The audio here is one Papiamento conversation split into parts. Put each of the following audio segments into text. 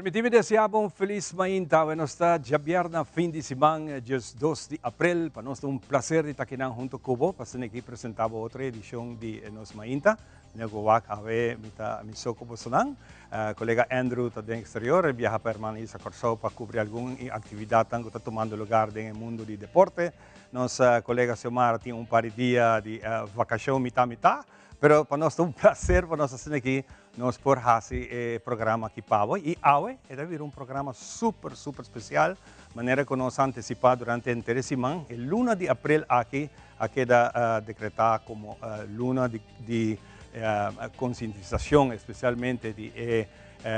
Permití mi deseá bo un felis mainta. Awe nos ta djabièrna fin di siman, 12 di aprel. Pa nos ta un plaser di ta akinan hunto ku bo pa asina aki presentá bo otro edishon di nos mainta. Meneer ku wak awe mi ta mi so ku bosonan. Kolega Andrew ta den eksterior, e biaha pa Hermana Isa Kòrsou pa kubri algun aktividatnan ku ta tumando lugar den e mundu di deporte. Nos kolega Xiomara tin un par di dia di vakashon mitá mitá. Pero pa nos ta un placer pa nos asina aki nos por haci e programa aki pa bo. Y awe e ta bira un programa super, super special. Manera cu nos a anticipa durante henter e siman, e luna di april aki a keda decreta como luna di concientisacion, especialmente di e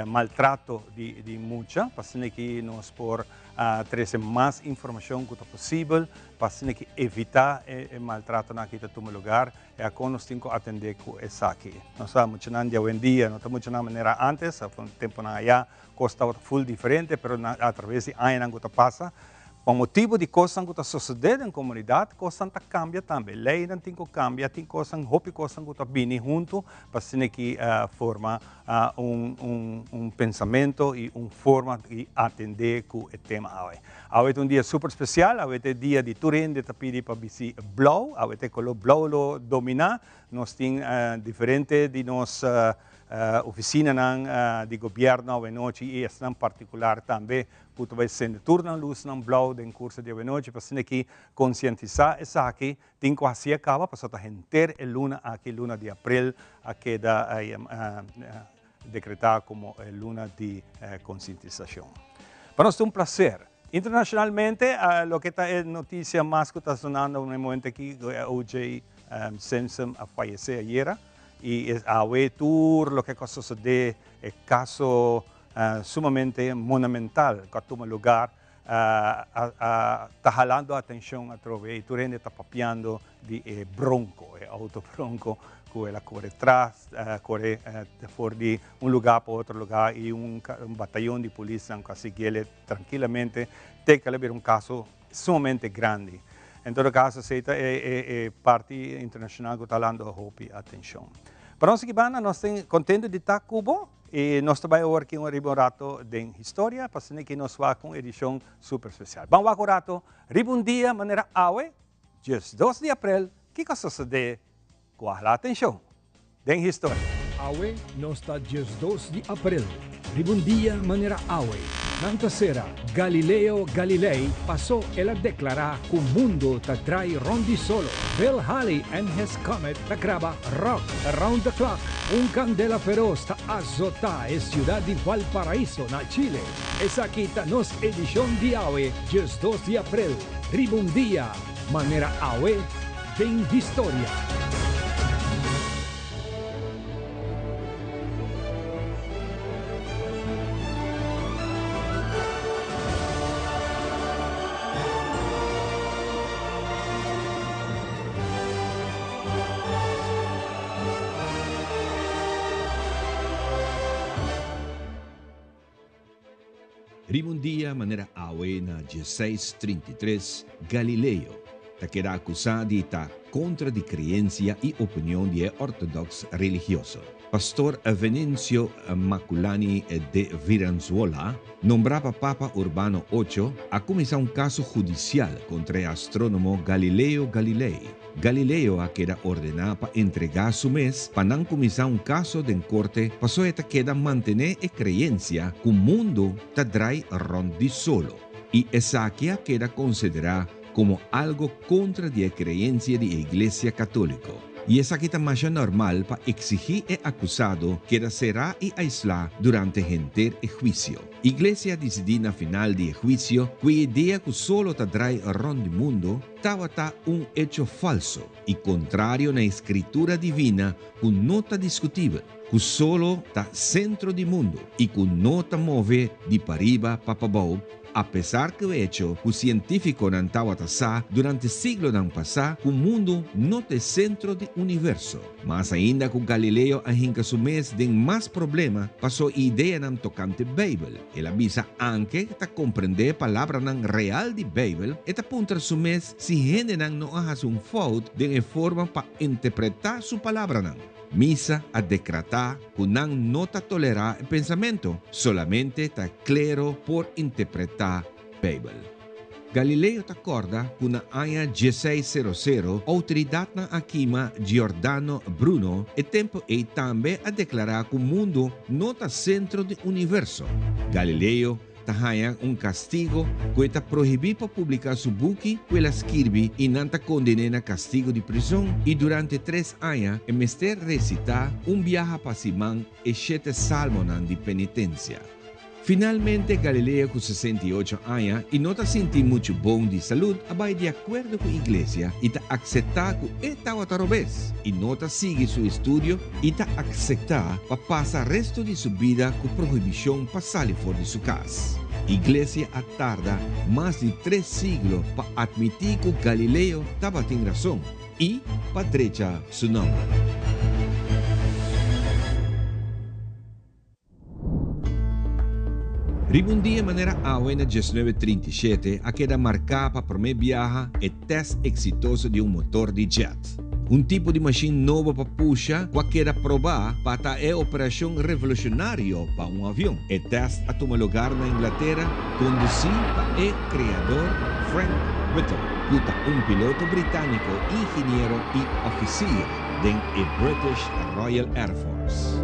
maltrato di mucha, pa asina aki nos por trece mas informacion cu ta posibel, pa asina aki evita e maltratonan aki ta tuma lugar. E akon nos tin ku atendé ku esaki. Nos sa muchanan di awendia no ta muchanan manera ántes, tempunan ayá kos tabata ful diferente, pero atraves di añanan ku ta pasa, pa motibu di kosnan ku ta sosodé den komunidat, kosnan ta kambia tambe. Leinan tin ku kambia, tin kosnan, hopi kosnan ku ta bini huntu pa asina ki forma un pensamentu i un forma di atendé ku e tema awe. Awe ta un dia super special, awe ta e dia di tur hende ta pidi pa bisti blauw, awe ta e color blauw lo domina. Nos tin diferente di nos oficinanan di gobierno awe nochi y esnan particular tambe cu ta bay sende tur nan luznan blauw den curso di awe nochi pa asina aki concientisa esaki. Tin cu haci a caba pasobra ta henter e luna aki, luna di april, a keda decreta como e luna di concientisacion. Pa nos ta un placer. Internacionalmente, loke ta e noticia mas cu ta sonando na e momento aki, cu e OJ Simpson a fayece ayera y awe tur loke cu a sosode, e caso sumamente monumental cu a tuma lugar, a ta halando atencion atrobe y tur hende ta papiando di e bronco, e auto bronco cu el a core tras, core for di un lugar pa otro lugar y un batayon di polisnan cu a siguiele trankilamente te cu el a bira un caso sumamente grandi. En todo caso esey ta e parti internacional cu ta halando hopi atencion. Pa nos aki banda nos tin contento di ta cu bo. I nos ta bai awor aki un riba un rato den historia, pasobra aki nos wak un edishon super spesial. Ban wak un rato riba un dia manera awe, 12 di aprel, kiko a sosodé ku a hala atenshon den historia. Awe nos ta 12 di aprel, riba un dia manera awe, nan ta sera Galileo Galilei pasó el a deklará ku mundu ta drai rònt di solo. Bill Haley and His Comet ta graba Rock Around the Clock. Un kandela feros ta azotá e siudat di Valparaíso na Chile. Esaki ta nos edishon di awe, 12 di aprel, riba un dia manera awe den historia. Riba un dia manera awe na dieseis trinta i tres, Galileo ta keda akusá di ta kontra di kreensia i opinion di e òrtodòks religioso. Pastor Venencio Maculani de Viranzuola, nombrá pa Papa Urbano Ocho, a kuminsá un kaso hudisial kontra e astrónomo Galileo Galilei. Galileo a keda ordená pa entregá su mes pa nan kuminsá un kaso den korte pasobra e ta keda mantené e kreensia ku mundu ta drai rònt di solo, i esaki a keda konsiderá komo algo kontra di e kreensia di e Iglesia Katóliko. I esaki ta masha normal pa eksigí e akusado keda será i aislá durante henter e huisio. Iglesia a disidí na final di e huisio ku e idea ku solo ta drai rònt di mundu tabata un echo falso i kontrario na e Skritura divina ku no ta diskutibel, ku solo ta sentro di mundu i ku no ta move di pariba pa pabou. Apesar ku e echo ku sientífikonan tabata sa durante siglonan pasá ku mundu no ta e sentro di universo. Mas ainda ku Galileo a hinka su mes den mas problema pasó e ideanan tokante Beibel. El a bisa anke ta komprendé palabranan real di Beibel, e ta puntra su mes si hendenan no a hasi un fout den e forma pa interpretá su palabranan. Misa a decrata cu nan no ta tolera e pensamento, solamente ta clero por interpreta Bijbel. Galileo ta corda cu na aña 1600 autoridadnan a kima Giordano Bruno, e tempo ey tambe a declara cu mundo no ta centro di universo. Galileo ta haña un castigo cu e ta prohibi pa publica su buki cu el a skirbi y nan ta conden'e na castigo di prizon y durante tres aña e mester recita un biaha pa siman e shete salmonan di penitencia. Finalmente Galileo cu 68 aña y no ta sinti mucho bon di salud a bay di acuerdo cu iglesia y ta acepta cu e tawata robes y no ta sigui su estudio y ta acepta pa pasa resto di su bida cu prohibicion pa sali for di su cas. Iglesia a tarda mas di tres siglo pa admiti cu Galileo tabatin rason y pa drecha su nomber. Riba un dia manera awe na 1937 a keda marká pa promé biaha e tèst eksitoso di un motor di jet. Un tipo di mashin nobo pa pusha ku a keda probá pa ta e operashon revolushonario pa un avion. E tèst a tuma lugar na Inglatera kondusí pa e kreador Frank Whittle, ku ta un piloto britániko, ingeniero i òfisier den e British Royal Air Force.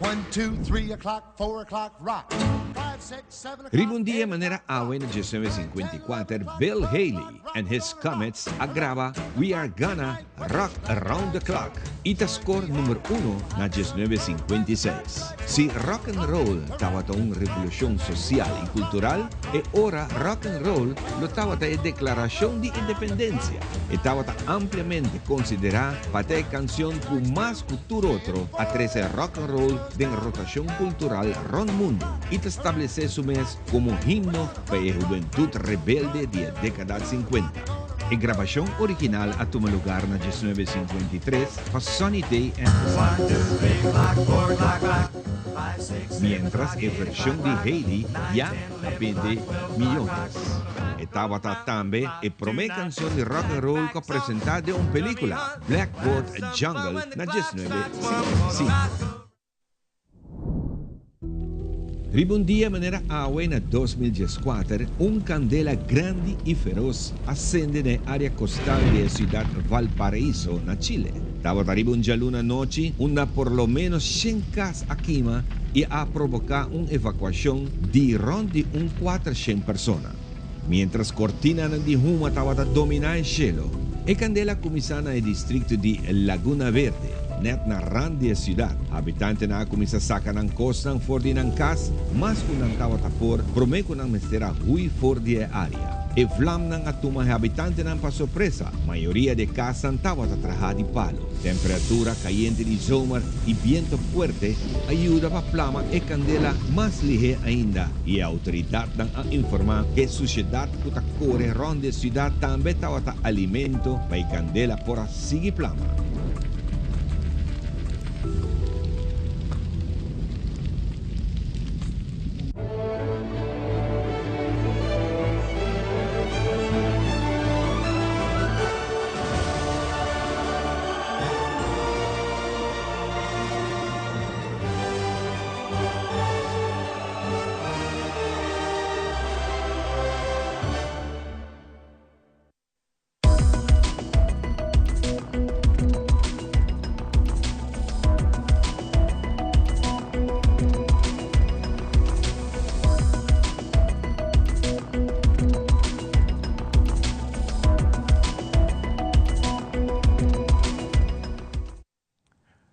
One, two, three o'clock, four o'clock, rock. Five, six, seven o'clock. Riba un dia manera awe na 1954 Bill Haley and his Comets a graba We Are Gonna Rock Around the Clock y ta score number uno na 1956. Si rock and roll tabata un revolucion social y cultural, e ora rock and roll lo tabata e declaracion di independencia. E tabata ampliamente considera pa ta e cancion cu mas cu tur otro a trece rock and roll den rotacion cultural rond mundo y ta establece su mes como himno pa e hubentud rebelde di e decada 50. E grabacion original a tuma lugar na 1953 pa Sunny Day and Mientras e version di Haley ya a bende miyones. E tabata tambe e prome cancion di rock and roll cu a presenta den un pelicula, Blackboard Jungle, na 1955. Riba un dia manera awe na 2014, un candela grandi y feroz a cende na e area costal di e ciudad Valparaiso na Chile. Tabata riba un djaluna anochi unda por lo menos 100 cas a kima y a provoca un evacuacion di rond di un 400 persona. Mientras cortinanan di huma tabata domina e cielo, e candela a cuminsa na e districto di Laguna Verde, net na rand di e ciudad. Habitantenan a cuminsa saca nan cosnan for di nan cas mas cu nan tabata por prome cu nan mester a hui for di e area. E vlamnan a tuma e habitantenan pa sorpresa. Mayoria di e casnan tabata traha di palo. Temperatura cayente di zomer y biento fuerte a yuda pa plama e candela mas lihe ainda y e autoridadnan a informa cu e suciedad cu ta core rond di e ciudad tambe tabata alimento pa e candela por a sigui plama.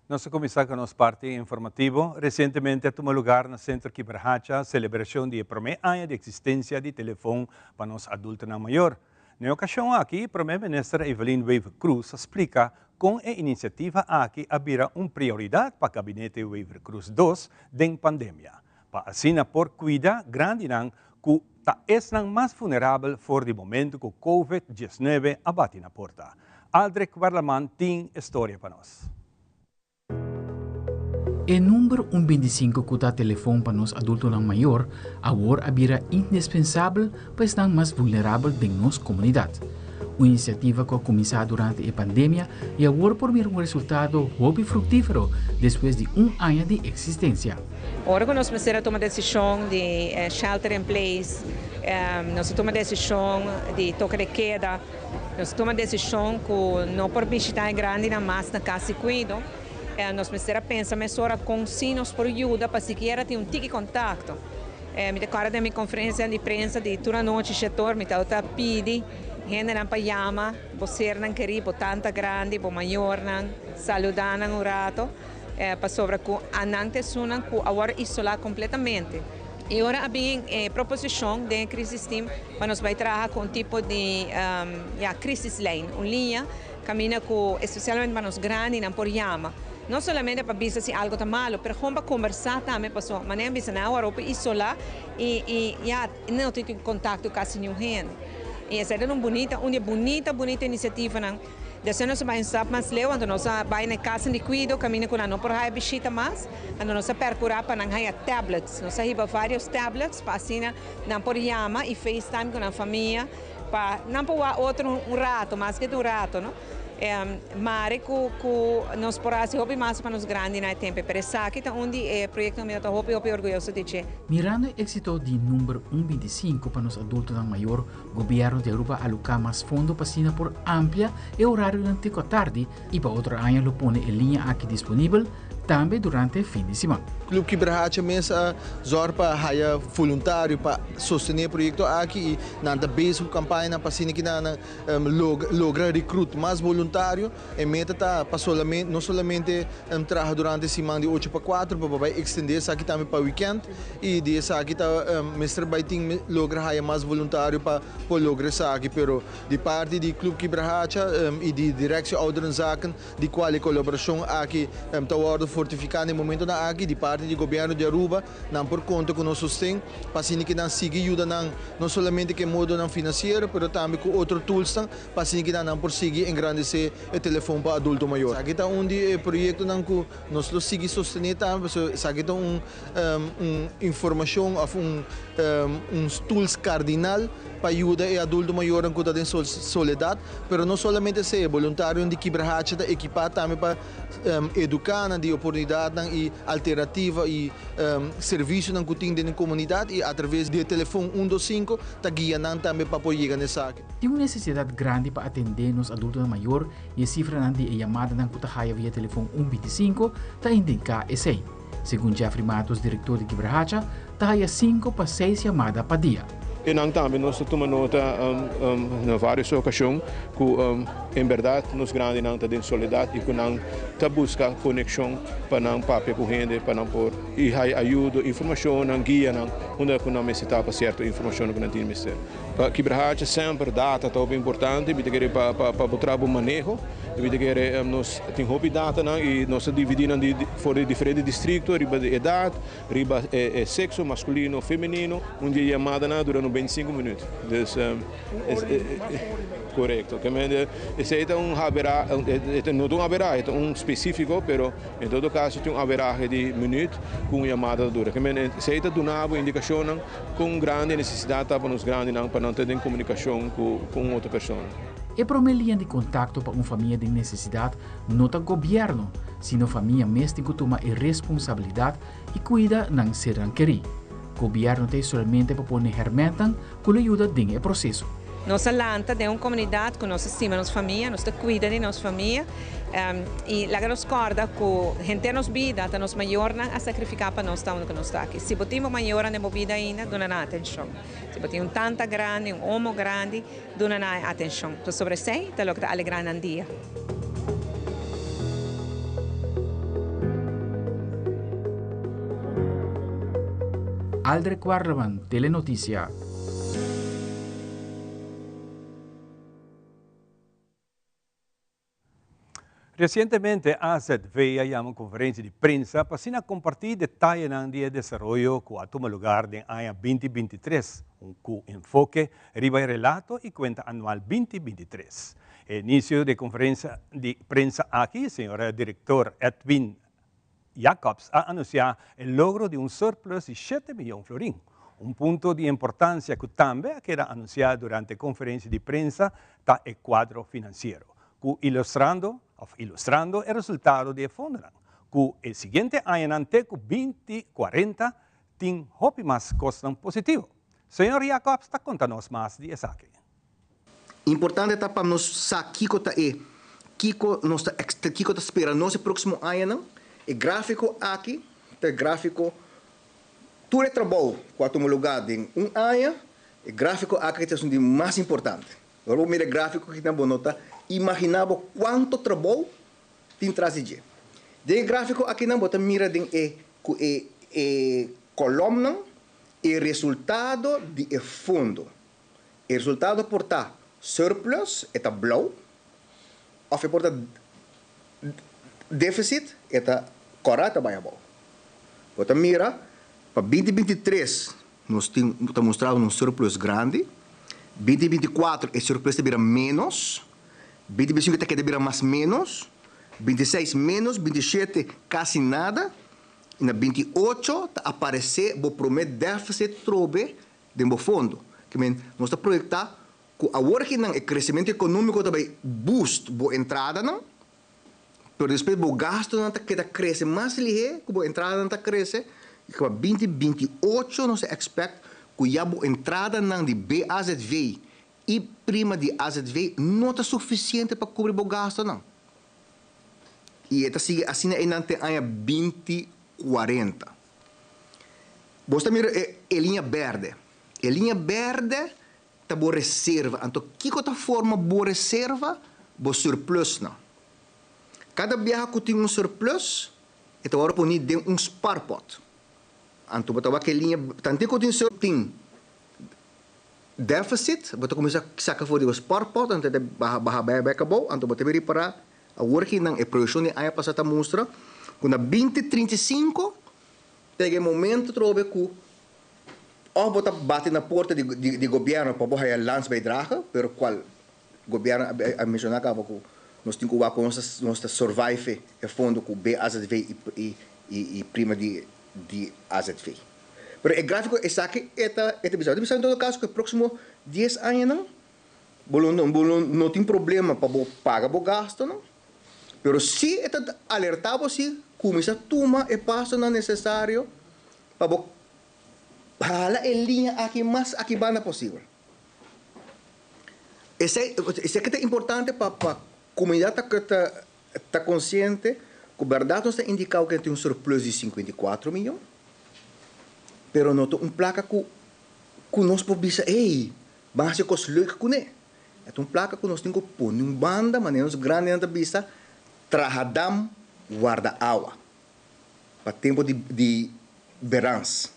Nos a cuminsa cu nos parti informativo. Recientemente a tuma lugar na Centro Kibrahacha celebracion di e prome aña di existencia di telefon pa nos adultonan mayor. Na e ocasion aki, Prome Minister Evelyn Wever-Croes a splica con e iniciativa aki a bira un prioridad pa Gabinete Wever-Croes dos den pandemia, pa asina por cuida grandinan cu ta esnan mas vulnerabel for di momento cu Covid 19 a bati na porta. Aldrich Werleman tin e storia pa nos. E number 125 cu ta telefon pa nos adultonan mayor awor a bira indispensabel pa esnan mas vulnerabel den nos comunidad. Un inisiativa ku a kuminsá durante e pandemia i awor por mira un resultado hopi fruktífero despues di un aña di eksistensia. Ora ku nos mester a tuma desishon di shelter in place, nos a tuma desishon di toke de keda, nos a tuma desishon ku no por bishitá e grandinan mas na kas di kuido, nos mester a pensa mesora kon si nos por yuda pa sikiera tin un tiki kontakto. Mi ta kòrda den mi konferensia di prensa di tur anochi shetor mi tabata pidi hendenan pa yama bo sernan kerí, bo tanta grandi, bo mayornan, saludá nan un rato, pasobra ku anan ta esunnan ku a wòrdu isolá kompletamente. I ora a bin e proposishon den e crisis team pa nos bai traha ku un tipo di, ya, crisislijn, un liña Caminda cu especialmente pa nos grandinan por yama. No solamente pa bisa si algo ta malo, pero gewoon pa combersa tambe paso manera bisa nan awor hopi isola y y ya no tin contacto casi niun hende. Y esey ta un bunita, un di e bunita bunita iniciativanan. Despues nos a bay un stap mas leu, anto nos a bay na e casanan di cuido caminda cu nan no por haya bishita mas, anto nos a percura pa nan haya tablets. Nos a hiba varios tablets pa asina nan por yama y facetime cu nan famia. Pa nan por wak otro un rato, maske ta un rato, no? Mare ku ku nos por hasi hopi mas pa nos grandinan e tempu, pero esaki ta un di e proyektonan mi ta hopi hopi orguyoso di dje. Mirando e éksito di number un 25 pa nos adultonan mayor, Gobièrnu di Aruba a aloká mas fondo pa asina por amplia e orarionan te ku atardi i pa otro aña lo pone e liña aki disponibel tambe durante fin di siman. Club Kibrahacha mes a zorg pa haya voluntario pa sostene e proyecto aki y nan ta bezig cu campañanan pa asina ki nan logra recruit mas voluntario. E meta ta pa solamente no solamente traha durante siman di ocho pa cuatro pero pa bay extende esaki tambe pa weekend y di esaki ta mester bay tin logra haya mas voluntario pa por logra esaki pero di parti di Club Kibrahacha y di Directie Ouderenzaken di cual e colaboracion aki ta wordo fortifica na e momentonan aki di parti di Gobierno di Aruba, nan por conta cu nos sosten pa asina ki nan sigui yuda nan no solamente cu e modonan financiero pero tambe cu otro toolsnan pa asina ki nan por sigui engrandece e telefon pa adulto mayor. Esaki ta un di e proyectonan cu nos lo sigui sostene tambe pasobra esaki ta un un informacion of un un tools cardinal pa yuda e adulto mayornan cu ta den soledad, pero no solamente esey, e boluntarionan di Kibrahacha ta ekipa tambe pa educa nan di oportunidadnan y alternativa y servicionan cu tin den e comunidad y atraves di e telefon un dos cinco ta guia nan tambe pa por yega na esaki. Tin un necesidad grandi pa atende nos adultonan mayor y e cifranan di e yamadanan cu ta haya via telefon un 25 ta indica esey. Segun Jeffrey Matos, direktor di Kibrahacha, ta haya sinku pa seis yamada pa dia. Enan tambe nos ta tuma nota na varios ocasion cu en berdad nos grandinan ta den soledad y cu nan ta busca conexion pa nan papia cu hende pa nan por y haya ayudo, informacionnan, guianan unda cu nan mester ta pa cierto informacionnan cu nan tin mester. Pa Kibrahacha semper data ta hopi importante, mi ta kere pa pa bo traha bo maneho, mi ta kere nos tin hopi datanan y nos ta dividi nan for di diferente districto riba di edad, riba e sexo masculino, femenino, un di e yamadanan a dura no 25 minuut, dus corecto, esey ta un averahe, no ta un averahe, ta un specifico pero en todo caso tin un averahe di minuut cu un yamada ta dura, esey ta duna bo indicacionnan. Kon grandi e nesesidat ta pa nos grandinan pa nan ta den komunikashon ku un otro persona? E promé liña di kontakto pa un famia den nesesidat no ta gobièrnu, sino famia mes tin ku tuma e responsabilidat i kuida nan sernan kerí. Gobièrnu ta ei solamente pa pone hèrmèntnan ku lo yuda den e proseso. Nos a lanta den un komunidat ku nos ta stima nos famia, nos ta kuida di nos famia i laga nos kòrda ku henter nos bida ta nos mayornan a sakrifiká pa nos ta unda ku nos ta aki. Si bo tin bo mayornan den bo bida ainda, duna nan atenshon. Si bo tin un tanta grandi, un omo grandi, duna nan e atenshon. Pasobra esei ta loke ta alegrá nan dia. Aldrich Warleman, Telenoticia. Resientemente AZV a yama un konferensia di prensa pa asina kompartí detayenan di e desaroyo ku a tuma lugar den aña 2023, un ku enfoke riba e relato i kuenta anual 2023. E inisio di e konferensia di prensa aki, señor direktor Edwin Jacobs a anunsiá e logro di un surplus di shete miyon florin. Un punto di importancia cu tambe a keda anuncia durante conferencia di prensa ta e cuadro financiero, cu ilustrando of ilustrando e resultado di e fondonan, cu e siguiente añanan te cu 2040 tin hopi mas cosnan positivo. Señor Jacobs ta conta nos mas di esaki. Importante ta pa nos sa kico ta e kico nos ta kico ta spera nos e proximo añanan. E grafico aki ta e grafico tur e trabou cu a tuma lugar den un aña, e grafico aki ta esun di mas importante. Ora bo mira e grafico aki bo no ta imagina bo cuanto trabou tin tras di dje. Den e grafico akinan bo ta mira den e cu e e colomnan e resultado di e fondo. E resultado por ta surplus, e ta blou, of e por ta deficit, e ta cora, e ta bay abou. Bo ta mira pa 2023 nos tin ta mustra un surplus grandi, 2024 e surplus ta bira menos, 2025 ta keda bira mas menos, 26 menos, 27 casi nada, y na 28 ta aparece bo prome deficit trobe den bo fondo. Ke men nos ta proyecta cu awor akinan e crecemento economico ta bay boost bo entradanan, pero despues bo gastonan ta keda crece mas lihe cu bo entradanan ta crece, y cu pa 2028 nos ta expect cu ya bo entradanan di BAZV y prima di AZV no ta suficiente pa cubri bo gastonan. Y e ta sigui asina eynan te aña 2040. Bo ta mira e e liña berde. E liña berde ta bo reserva. Anto kico ta forma bo reserva? Bo surplusnan. Cada biaha cu tin un surplus, e ta worde poni den un spaarpot. Anto bo ta wak e liña, tanten cu tin sur tin deficit, bo ta cuminsa saca for di bo spaarpot, anto e ta baha baha bay bay abou, anto bo ta bin ripara awor ki nan e proyeccion di aña pasa ta mustra cu na 2035 Ta e momento trobe cu of bo ta bati na porta di di gobierno pa bo haya landsbijdrage, pero cual gobierno a menciona caba cu nos tin cu wak con nos ta survive e fondo cu BAZV y y prima di di AZV. Pero e grafico esaki e ta e ta bisa. E ta bisa en todo caso cu e proximo dies añanan bo lo bo lo no tin problema pa bo paga bo gastonan. Pero si e ta alerta bo si cuminsa tuma e pasonan necesario pa bo hala e liña aki mas aki banda posibel. Esey esey ta importante pa pa comunidad ta ta ta consciente cu berdad nos ta indica cu tin un surplus di 54 miyon, pero no ta un placa cu cu nos por bisa ey ban haci cos leuk cune. E ta un plaka ku nos tin ku pone un banda, manera nos grandinan ta bisa, traha dam, warda awa, pa tempu di di berans.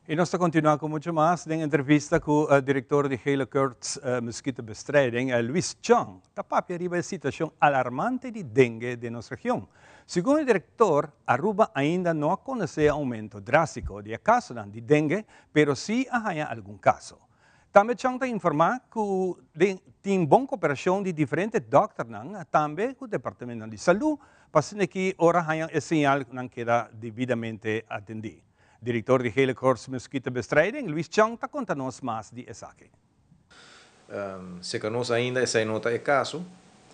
I nos ta kontinuá ku muchu mas den entrevista ku direktor di Gele Koorts Muskietenbestrijding, Luis Chong, ta papia riba e situashon alarmante di dengue den nos region. Segun e direktor, Aruba ainda no a konosé oumento drástiko di e kasonan di dengue, pero sí a haña algun kaso. Tambe Chong ta informá ku den tin bon koperashon di diferente dòkternan, tambe ku departamentonan di salú, pa asina ki ora haña e señal nan keda debidamente atendí. Direktor di Gele Koorts Muskietenbestrijding, Luis Chong ta konta nos mas di esaki. Seka nos ainda esei no ta e kaso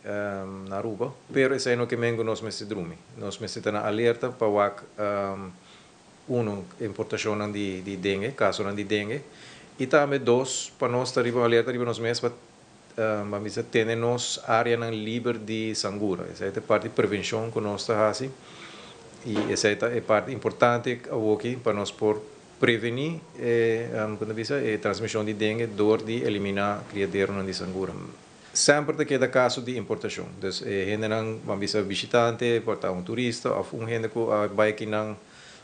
na Aruba, pero esei no ke men ku nos mester drumi. Nos mester ta na alerta pa wak Uno, importashonnan di di dengue, kasonan di dengue. I tambe dos, pa nos ta riba alerta riba nos mes pa ban bisa tene nos áreanan liber di sangura. Esei ta e parti prevenshon ku nos ta hasi i esei ta e parti importante awoki pa nos por prevení e kon ta bisa e transmishon di dengue dor di eliminá kriaderonan di sangura. Semper ta keda kaso di importashon. Dus e hendenan, ban bisa bishitante, por ta un turista òf un hende ku a bai akinan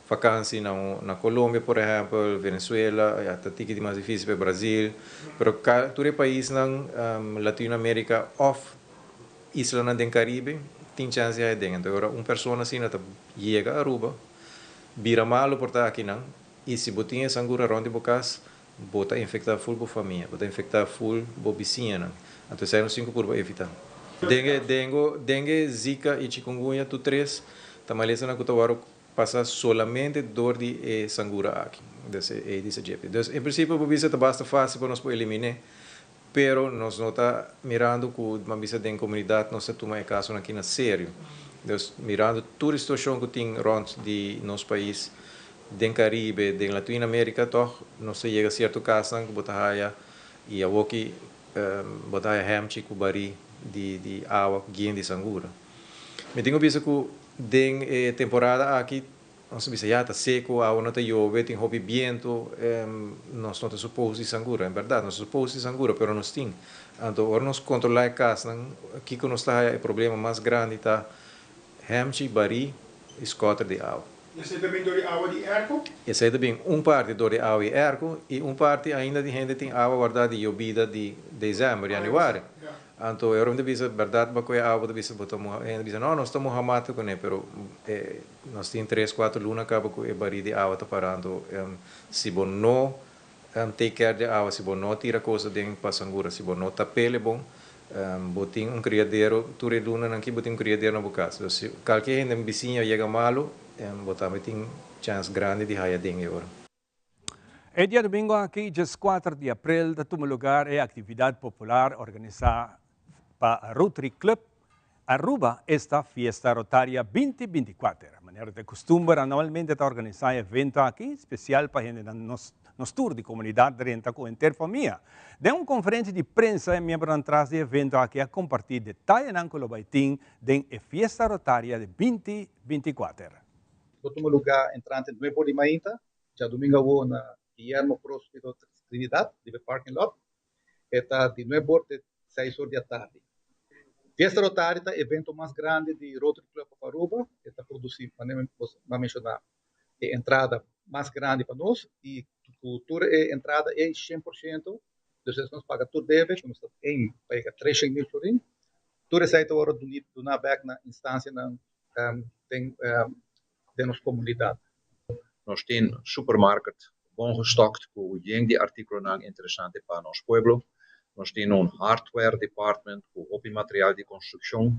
vakansi na un na Colombia por ehèmpel, Venezuela, ya ta tiki di mas difísil pa Brazil, pero ka tur e paisnan Latino Amerika òf islanan den Karibe tin chèns di haña den. Anto ora un persona asina ta yega Aruba, bira malu por ta akinan i si bo tin e sangura rònt di bo kas, Bo ta infecta full bo famia, bo ta infecta full bo bisiñanan. Anto esei nos tin cu purba evita. Dengue, dengo, dengue, zika y chikungunya tur tres ta malesanan cu ta worde pasa solamente dor di e sangura aki, dus e Aedes aegypti. Dus en principio bo bisa ta basta facil pa nos por elimine, pero nos no ta mirando cu ban bisa den comunidad nos ta tuma e casonan aki na serio. Dus mirando tur e situacion cu tin rond di nos pais, den Caribe, den Latino America, toch nos ta yega cierto casnan cu bo ta haya y awoki bo ta haya hemchi cu bari di di awa yen di sangura. Mi tin cu bisa cu den e temporada aki nos ta bisa ya ta seco, awa no ta yobe, tin hopi biento, nos no ta supos di sangura. En berdad nos ta supos di sangura pero nos tin. Anto ora nos controla e casnan kico nos ta haya e problema mas grandi ta hemchi, bari y skoter di awa. Esei ta bin dor di awa di airco? Esei ta bin un parti dor di awa di airco y un parti ainda di hende tin awa warda di yobida di december, januari. Anto e ora mi ta bisa berdad bo koe awa bo ta bisa bo ta muha hende bisa no nos ta muha mata kuné pero e nos tin tres kuater luna kaba ku e bari di awa ta para anto si bo no take care di awa si bo no tira kos aden pa sangura si bo no tapele bon bo tin un kriadero tur e lunanan aki bo tin un kriadero na bo kas dus si kalke hende bisiña yega malu bo tambe tin chans grandi di haya dengue ora. E diadomingo aki, djeskuater di aprel, ta tuma lugar e aktividat popular organisá pa Rotary Club Aruba, esta Fiesta Rotaria 2024. Manera ta e kustumber, anualmente ta organisá e evento aki, spesial pa hendenan nos nos tur di komunidat drenta ku henter famia. Den un konferensia di prensa e miembronan tras di e evento aki a kompartí detayenan ku lo bai tin den e Fiesta Rotaria di 2024. Lo tuma lugá entrante nuebe or di mainta Djadumingu awo na Guillermo Prospero Trinidad riba e parking lot. E ta di nuebe or te seis or di atardi. Fiesta Rotary ta evento mas grandi di Rotary Club of Aruba. E ta produci, manera mi a menciona, e entrada mas grandi pa nos y cu tur e entrada ey 100%, dus nos paga tur debe cu nos ta aim pa yega 300,000 florin. Tur esey ta worde duna bek na instancianan den den nos komunidat. Nos tin supermarket bon gestokt ku yen di artíkulonan interesante pa nos pueblo. Nos tin un hardware department ku hopi material di konstrukshon.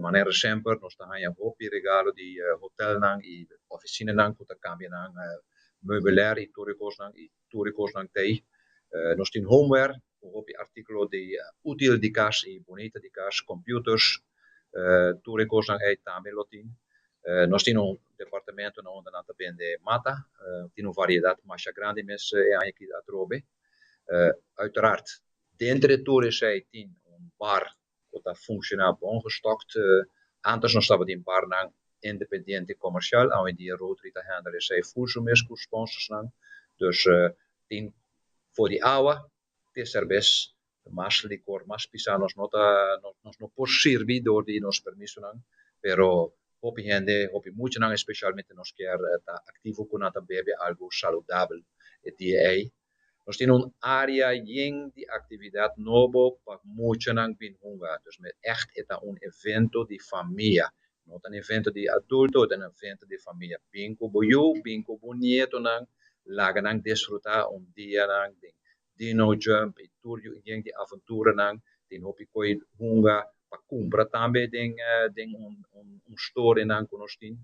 Manera semper nos ta haña hopi regalo di hotelnan i ofisinanan ku ta kambia nan meubilair i tur e kosnan i tur e kosnan t'ei. Nos tin homeware ku hopi artíkulo di útil di kas i bunita di kas, computers, tur e kosnan ei tambe lo tin. Nos tin un departamento na unda nan ta bende mata, tin un variedat masha grandi mes e aña aki atrobe. Uiteraard denter e tur esei tin un bar ku ta funshoná bon gestokt. Antes nos tabatin barnan independiente komersial, awendia Rotary ta handle esei ful su mes ku sponsorsnan. Dus tin for di awa te serbes, mas licor, mas pisa nos no ta nos no por sirbi door di nos permisonan, pero hopi hende, hopi muchanan especialmente nos kier ta activo cu nan ta bebe algo saludabel e dia ey. Nos tin un area yen di actividad nobo pa muchanan bin hunga, dus met echt e ta un evento di famia, no ta un evento di adulto, e ta un evento di famia. Bin cu bo yu, bin cu bo nietonan, laga nan disfruta un dianan den Dino Jump y tur yen di aventuranan, tin hopi koe hunga pa cumpra tambe den den un un storenan cu nos tin.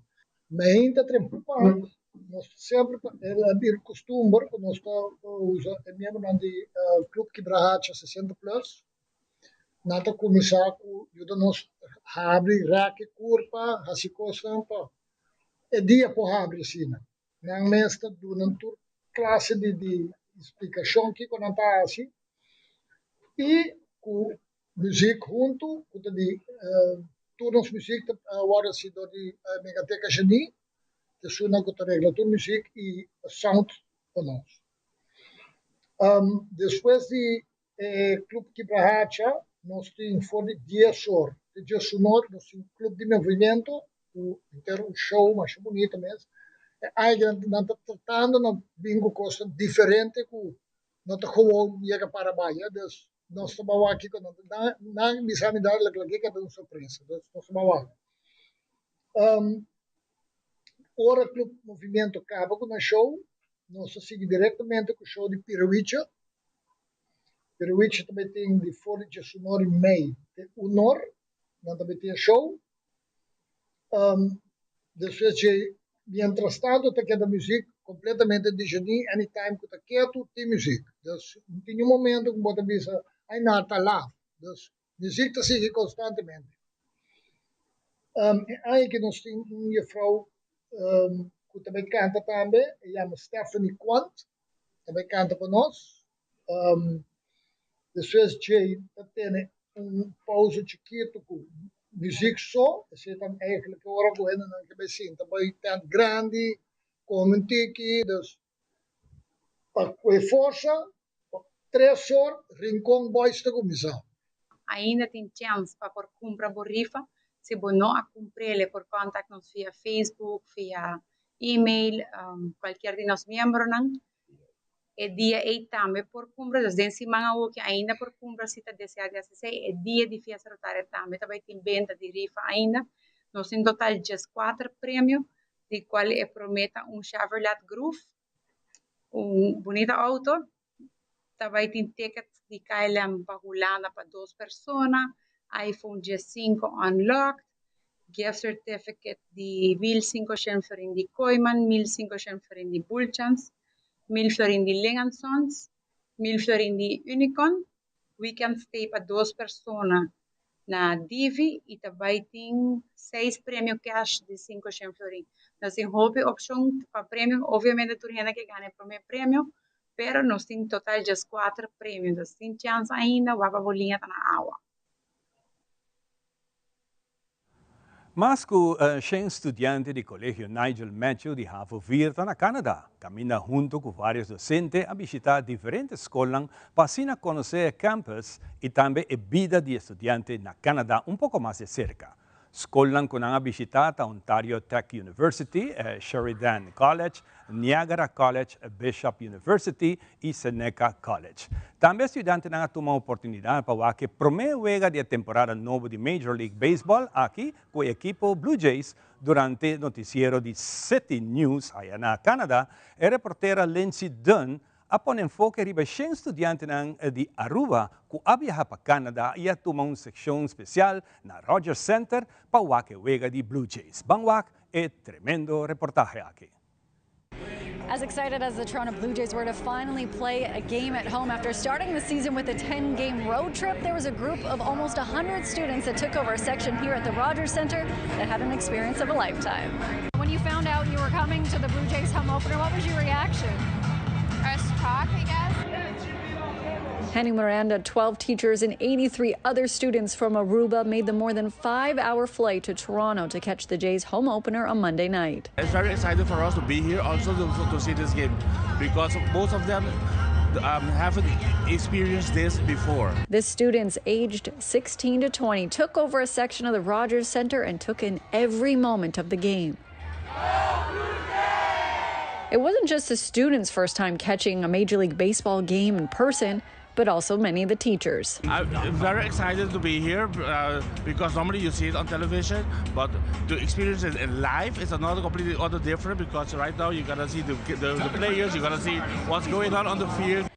Mainta trempan nos semper ta el a bira costumber cu nos ta usa e miembronan di Club Kibrahacha 60 Plus nan ta cuminsa cu yuda nos habri raki curpa haci cosnan pa e dia por habri asina. Nan mes ta duna tur klase di di splikashon kiko nan ta hasi i ku muzik huntu ku ta di tur nos muzik ta wòrdu hasi dor di Megateka Genie, ta esunnan ku ta regla tur muzik i sound pa nos. Despues di e Club Kibrahacha nos tin for di dies or te diesunor nos tin Club di Movimiento ku henter un show masha bunita mes. E aña nan ta tratando na bin ku kosnan diferente ku no ta gewoon yega para baya dus nos ta bawa kiko nan ta nan bisa mi dadelijk loke ta un sorpresa dus nos ta bawa. Ora Club Movimiento kaba ku nan show nos ta sigui direktamente ku show di Pirowicha. Pirowicha ta bai tin di for di diesunor i mei te unor nan ta bai tin e show. Despues dje Mientras tanto ta keda muziek completamente digení, anytime ku ta ketu tin muziek. Dus no tin niun momento ku bo ta bisa ay na ta laat. Dus muziek ta sigui constantemente. E aña aki nos tin un juffrouw ku ta bai kanta tambe, e yama Stephanie Quant, ta bai kanta pa nos. Despues djei ta tene un pausa chikitu ku muziek so, esei ta eigenlijk e ora ku hendenan ke bai sinta bai tent grandi, kome un tiki, dus pa ku e forsa tres or Rincon Boys ta kuminsá. Ainda tin chèns pa por kumpra bo rifa. Si bo no a kumpr'el e por kòntak nos via Facebook, via email, kualkier di nos miembronan. E dia ei tambe por kumpra, dus den siman awoki ainda por kumpra si ta deseá di hasi esei. E dia di Fiesta Rotaria tambe ta bai tin benta di rifa ainda. Nos tin total dieskuater premio, di kual e promé ta un Chevrolet Groove, un bunita outo. Ta bai tin ticket di KLM pa Hulanda pa dos persona, iPhone diessinko unlocked, gift certificate di 1500 florin di Kooyman, 1500 florin di Bulchans, 1000 florin di Ling and Sons, 1000 florin di Unicon, weekend stay pa dos persona na Divi y ta bay tin seis premio cash di 500 florin. Nos tin hopi opcion pa premio, obviamente tur hende ke gana e prome premio, pero nos tin total 14 premio, dus tin chance ainda wak pa bo liña ta na awa. Mas ku shen studiante di Kolegio Nigel Matthew di Havo Vier ta na Canada, kaminda huntu ku vários dosente a bishitá diferente skolnan pa asina konosé e campus i tambe e bida di e studiante na Canada un poko mas di serka. Skolnan ku nan a bishitá ta Ontario Tech University, Sheridan College, Niagara College, Bishop University i Seneca College. Tambe e studiantenan a tuma oportunidat pa wak e promé wega di e temporada nobo di Major League Baseball aki ku e ekipo Blue Jays. Durante notisiero di City News aya na Canada, e reportera Lindsay Dunn a pone enfoke riba e shen studiantenan di Aruba ku a biaha pa Canada i a tuma un sekshon spesial na Rogers Center pa wak e wega di Blue Jays. Ban wak e tremendo reportahe aki. As excited as the Toronto Blue Jays were to finally play a game at home after starting the season with a 10-game road trip, there was a group of almost 100 students that took over a section here at the Rogers Center that had an experience of a lifetime. When you found out you were coming to the Blue Jays home opener, what was your reaction? I was shocked, I guess. Henny Miranda, 12 teachers and 83 other students from Aruba made the more than 5-hour flight to Toronto to catch the Jays home opener on Monday night. It's very exciting for us to be here also to see this game because most of them haven't experienced this before. The students aged 16 to 20 took over a section of the Rogers Center and took in every moment of the game. It wasn't just the students' first time catching a Major League Baseball game in person, but also many of the teachers. I'm very excited to be here because normally you see it on television, but to experience it in live is another completely other different because right now you got to see the players, you got to see what's going on the field.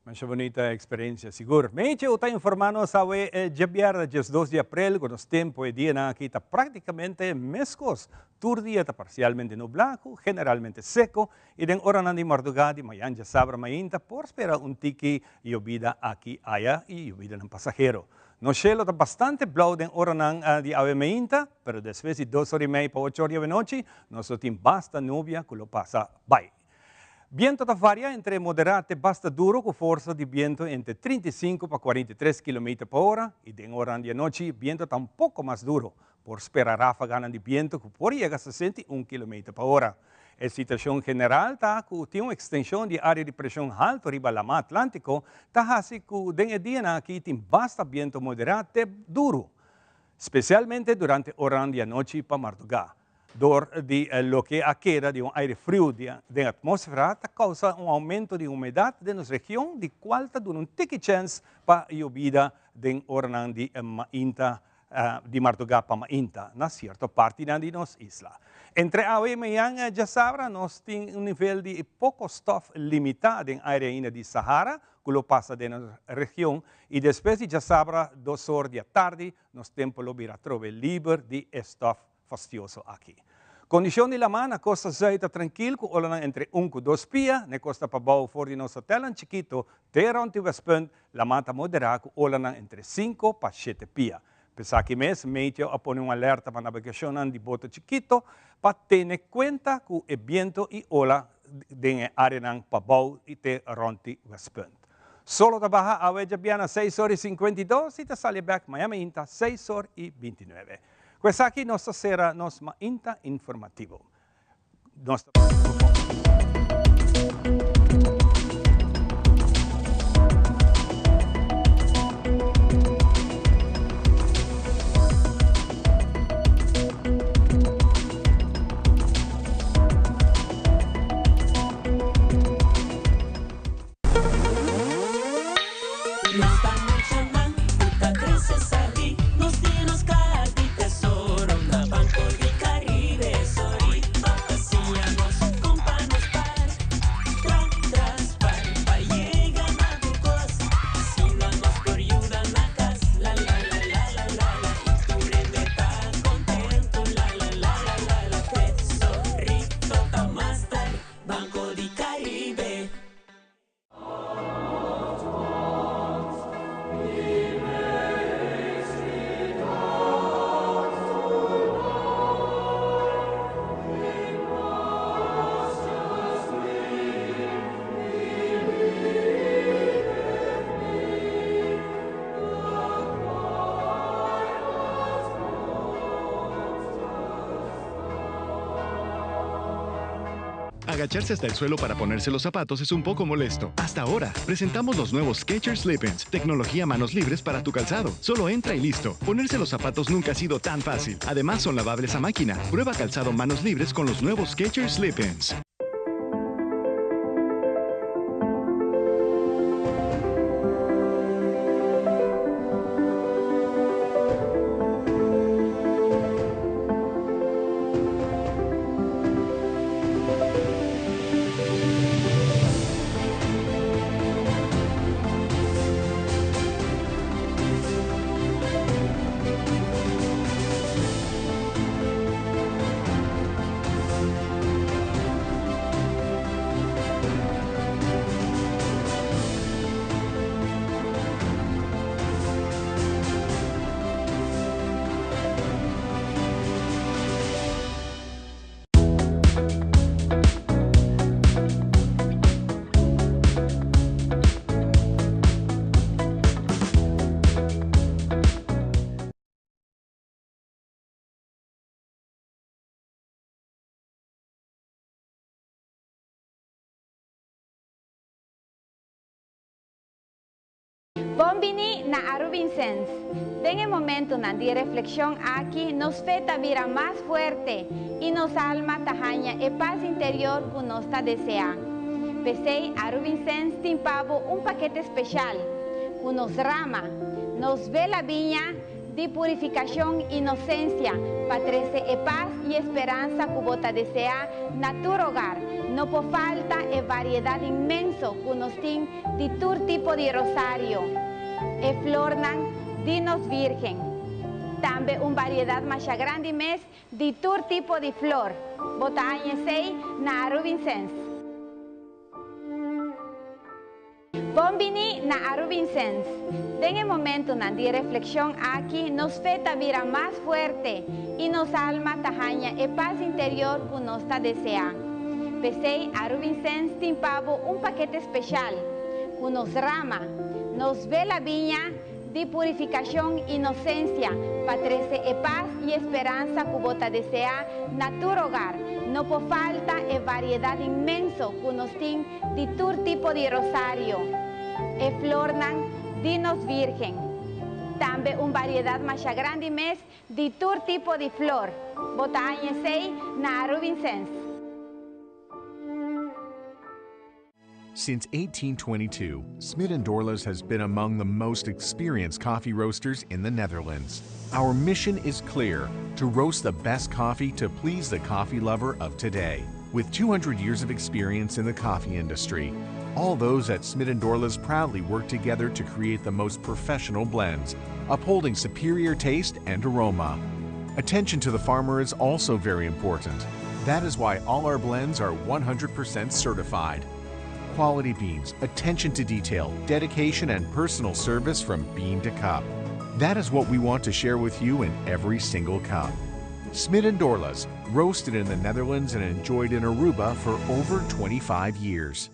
Masha bunita experiencia, sigur. Meche ta informa nos awe djabièrnè 12 di aprel ku nos tempu e dianan aki ta práktikamente meskos. Tur dia ta parsialmente nublá ku generalmente seko i den oranan di mardugá di mayan djasabra mainta por spera un tiki yobida aki aya i yobidanan pasahero. Nos shelo ta bastante blou den oranan di awe mainta, pero despues di dos ora i mei pa ocho or di awenochi nos lo tin basta nubia ku lo pasa bai. Biento ta varia entre moderá te basta duro ku forsa di biento entre 35 pa 43 kilometer pa ora i den oranan di anochi biento ta un poko mas duro. Por spera ráfaganan di biento ku por yega 61 kilometer pa ora. E situashon general ta ku tin un ekstenshon di área di preshon haltu riba Laman Atlántiko ta hasi ku den e dianan aki tin basta biento moderá te duro, spesialmente durante oranan di anochi pa mardugá. Dor di loke a keda di un aire friu den atmósfera ta kousa un oumento di humedat den nos region di kual ta duna un tiki chèns pa yobida den oranan di mainta di mardugá pa mainta na sierto partinan di nos isla. Entre awe i mañan djasabra nos tin un nivel di poko stof limitá den área ainda di Sahara ku lo pasa den nos region i despues di djasabra dos or di atardi nos tempu lo bira atrobe liber di e stof fastioso aki. Kondishon di laman na kosta zùit ta trankil ku olanan entre un ku dos pia, na e kosta pabou for di nos hotelnan chikito te rònt di Westpunt laman ta moderá ku olanan entre sinku pa shete pia. P'esaki mes, Meteo a pone un alerta pa nabegashonnan di boto chikito pa tene kuenta ku e biento i ola den e áreanan pabou i te rònt di Westpunt. Solo ta baha awe djabièrnè seis or i 52 i ta sali bèk maña mainta seis or i 29. Ku esaki nos ta sera nos mainta informativo. Nos ta. Nos ta muchanan ku ta krese sabí, nos tin nos kaha di tesoro na Banco di Caribe. Sorry pa siña nos kon pa nos par, tra tras par pa yega na tur kos. Asina nos por yuda na kas, la la la la la la la i tur hende ta kontentu, la la la la la la. Tesorito ta master, Banco di Caribe. Agacharse hasta el suelo para ponerse los zapatos es un poco molesto. Hasta ahora, presentamos los nuevos Skechers Slip-ins, tecnología manos libres para tu calzado. Solo entra y listo. Ponerse los zapatos nunca ha sido tan fácil. Además, son lavables a máquina. Prueba calzado manos libres con los nuevos Skechers Slip-ins. Bon bini na Arubinsens. Den e momentonan di reflexion aki nos fe ta bira mas fuerte y nos alma ta haña e paz interior cu nos ta desea. P'esey Arubinsens tin pa bo un pakete special cu nos rama, nos vela biña di purificacion inocencia pa trece e paz y esperanza cu bo ta desea na tur hogar. No por falta e variedad inmenso cu nos tin di tur tipo di rosario, e flornan di nos Virgen. Tambe un variedad masha grandi mes di tur tipo di flor. Bo ta haña esey na Arubinsens. Bon bini na Arubinsens. Den e momentonan di reflexion aki nos fe ta bira mas fuerte y nos alma ta haña e paz interior cu nos ta desea. P'esey Arubinsens tin pa bo un pakete special cu nos rama, nos vela biña di purificacion inocencia pa trece e paz y esperanza cu bo ta desea na tur hogar. No por falta e variedad inmenso cu nos tin di tur tipo di rosario, e flornan di nos Virgen. Tambe un variedad masha grandi mes di tur tipo di flor. Bo ta haña esey na Arubinsens. Since 1822, Smit & Dorlas has been among the most experienced coffee roasters in the Netherlands. Our mission is clear, to roast the best coffee to please the coffee lover of today. With 200 years of experience in the coffee industry, all those at Smit & Dorlas proudly work together to create the most professional blends, upholding superior taste and aroma. Attention to the farmer is also very important. That is why all our blends are 100% certified. Quality beans, attention to detail, dedication, and personal service from bean to cup. That is what we want to share with you in every single cup. Smit & Dorlas, roasted in the Netherlands and enjoyed in Aruba for over 25 years.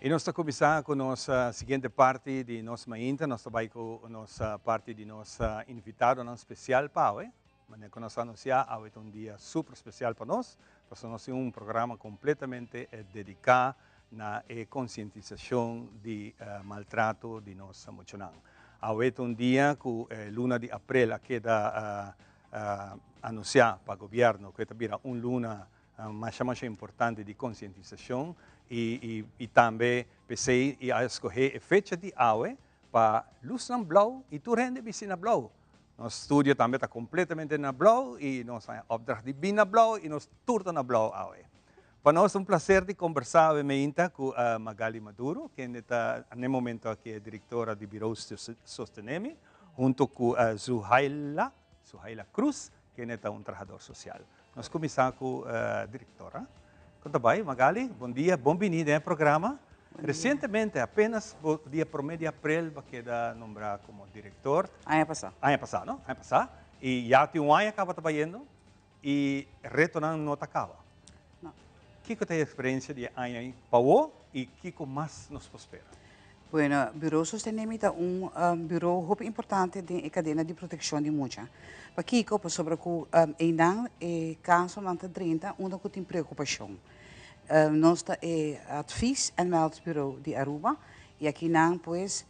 Y nos ta cuminsa cu nos siguiente parti di nos mainta. Nos ta bay cu nos parti di nos invitadonan special pa awe. Manera cu nos a anuncia, awe ta un dia super special pa nos, pasobra nos tin un programa completamente dedica na e concientisacion di maltrato di nos muchanan. Awe ta un dia cu e luna di april a keda anuncia pa gobierno cu e ta bira un luna masha masha importante di concientisacion y y tambe p'esey y a escoge e fecha di awe pa luznan blauw y tur hende bisti na blauw. Nos studio tambe ta completamente na blauw y nos a opdracht di bin na blauw y nos tur ta na blauw awe. Pa nos ta un placer di combersa awe meinta cu Magali Maduro, kende ta n'e momento aki e directora di Bureau Sostenemi, hunto cu Zuhaila, Zuhaila Cruz, kende ta un trahador social. Nos cuminsa cu directora. Con ta bay, Magali? Bon dia, bon bini den e programa. Recientemente, apenas bo dia prome di april bo a keda nombra como director. Aña pasa. Aña pasa, no? Aña pasa. Y ya tin un aña caba ta bayendo y retonan no ta caba. No. Kico ta e experiencia di e aña ayi pa bo y kico mas nos por spera? Bueno, Bureau Sostenemi ta un bureau hopi importante den e cadena di proteccion di mucha. Pakico? Pasobra cu eynan e casonan ta drenta unda cu tin preocupacion. Nos ta e advies en meldbureau di Aruba y akinan pues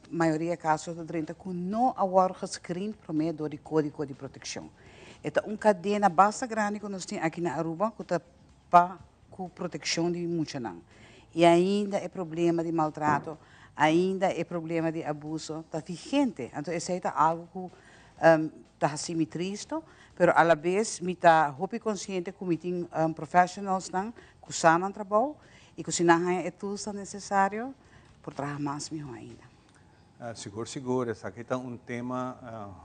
mayoria caso ta drenta cu no a worde gescreen prome door di Codigo di Proteccion. E ta un cadena basta grandi cu nos tin aki na Aruba cu ta pa cu proteccion di muchanan. Y ainda e problema di maltrato, ainda e problema di abuso ta vigente. Anto esey ta algo cu ta haci mi tristo, pero a la bes mi ta hopi consciente cu mi tin professionalsnan cu sa nan trabou y cu si nan haya e toolsnan necesario por traha mas miho ainda. Sigur sigur, esaki ta un tema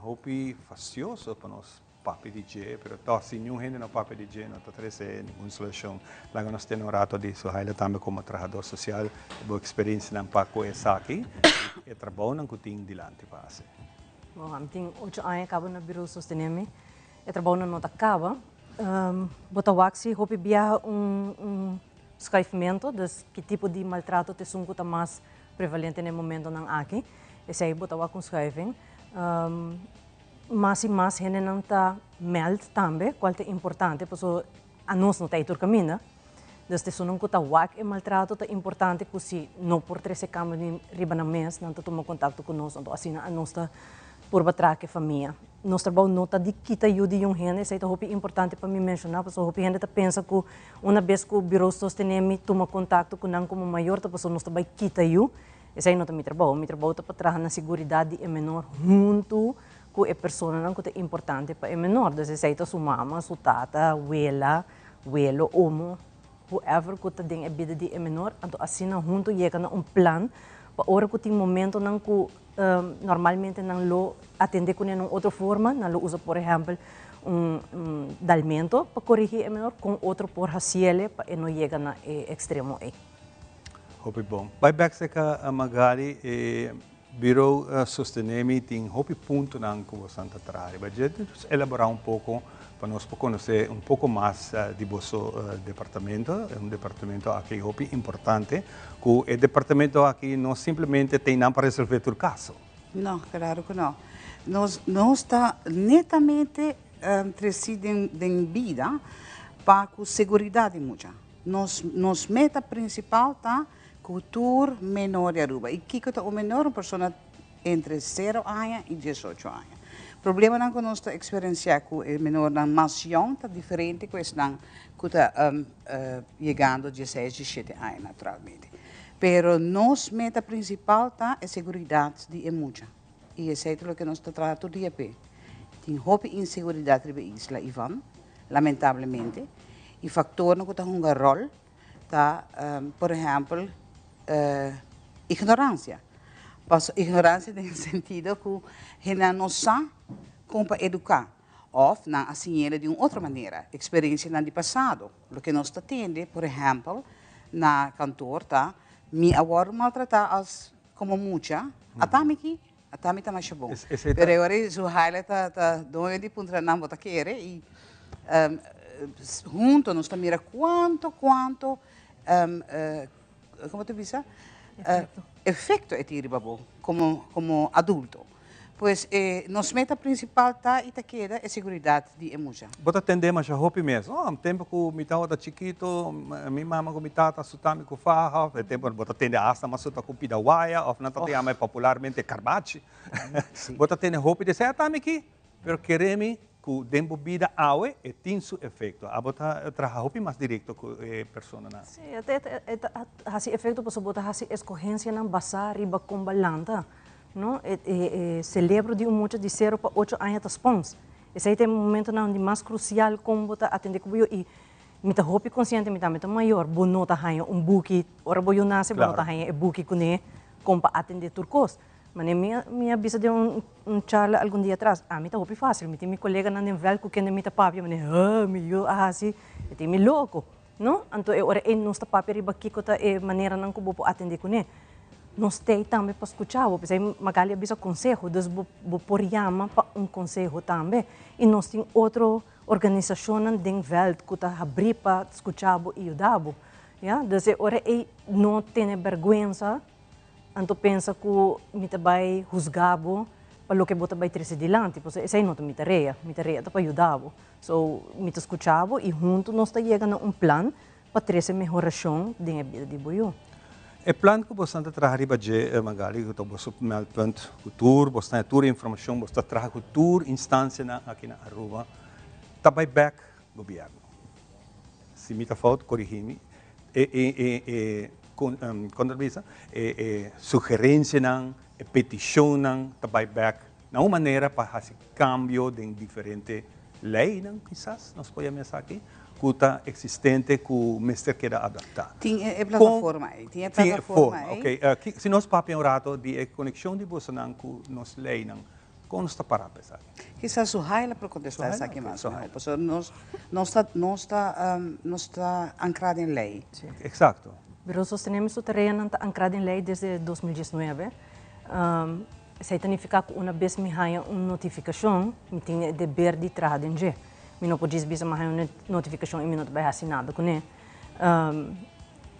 hopi fastioso pa nos papia di dje, pero tòg si niun hende no papia di dje no ta trese ningun solushon. Laga nos tene un rato di Suhaila tambe komo trahador sosial, bo eksperensianan pa ku esaki i e trabounan ku tin dilanti pa hasi. Bon, ami tin ocho aña kaba na Bureau Sostenemi. E trabounan no ta kaba. Bo ta wak si hopi biaha un un schuifmento, dus ki tipo di maltrato ta esun ku ta mas prevalente na e momentonan aki. Esei bo ta wak un schuifing. Mas i mas hendenan ta meld tambe, cual ta importante, paso anos no ta ei tur caminda. Dus esunnan cu ta wak e maltrato ta importante cu si no por trece cambio ni riba nan mes, nan ta tuma contacto cu nos, anto asina anos ta purba traha cu e famia. Nos trabou no ta di kita yu di un hende, esey ta hopi importante pa mi menciona, paso hopi hende ta pensa cu una bes cu Bureau Sostenemi tuma contacto cu nan como mayor ta paso nos ta bay kita yu. Esei no ta mi trabou. Mi trabou ta pa traha na siguridat di e menor huntu ku e personanan ku ta importante pa e menor. Dus esei ta su mama, su tata, wela, welo, omo, whoever ku ta den e bida di e menor. Anto asina huntu yega na un plan pa ora ku tin momentonan ku normalmente nan lo atende kuné na un otro forma, nan lo usa por ehèmpel un dalmento pa korigí e menor, kon otro por hasiele pa e no yega na e ekstremo ei. Hopi bon. Bai bek serka Magali, e Bureau Sostenemi tin hopi puntonan ku bosan ta traha riba dje. Dus elaborá un poko pa nos por konosé un poko mas di boso departamento. E un departamento aki hopi importante ku e departamento aki no simplemente tin nan pa resolvé tur kaso. No, klaro ku no. Nos nos ta netamente tresí den den bida pa ku seguridat di mucha. Nos nos meta principal ta cu tur menor di Aruba. Y kico ta un menor? Un persona entre sero aña i diesocho aña. Problemanan ku nos ta eksperensiá ku e menornan mas yòn ta diferente ku esnan ku ta yegando dieseis, diesshete aña naturalmente. Pero nos meta prinsipal ta e seguridat di e mucha i esei ta loke nos ta traha tur dia p'e. Tin hopi inseguridat riba e isla, Ivan, lamentablemente, i faktornan ku ta hunga ròl ta, por ehèmpel, ignoransia. Paso ignoransia den e sentido ku hendenan no sa kon pa eduká òf nan a siñ'e di un otro manera, eksperensianan di pasado. Loke nos ta tende, por ehèmpel, na kantor ta, mi a wòrdu maltratá as komo mucha, ata mi ki, ata mi ta masha bon. Pero e ora ei Zuhaila ta ta doño di puntra nan bo ta kere i hunto nos ta mira kuanto kuanto como ta bisa efecto e tin riba bo como como adulto. Pues e nos meta principal ta y ta keda e seguridad di e mucha. Bo ta tende masha hopi mes, oh, tempo cu mi tabata chikito, mi mama cu mi tata a suta mi cu faha, of e tempo bo ta tende hasta mas suta cu pida waya, of nan ta yama popularmente carbachi. Bo ta tende hopi di esey, ata mi aki, pero kere mi Ku den bo bida awe e tin su efekto. Abo ta traha hopi mas direkto ku e personanan. Sí, e ta hasi efekto pasobra bo ta hasi eskohensianan basá riba kon bo lanta, no? E selebro di un mucha di sero pa ocho aña ta spons. Esei ta e momentonan di mas krusial kon bo ta atendé ku bo yu. I mi ta hopi konsiente, mi tambe ta mayor, bo no ta haña un buki, ora bo yu nase bo no ta haña e buki kuné kon pa atendé tur kos. Mane mi a mi a bisa den un un charla algun dia atras, ami ta hopi fácil, mi tin mi coleganan den veld cu kende mi ta papia, mane huh, mi yu a haci, e tin mi loco, no? Anto e ora ei nos ta papia riba kico ta e maneranan cu bo por atende cune. Nos t'ei tambe pa scucha bo, p'esei Magali a bisa conseho, dus bo bo por yama pa un conseho tambe. Y nos tin otro organisacionnan den veld cu ta habri pa scucha bo y yuda bo, ya. Dus e ora ei no tene berguensa. Anto pensa ku mi ta bai husga bo pa loke bo ta bai trese dilanti, pasobra esei no ta mi tarea. Mi tarea ta pa yuda bo. So, mi ta skucha bo i huntu nos ta yega na un plan pa trese mehorashon den e bida di bo yu. E plan ku boso ta traha riba dje, Magali, ku ta boso meldpunt ku tur bo ta haña tur informashon, bo ta traha ku tur instansianan aki na Aruba, ta bai bèk gobièrnu. Si mi ta fout, korigí mi. E e e kon ta bisa e e sugerencianan, e peticionnan ta bai bek na un manera pa haci cambio den diferente leynan kisas nos por yama esaki cu ta existente cu mester keda adapta. Tin e plataforma ey, tin e plataforma ey. Tin e forma, ok. Si nos papia un rato di e conexion di bosonan cu nos leynan. Kon nos ta pará pa esaki? Kisas Suhaila por kontestá esaki mas mihó, pasobra nos nos ta nos ta nos ta ankrá den lei. Eksakto. Buro Sostenemi su tareanan ta ankrá den lei desde 2019. Esei ta nifiká ku una bes mi haña un notifikashon, mi tin e deber di traha den dje. Mi no por djis bisa mi a haña un notifikashon i mi no ta bai hasi nada kuné.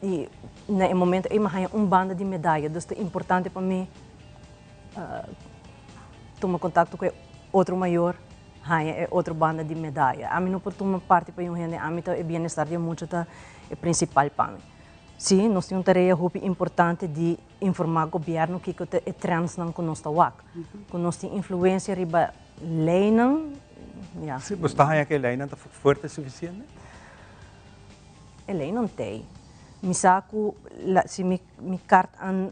I na e momento ei mi a haña un banda di medaya, dus ta importante pa mi tuma contacto cu e otro mayor, haña e otro banda di medaya. Ami no por tuma parti pa un hende, ami ta e bienestar di e mucha ta e principal pa mi. Si, nos tin un tarea hopi importante di informa gobierno kico ta e trendsnan cu nos ta wak. Cu nos tin influencia riba leynan, ya. Si, bo sta haña cu e leynan ta fuerte suficiente? E leynan t'ey. Mi sa cu si mi Mi kart an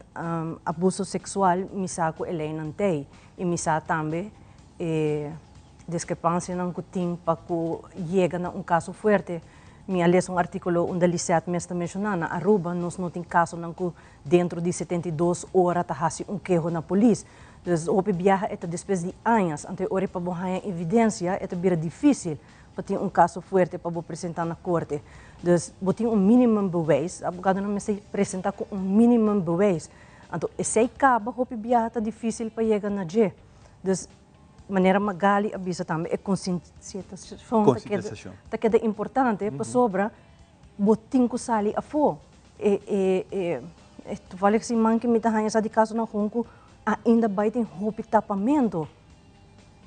abuso seksual mi sa ku e leinan t'ei i mi sa tambe e diskrepansianan ku tin pa ku yega na un kaso fuerte. Mi a lesa un artíkulo unda Lisette mes ta menshoná na Aruba nos no tin kasonan ku dentro di 72 ora ta hasi un keho na polis. Dus hopi biaha e ta despues di añas, anto e ora pa bo haña evidensia e ta bira difísil. pa tin un kaso fuerte pa bo presentá na korte. Dus bo tin un minimum bewijs, abogadonan mester presentá ku un minimum bewijs. Anto esei kaba hopi biaha ta difísil pa yega na dje. Dus manera Magali a bisa tambe e konsientiasashon ta keda ta keda importante pasobra bo tin ku sali afó. E e e toevallig siman ku mi ta haña sa di kasonan kon ku ainda bai tin hopi tapamentu.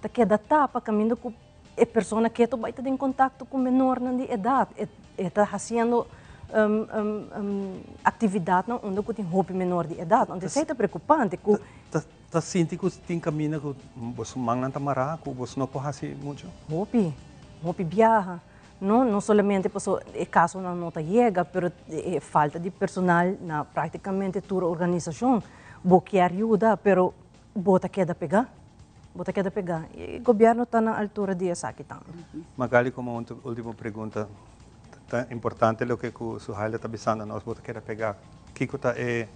Ta keda tapa kaminda ku E persona keto bai ta den kontakto ku menornan di edat. E ta hasiendo aktividatnan unda ku tin hopi menor di edat. Anto esei ta preokupante ku. Ta sinti ku tin kaminda ku boso mannan ta mará ku boso no por hasi muchu? Hopi, hopi biaha. No, no solamente paso e kasonan no ta yega, pero e falta di personal na praktikamente tur organisashon. Bo kier yuda, pero bo ta keda pegá. Bo ta keda pegá. E gobièrnu ta na altura di esaki tambe. Magali, komo un ultimo pregunta, ta importante loke ku Suhaila ta bisando nos, bo ta keda pegá. Kiko ta e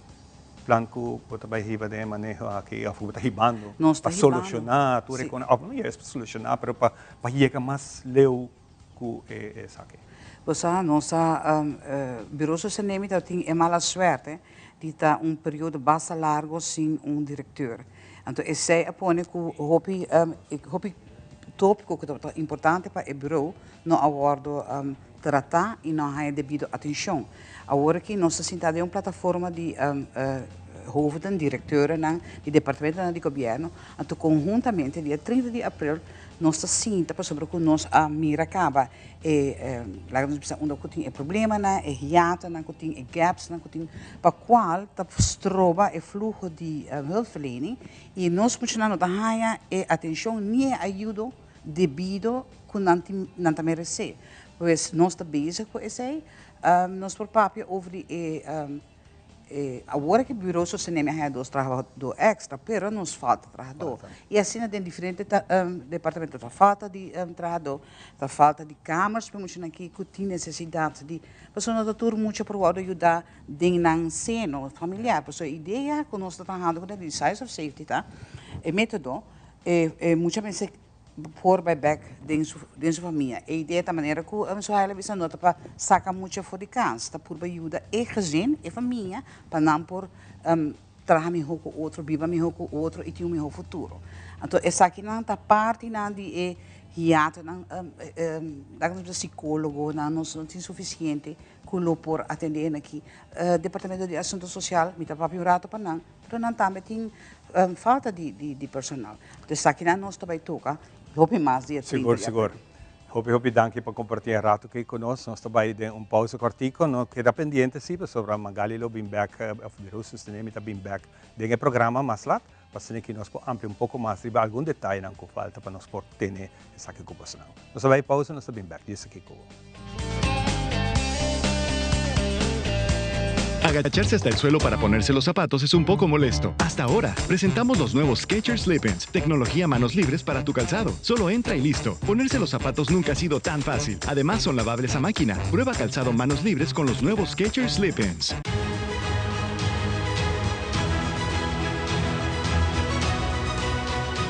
plan ku bo ta bai hiba den e maneho aki òf ku bo ta hibando pa solushoná tur e kos, òf no yega solushoná pero pa yega mas leu ku e esaki? Bo sa, nos ta, Bureau Sostenemi ta tin e mala suerte di ta un periodo basta largo sin un directeur. Anto esei a pone ku hopi hopi tópiko ku tabata importante pa e bureau no a wòrdu tratá i no a haña debido atenshon. Awor aki nos ta sintá den un plataforma di hoofden, direkteurennan di departamentonan di gobièrnu, anto konhuntamente dia 30 di aprel nos ta sinta pasobra ku nos a mira kaba e laga nos bisa unda ku tin e problemanan, e hiatonan ku tin, e gapsnan ku tin pa kual ta stroba e fluho di hulpverlening i nos muchanan no ta haña e atenshon ni e ayudo debido ku nan tin nan ta meresé. Pues nos ta bezig ku esei. Nos por papia over di e e awor ku Bureau Sostenemi a haña dos trahadó èkstra, pero nos falta trahadó. I asina den diferente departamento ta falta di trahadó, ta falta di kamers pa muchanan aki ku tin nesesidat di pasobra no ta tur mucha por wòrdu yudá den nan seno familiar. Pasobra e idea ku nos ta trahando ku di Size of Safety ta e método E mucha mester por bai bek den su den su famia. E idea ta manera ku Suhaila a bisa no ta pa saka mucha for di kas, ta purba yuda e gezin, e famia, pa nan por traha mihó ku otro, biba mihó ku otro i tin un mihó futuro. Anto esakinan ta partinan di e hiatonan, laga nos bisa sikólogonan, nos no tin sufisiente ku lo por atendé aki. Departamento di Asunto Sosial, mi ta papia un rato pa nan, Pero nan tambe tin falta di personal. Entonces esakinan nos ta bay toca hopi mas di e 30 Sigur, sigur. Hopi, hopi danki pa comparti e rato aki cu nos. Nos ta bay den un pausa cortico. No keda pendiente si, pasobra Magali lo bin bek, of Bureau Sostenemi ta bin bek den e programa mas lat, pa asina ki nos por amplia un poco mas riba algun detayenan cu falta pa nos por tene esaki cu bosonan. Nos ta bay pausa, nos ta bin bek djis aki cu bo. Agacharse hasta el suelo para ponerse los zapatos es un poco molesto. Hasta ahora, presentamos los nuevos Skechers Slip-ins, tecnología manos libres para tu calzado. Solo entra y listo. Ponerse los zapatos nunca ha sido tan fácil. Además, son lavables a máquina. Prueba calzado manos libres con los nuevos Skechers Slip-ins.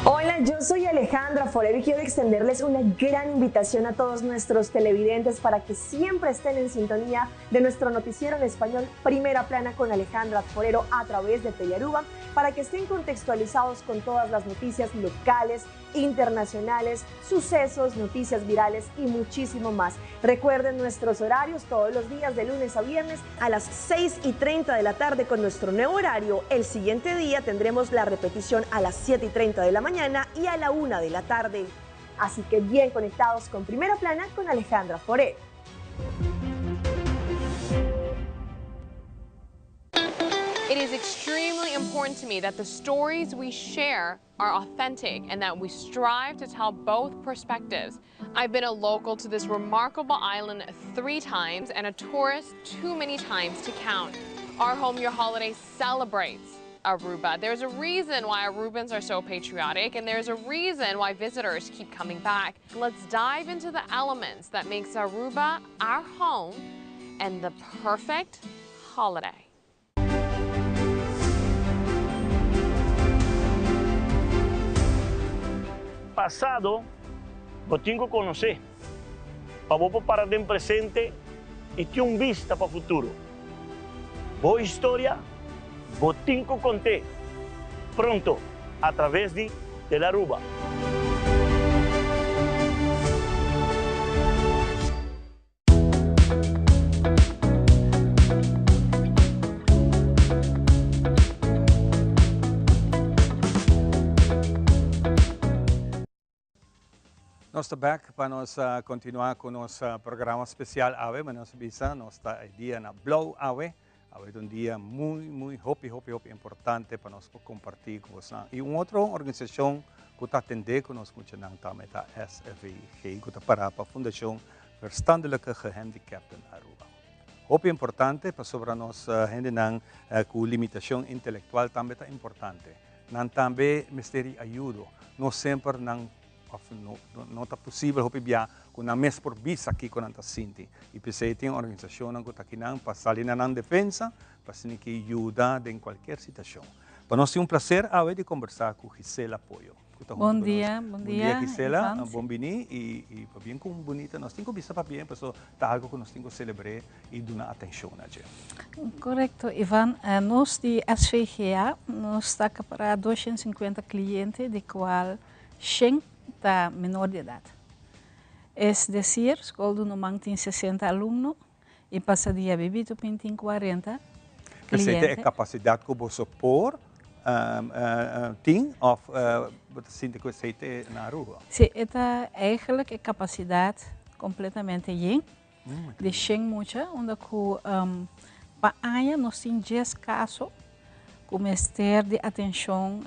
Hola, yo soy Alejandra Forero y quiero extenderles una gran invitación a todos nuestros televidentes para que siempre estén en sintonía de nuestro noticiero en español Primera Plana con Alejandra Forero a través de Telearuba, para que estén contextualizados con todas las noticias locales, internacionales, sucesos, noticias virales y muchísimo más. Recuerden nuestros horarios todos los días de lunes a viernes a las 6 y 30 de la tarde con nuestro nuevo horario. El siguiente día tendremos la repetición a las 7 y 30 de la mañana y a la 1 de la tarde. Así que bien conectados con Primera Plana con Alejandra Forero. It is extremely important to me that the stories we share are authentic and that we strive to tell both perspectives. I've been a local to this remarkable island three times and a tourist too many times to count. Our Home Your Holiday celebrates Aruba. There's a reason why Arubans are so patriotic and there's a reason why visitors keep coming back. Let's dive into the elements that makes Aruba our home and the perfect holiday. Pasado bo tin ku konosé pa bo por para den presente i tin un bista pa futuro. Bo historia bo tin ku kont'é pronto a traves di Telaruba. Nos ta bek pa nos continua cu nos programa special awe, ma nos bisa nos ta e dia na blauw awe. Awe ta un dia muy muy hopi hopi hopi importante pa nos por comparti cu bosnan. Y un otro organisacion cu ta atende cu nos muchanan tambe ta SVG cu ta para pa Fundacion Verstandelijke Gehandicapten Aruba. Hopi importante pasobra nos hendenan cu limitacion intelectual tambe ta importante. Nan tambe mester di ayudo. No semper nan Of no, no ta posibel hopi bia ku nan mes por bisa kiko nan ta sinti. I p'esei tin organisashonnan ku ta akinan pa sali na nan defensa, pa asina ke yuda den kualkier situashon. Pa nos tin un plaser awe di kombersá ku Gisela Pollo, ku ta huntu Bon ku nos. dia, bon Bon dia dia, Gisela, Ivan. bon bini i i pabien ku un bunita nos tin ku bisa pabien paso ta algu ku nos tin ku selebr'é i duna atenshon na dje. Korekto Ivan, nos di SVGA nos ta akapará 250 kliente di kual Shen ta menor di edat. Es desir, Skol Dunoman tin 60 alumno i Pasadia Bibito Pin tin 40 P'esei ta e kliente. kapasidat ku boso por tin òf bo ta sinti ku esei ta na Aruba? Si, e ta eigenlijk e kapasidat kompletamente yen di shen mucha, unda ku pa aña nos tin dies kaso ku mester di atenshon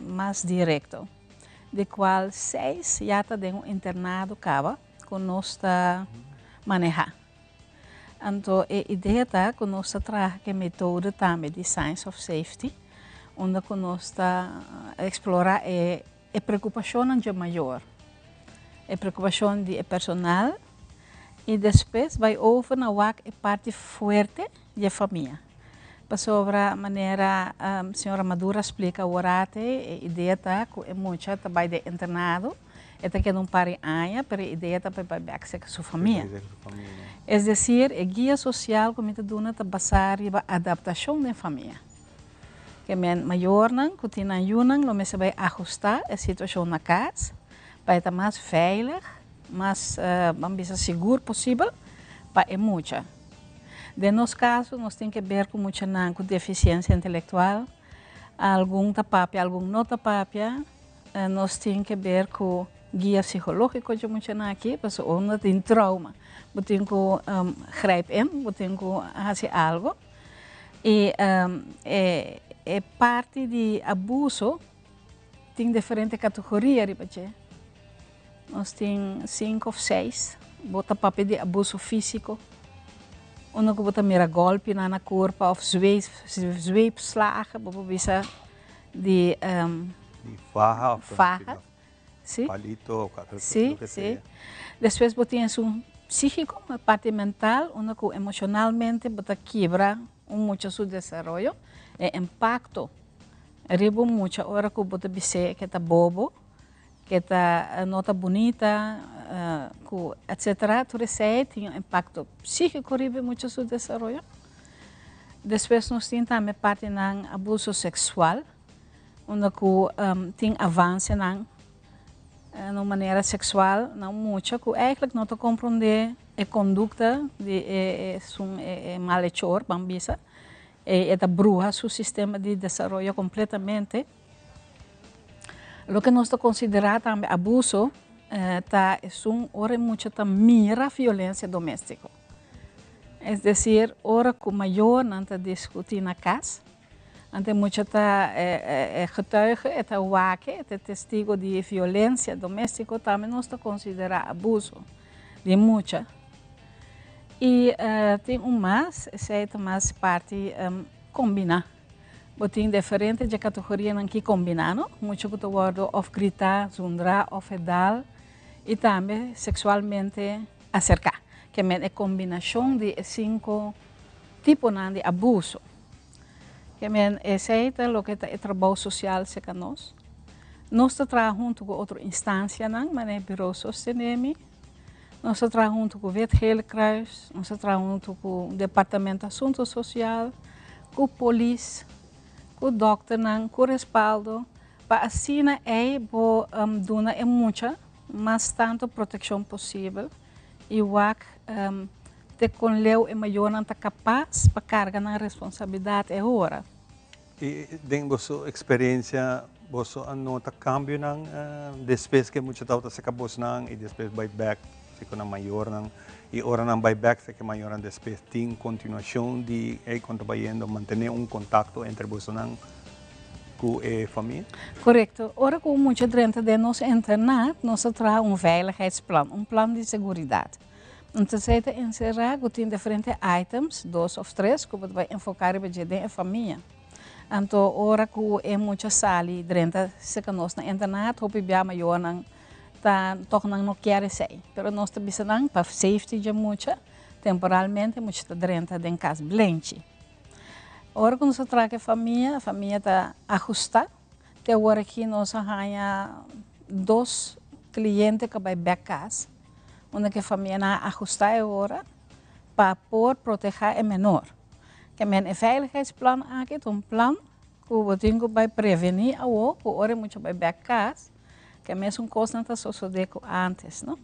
mas direkto, di kual seis ya ta den un internado kaba ku nos ta manehá. Anto e idea ta ku nos ta traha ku e metodo tambe di Signs of Safety, unda ku nos ta eksplorá e E preokupashonnan dje mayor, e preokupashon di e personal i despues bai over na wak e parti fuerte di e famia. Pasobra manera señora Maduro a splika aworate e idea ta ku e mucha ta bai den internado, e ta keda un par di aña pero e idea ta pa e bai bek serka su famia. Es desir e guia sosial ku mi ta duna ta basá riba adaptashon den famia. Ke men mayornan ku tin nan yunan lo mester bai ahustá e situashon na kas pa e ta mas veilig, mas ban bisa sigur posibel pa e mucha. Den nos kaso nos tin ke ber ku muchanan ku defisiensia intelektual, algun ta papia algun no ta papia, nos tin ke ber ku guia psikológiko dje muchanan aki pasobra unda tin trauma bo tin ku grijp in, bo tin ku hasi algo. E e parti di abuso tin diferente categoria riba dje. Nos tin cinco of seis. Bo ta papia di abuso fisico, unda cu bo ta mira golpinan na curpa of zweepslagen, bo por bisa di Di faha of faha, si. Palito of loke Si, sea. si. Despues bo tin esun psíkiko, e parti mental, unda ku emoshonalmente bo ta kibra un mucha su desaroyo, e impakto riba un mucha ora ku bo ta bis'é ke ta bobo, ke ta no ta bunita, ku etsetera, tur esei tin un impakto psíkiko riba e mucha su desaroyo. Despues nos tin tambe partinan abuso seksual, unda ku tin avansenan na un manera seksual na un mucha ku eigentlik no ta komprondé e kondukta di e esun e malechor, ban bisa, e ta bruha su sistema di desaroyo kompletamente. Loke nos ta konsiderá tambe abuso ta esun ora e mucha ta mira violensia doméstiko. Es desir, ora ku mayornan ta diskutí na kas, Ante mucha ta e getuige, e ta wak, e ta testigo di violencia domestico, tambe nos ta considera abuso di mucha. Y tin un mas, esey ta mas parti combina. Bo tin diferente dje categorianan ki combina, no? Mucha cu ta wordo of grita, zundra of e dal y tambe sexualmente acerca. Ke men e combinacion di e cinco tiponan di abuso. Ke men esei ta loke ta e trabou sosial serka nos. Nos ta traha huntu ku otro instansianan, manera Bureau Sostenemi, nos ta traha huntu ku Wit Gele Kruis, nos ta traha huntu ku Departamento Asunto Sosial, ku polis, ku dòkternan, ku respaldo, pa asina ei bo duna e mucha mas tantu protekshon posibel i wak Te kon leu e mayornan ta kapas pa karga nan responsabilidat e ora. I den boso eksperensia, boso a nota kambionan despues ku e mucha tabata seka bosnan i despues bai bèk seka nan mayornan? I ora nan bai bèk seka e mayornan despues tin kontinuashon di e kon ta bayendo mantené un kontakto entre bosonan ku e famia? Korekto. Ora ku un mucha drenta den nos internat, nos ta traha un veiligheidsplan, un plan di seguridat. Entonces ei ta enserá ku tin diferente items, dos òf tres, ku bo ta bai enfoká riba dje den e famia. Anto ora ku e mucha sali drenta serka nos na internat, hopi bia mayornan ta tòg nan no kier esei. Pero nos ta bisa nan pa safety dje mucha, temporalmente mucha ta drenta den kas blenchi. Ora ku nos a traha ku e famia, e famia ta ahustá. Te awor aki nos a haña dos kliente ku a bai bèk kas, unda ku e famianan a ahustá e ora pa por protehá e menor. Ke men e veiligheidsplan aki ta un plan ku bo tin ku bai prevení awor ku ora e mucha bai bèk kas, ke mesun kosnan ta sosodé ku ántes, no.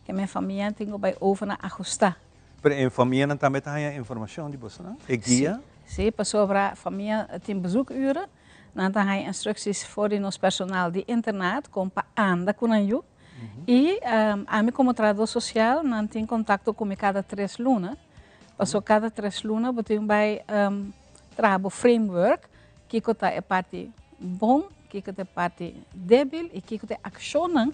Ke men famia tin ku bai over na ahustá. Pero e famianan tambe ta haña informashon di bosonan? E guia? Sí, pasobra famia tin bezoekuren. Nan ta haña instructies for di nos personal di internat kon pa anda ku nan yu. I ami komo trahador sosial nan tin kontakto ku mi kada tres luna. Paso kada tres luna bo tin bai traha bo framework kiko ta e parti bon, kiko ta e parti debil i kiko ta e akshonnan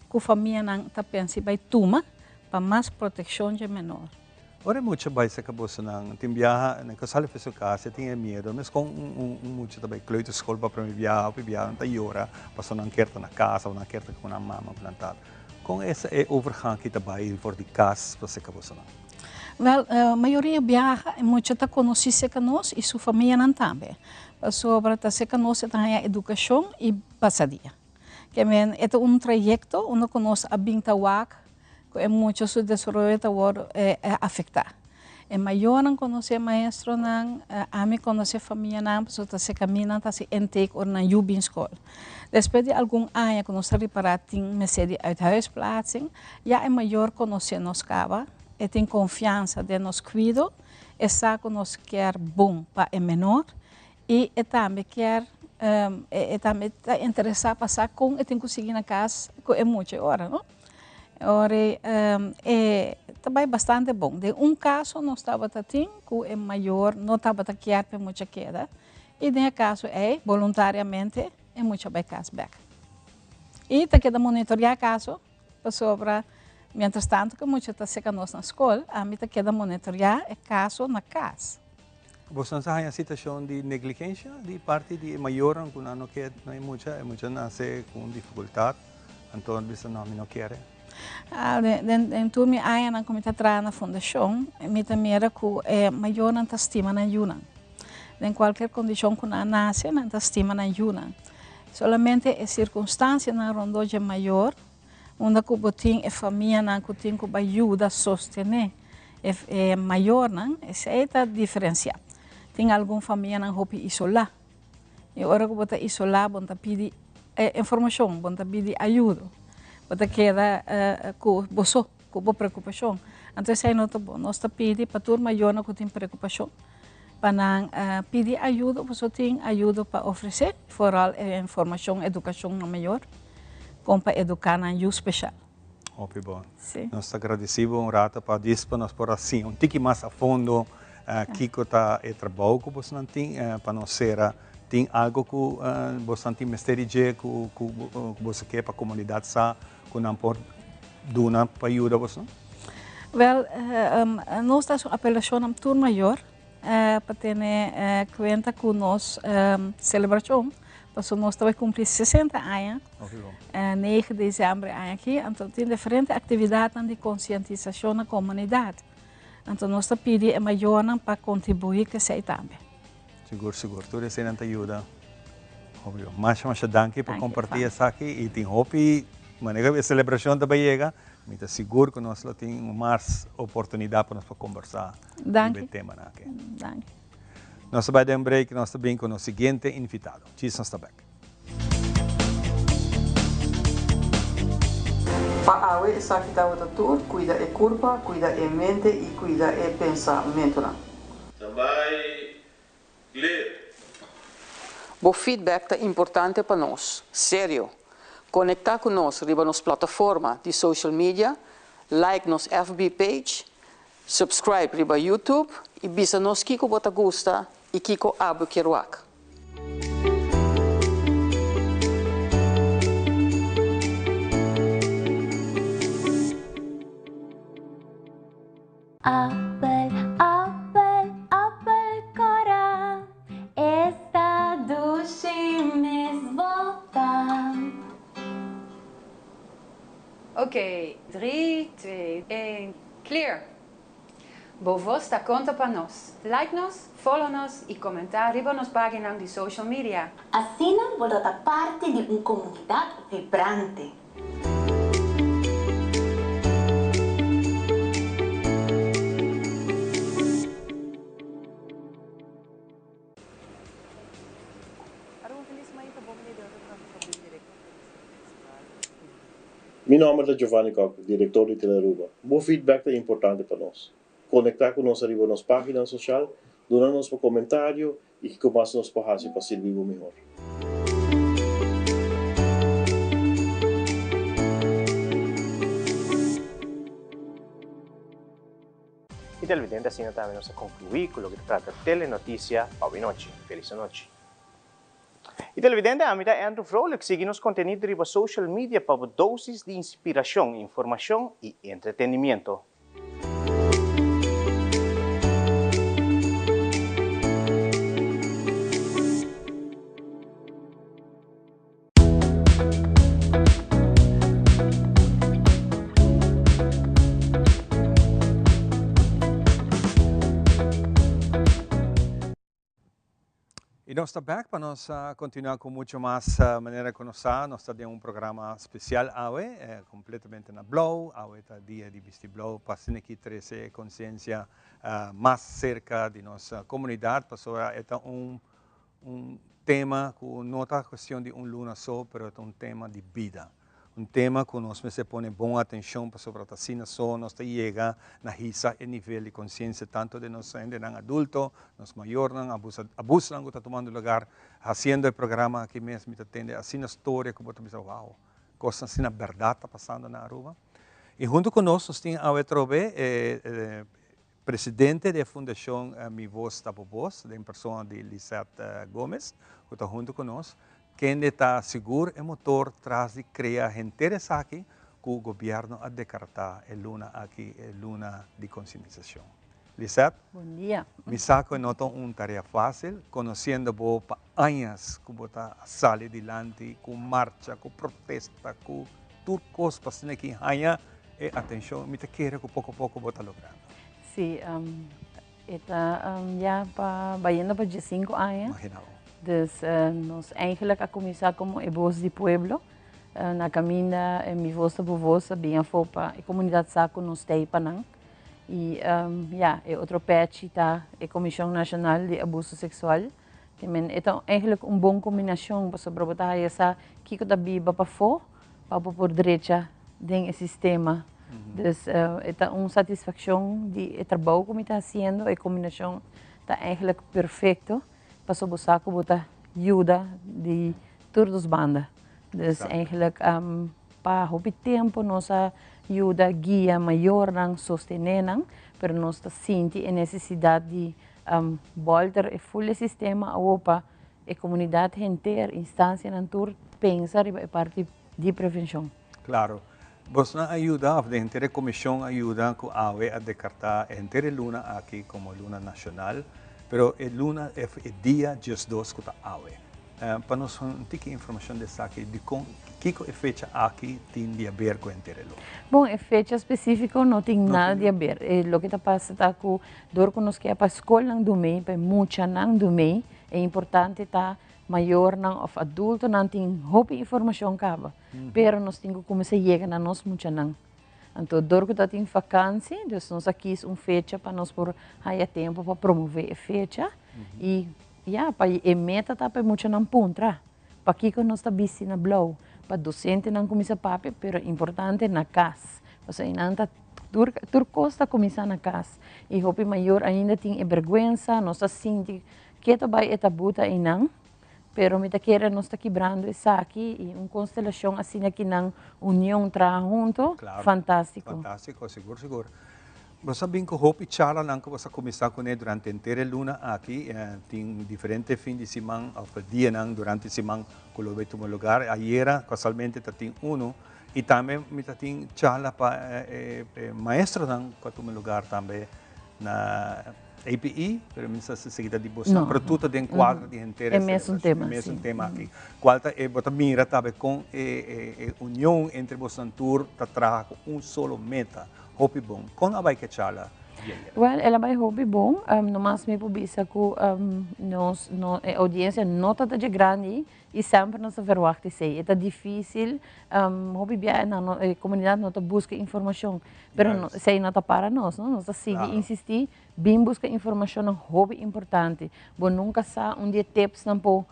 ku famianan ta pensa bai tuma pa mas protekshon dje menor. Ora e mucha bai saka bosonan tin biaha nan ka sali for su kas e tin e miedo mes kon un mucha ta bai kleuterschool pa prome biaha hopi biaha nan ta yora pasobra nan kier ta na kas of nan kier ta ku nan mama ku nan tata kon esa e overgang aki ta bai for di kas pa saka bosonan? Wel mayoria biaha e mucha ta konosí seka nos i su famianan tambe pasobra ta seka nos e ta haña edukashon i pasadia. Ke men e ta un trayekto unda ku nos a bin ta wak ku e mucha su desaroyo ta wòrdu afektá. E mayornan konosé e maestronan, ami konosé famianan pasobra ta serka mi nan ta hasi intake ora nan yu bin skol. Despues di algun aña ku nos ta ripará tin mester di uithuisplaatsing, ya e mayor konosé nos kaba, e tin konfiansa den nos kuido, e sa ku nos kier bon pa e menor I e tambe kier, e tambe ta interesá pa sa kon e tin ku sigui na kas ku e mucha e ora, no? Ora e ta bai bastante bon. Den un kaso nos tabata tin ku e mayor no tabata kier pa e mucha keda i den e kaso ei boluntariamente e mucha bai kas bèk. I ta keda monitoriá e kaso pasobra mientras tanto ku e mucha ta seka nos na skol, ami ta keda monitoriá e kaso na kas. Boso sa haña situashon di negligensha di parti di e mayornan ku nan no ke na e mucha, e mucha nase ku un difikultat, anto nan bisa no mi no kere? Den tur mi añanan ku mi ta traha na fundashon, mi ta mira ku e mayornan ta stima nan yunan. Den kualker kondishon ku nan nase, nan ta stima nan yunan. Solamente e sirkunstansianan rondó dje mayor, unda ku bo tin e famianan ku tin ku bai yuda sostené e mayornan, esei ta diferensiá. Tin algun famianan hopi isolá. I ora ku bo ta isolá bo no ta pidi informashon, bo no ta pidi ayudo. Bo ta keda ku bo so, ku bo preokupashon. Anto esei no ta bon. Nos ta pidi pa tur mayornan ku tin preokupashon pa nan pidi ayudo, pasobra tin ayudo pa ofresé, foral e informashon, edukashon na mayor, kon pa eduká nan yu speshal. Hopi bon. Sí. Nos ta gradisí bo un rato pa djis pa nos por a siña un tiki mas a fondo kiko ta e trabou ku bosnan tin pa nos sera. Tin algo ku bosnan tin mester di dje ku boso ke pa komunidat sa ku nan por duna pa yuda bosnan? Wèl, nos ta hasi un apelashon na tur mayor pa tene kuenta ku nos selebrashon Pasobra nos ta bai kumpli sesenta aña nege desèmber e aña aki, anto tin diferente aktividatnan di konsientisashon na komunidat. Anto nos ta pidi e mayornan pa kontribuí ku esei tambe. Sigur, sigur. Tur eseinan ta yuda. Hopi bon. Masha, masha danki pa kompartí esaki i tin hopi manera ku e selebrashon ta bai yega, mi ta sigur ku nos lo tin mas oportunidat pa nos por kombersá riba e temanan aki. Danki. Nos ta bai den break, nos ta bin ku nos siguiente invitado. Djis nos ta bek. Pa awe esaki tabata tur, kuida e kurpa, kuida e mente i kuida e pensamentunan. Standby, clear. Bo feedback ta importante pa nos. Serio! Konektá ku nos riba nos plataforma di social media, like nos FB page, subscribe riba YouTube i bisa nos kiko bo ta gusta i kiko abo kier wak. Appel, appel, appel cora, esta dushi mes bota. Ok, 3, 2, 1, clear! Bo voz ta conta pa nos. Like nos, follow nos y comenta riba nos pagina di social media. Asina bo lo ta parti di un comunidad vibrante. Mi nomber ta Giovanni Kock, director di Telearuba. Bo feedback ta importante pa nos. Conecta cu nos ariba nos pagina social, duna nos bo comentario y kico mas nos por haci pa sirbi bo mihor. Y televidente asina tambe nos a conclui cu loke ta trata Telenoticia pa awe nochi. Feliz anochi. Y televidente ami ta Andrew Vrolijk sigui nos contenido riba social media pa bo dosis di inspiracion, informacion y entretenimiento. Y nos ta back pa nos continua cu mucho mas manera cu nos sa. Nos ta den un programa special awe, completamente na blauw. Awe ta dia di bisti blauw pa asina aki trece e conciencia mas cerca di nos comunidad pasobra e ta un un tema cu no ta cuestion di un luna so, pero ta un tema di bida. Un tema cu nos mester pone bon atencion pasobra ta asina so nos ta yega na hisa e nivel di conciencia tanto den nos hendenan adulto, nos mayornan, abusa, abusonan cu ta tumando lugar. Haciendo e programa aki mes mi ta tende asina storia cu bo ta bisa wow, cosnan asina berdad ta pasando na Aruba. Y hunto cu nos, nos tin awe atrobe e Presidente di e Fundashon Mi Voz Ta Bo Voz, den persona di Lisette Gomes, ku ta huntu ku nos, kende ta sigur e motor tras di krea henter esaki ku gobièrnu a dekartá e luna aki e luna di konsientisashon. Lisette, Bon dia. Mi sa ku e no ta un tarea fásil, konosiendo bo pa añas ku bo ta sali dilanti ku marcha, ku protesta, ku tur kos pa asina ki haña e atenshon. Mi ta kere ku poko poko bo ta logrando. Sí, e ta ya pa bayendo pa diesinku aña. Imagina bo. Dus nos eigenlijk a kuminsá komo e bos di pueblo. Na kaminda Mi Voz ta Bo Voz a bin afó pa e komunidat sa ku nos t'ei pa nan. I ya, e otro pèchi ta e Komishon Nashonal di Abuso Seksual. Te men e ta eigenlijk un bon kombinashon pasobra bo ta haya sa kiko ta biba pafó pa bo por drecha den e sistema. Dus e ta un satisfakshon di e trabou ku mi ta hasiendo, e kombinashon ta eigenlijk perfekto pasobra bo sa ku bo ta yuda di tur dos banda. Dus eigenlijk pa hopi tempu nos a yuda guia mayornan, sostené nan, pero nos ta sinti e nesesidat di Bolter e full e sistema awo pa e comunidad henter, instancianan tur pensa riba e parti di prevencion. Claro. Bosnan a yuda of de henter e comision a yuda cu awe a decarta e henter e luna aki como luna nacional, pero e luna e dia 12 cu ta awe. Pa nos un tiki informacion di esaki, dicon, kico e fecha aki tin di haber cu henter e luna? Bon, e fecha specifico no tin nada di haber. E loke ta pasa ta cu dor cu nos keda pa scolnan dumey, pa e muchanan dumey, e importante ta mayornan of adultonan tin hopi informacion caba, pero nos tin cu cuminsa yega na nos muchanan. Anto dor cu ta tin vakantie, dus nos a kies un fecha pa nos por haya tempo pa promove e fecha y Ya, pa e meta ta pa e muchanan puntra, Pakiko nos ta bisti na blou? Pa dosentenan kuminsá papia, pero importante na kas. Pasobra einan ta tur tur kos ta kuminsá na kas. I hopi mayor ainda tin e bèrgwensa, nos ta sinti ke ta bai e tabú ta einan. Pero mi ta kere nos ta kibrando esaki y un constelacion asina ki nan union traha hunto, fantastico. Fantastico, sigur sigur. Bo sa bin cu hopi charlanan cu bo sa cuminsa cune durante henter e luna aki. Tin diferente fin di siman of dianan durante siman cu lo bay tuma lugar. Ayera casualmente ta tin uno y tambe mi ta tin charla pa e maestronan cu a tuma lugar tambe na APE, pero mi sa si esaki ta di bo sa, pero tur ta den cuadro di henter e mesun tema, e mesun tema aki. Cual ta e bo ta mira tambe con e union entre bosonan tur ta traha cu un solo meta. Hopi bon. Kon a bai ke charla di ayera? Well, el a bai hopi bon. Nomas mi por bisa ku nos no e audiencia no ta ta dje grandi i semper nos ta verwacht esei. E ta dificil, hopi bia nan no e comunidad no ta busca informacion, pero no esei no ta para nos, no. Nos ta sigui insisti bin busca informacionnan hopi importante. Bo nunca sa un di e tipsnan por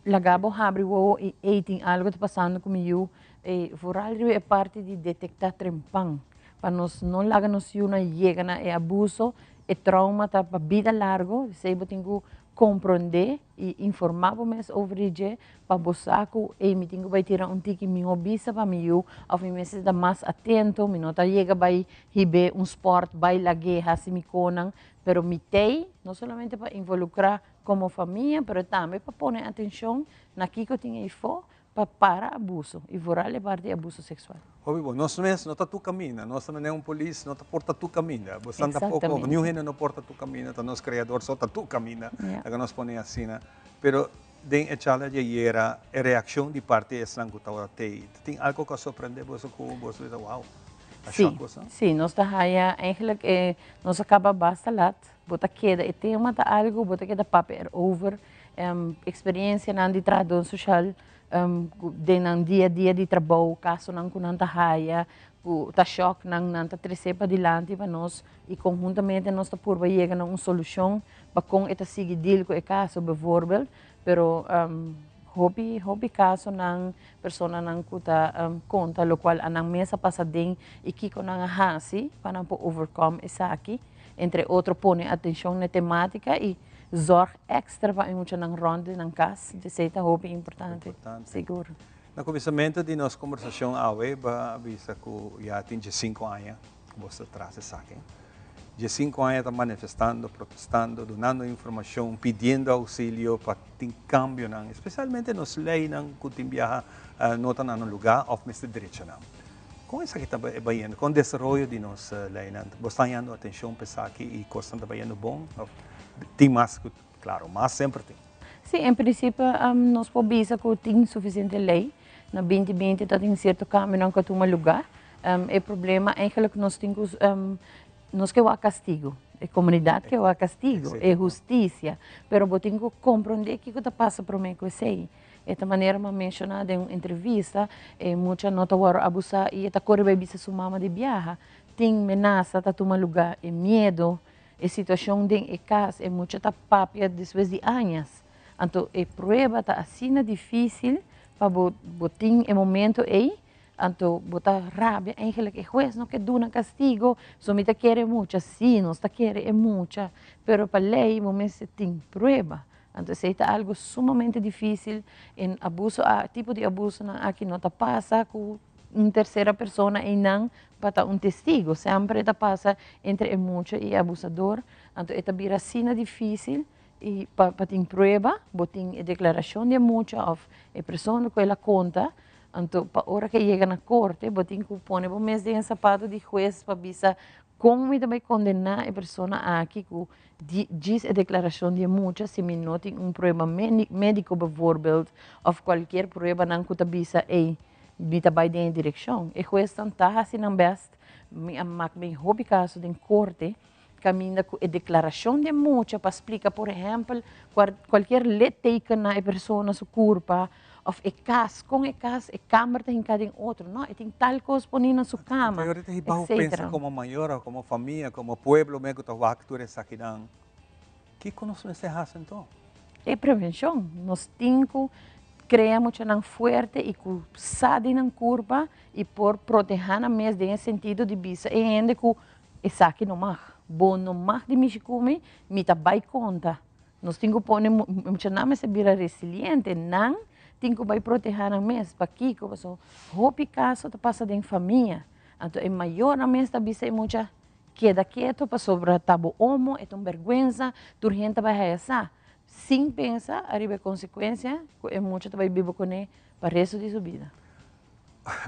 Laga bo habri wowo i ey tin algo ta pasando ku mi yu. E vooral riba e parti di detekta trempan pa nos no laga nos yunan yega na e abuso, e trauma ta pa bida largo, esey bo tin ku komprondé i informá bo mes over di dje pa bo sa ku ey mi tin ku bai tira un tiki mihó bista pa mi yu òf mi mester ta mas atento, mi no ta yega bai hib'é un spòrt bai lag'é hasi mi konan, pero mi t'ey no solamente pa involukrá Komo famia, pero tambe pa pone atenshon na kiko tin eifó pa para abuso i vooral e parti abuso seksual. Hopi bon. Nos mes no ta tur kaminda. Nos ta manera un polis no ta por ta tur kaminda. Bo san tampoco, niun hende no por ta tur kaminda. Ta nos Creador so ta tur kaminda. Laga nos pone asina. Pero den e charla di ayera, e reakshon di parti esnan ku tabata tei, ta tin algo ku a sorprende boso ku boso bisa wow, a Sí, shock boso? sí, nos ta haya eigenlijk e nos a kaba basta lat. Bo ta keda, e tema ta algu, bo ta keda papia erover. Experiencianan di trahador social den nan dia a dia di trabou, casonan cu nan ta haya, cu ta shock nan, nan ta trece padilanti pa nos y conhuntamente nos ta purba yega na un solucion pa con e ta sigui deal cu e caso bijvoorbeeld. Pero hopi, hopi casonan, personanan cu ta conta locual a nan mes a pasa den y kico nan a haci pa nan por overcome esaki. Entre otro pone atencion na e tematica y zorg extra pa e muchanan rond di nan cas, esey ta hopi importante, sigur. Na cuminsamento di nos conversacion awe bo a bisa cu ya tin diescinco aña cu bo sta tras esaki. Diescinco aña ta manifestando, protestando, dunando informacion, pidiendo auxilio pa tin cambionan, especialmente nos leynan cu tin biaha no ta na nan lugar of mester drecha nan. Kon esaki ta bayendo? Kon desaroyo di nos leinan? Bo sta hañando atenshon pa esaki i kosnan ta bayendo bon? Of tin mas ku, klaro, mas semper tin. Sí, en prinsipio nos por bisa ku tin sufisiente lei. Na binti binti ta tin sierto kambionan ku a tuma lugá. E problema eigenlik nos tin ku nos ke wak kastigu, e komunidat ke wak kastigu, e hustisia. Pero bo tin ku komprondé kiko ta pasa promé ku esei. E ta manera mi a menshoná den un entrevista, e mucha no ta wòrdu abusá i e ta kore bai bisa su mama di biaha. Tin menasa ta tuma lugá, e miedu, e situashon den e kas, e mucha ta papia despues di añas. Anto e prueba ta asina difísil pa bo bo tin e momento ei, anto bo ta rabia eigenlijk e hues no ke duna kastigo, so mi ta kere e mucha, sí nos ta kere e mucha, pero pa lei bo mester tin prueba. Anto esei ta algo sumamente dificil en abuso a tipo di abusonan aki no ta pasa cu un tercera persona eynan pa ta un testigo, semper e ta pasa entre e mucha y e abusador, anto e ta bira asina dificil y pa pa tin prueba, bo tin e declaracion di e mucha of e persona cu el a conta, anto pa ora cu e yega na corte bo tin cu pone bo mes den e zapato di huez pa bisa Kon mi ta bai kondená e persona aki ku djis e deklarashon di e mucha si mi no tin un prueba médiko bijvoorbeeld òf kualkier pruebanan ku ta bisa ey mi ta bai den e direkshon? E huesnan ta hasi nan bèst. Mi a mak mi hopi kaso den korte kaminda ku e deklarashon di e mucha pa splika por ehèmpel kualkier litteken na e persona su kurpa Of e kas, kon e kas, e kamber ta hinká den otro. No, e tin tal kos poní na su kama, Pero ahorita hiba bo pensa etcetera. komo mayor of komo famia, komo pueblo me ku ta wak tur esakinan, kiko nos mester hasi anto? E prevenshon. Nos tin ku krea muchanan fuerte i ku sa di nan kurpa i por protehá nan mes den e sentido di bisa e hende ku esaki no mag. Bo no mag di mishi ku mi, mi ta bai konta. Nos tin ku pone muchanan mester bira resiliente, nan tin ku bai protehá nan mes. Pakiko? Pasobra hopi kaso ta pasa den famia. Anto e mayornan mes ta bisa e mucha keda keto pasobra ta bo omo, e ta un bèrgwensa, tur hende ta bai haya sa. Sin pensa ariba e konsekuensia ku e mucha ta bai biba kuné pa resto di su bida.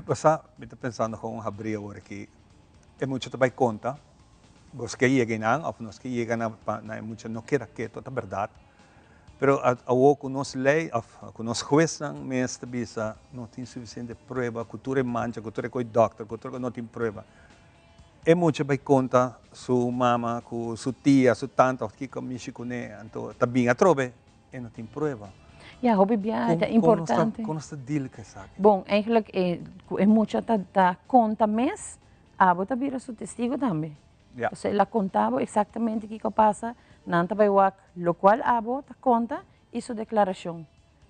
Bo sa, mi ta pensando kon un habrí awor aki. E mucha ta bai konta, bos ke yega einan òf nos ke yega na pa na e mucha no keda keto, ta bèrdat. Pero awor ku nos lei òf ku nos huesnan mes ta bisa no tin sufisiente prueba ku tur e mancha, ku tur e koi dòkter, ku tur e no tin prueba. E mucha bai konta su mama ku su tia, su tanta òf kiko mishi kuné, anto ta bin atrobe. E no tin prueba. Ja, hopi bia ta importante. Kon nos ta deal ku esaki? Bon, eigenlijk e ku e mucha ta ta konta mes, abo ta bira su testigo tambe. Ja. Pasobra el a konta bo eksaktamente kiko a pasa, nan ta bai wak lokual abo ta konta i su deklarashon.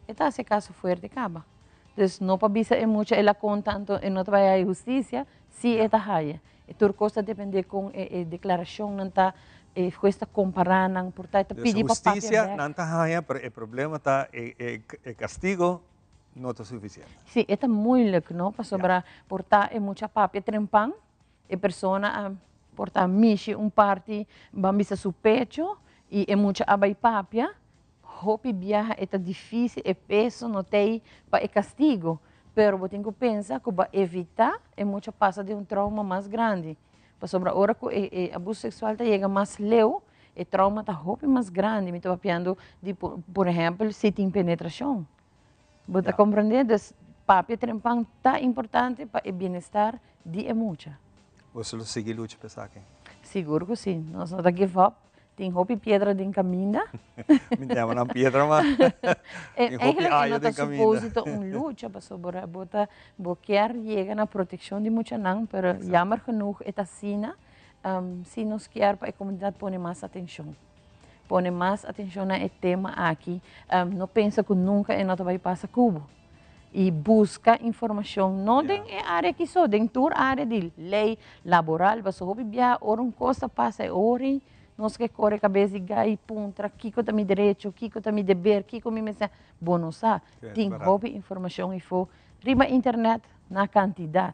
E ta hasi e kaso fuerte kaba. Dus no pa bisa e mucha el a konta anto e no ta bai haya hustisia, si e ta haya. E tur kos ta depende kon e e deklarashonnan ta, e hues ta kompará nan, por ta e ta pidi pa papia bèk. Hustisia nan ta haña, pero e problema ta e e e kastigo no ta sufisiente. Sí, e ta moeilijk, no, pasobra por ta e mucha papia trempan, e persona a por ta mishi un parti, ban bisa su pecho, i e mucha a bai papia, Hopi biaha e ta difícil, e peso no ta ei pa e castigo, pero bo tin cu pensa cu bo a evita e mucha pasa den un trauma mas grandi. Pasobra ora cu e e abuso sexual ta yega mas leu, e trauma ta hopi mas grandi. Mi ta papiando di por ehempel si tin penetracion. Bo ta comprende? Dus papia trempan ta importante pa e bienestar di e mucha. Boso lo sigui lucha pa esaki? Sigur cu si. Nos no ta give up. Tin hopi piedra den caminda. Mi ta yama nan piedra ma tin hopi ayo den caminda. Eigenlijk e no ta suposito un lucha pasobra bo ta bo kier yega na proteccion di muchanan pero jammer genoeg e ta asina si nos kier pa e comunidad pone mas atencion. Pone mas atencion na e tema aki. No pensa cu nunca e no ta bay pasa cu bo. Y busca informacion no den e area aki so, den tur area di ley laboral. Pasobra hopi biaha ora un cos ta pasa e ora ei nos ke core cabes di gai puntra kico ta mi derecho, kico ta mi deber, kico mi mester. Bo no sa. Tin hopi informacion eyfo riba internet na cantidad.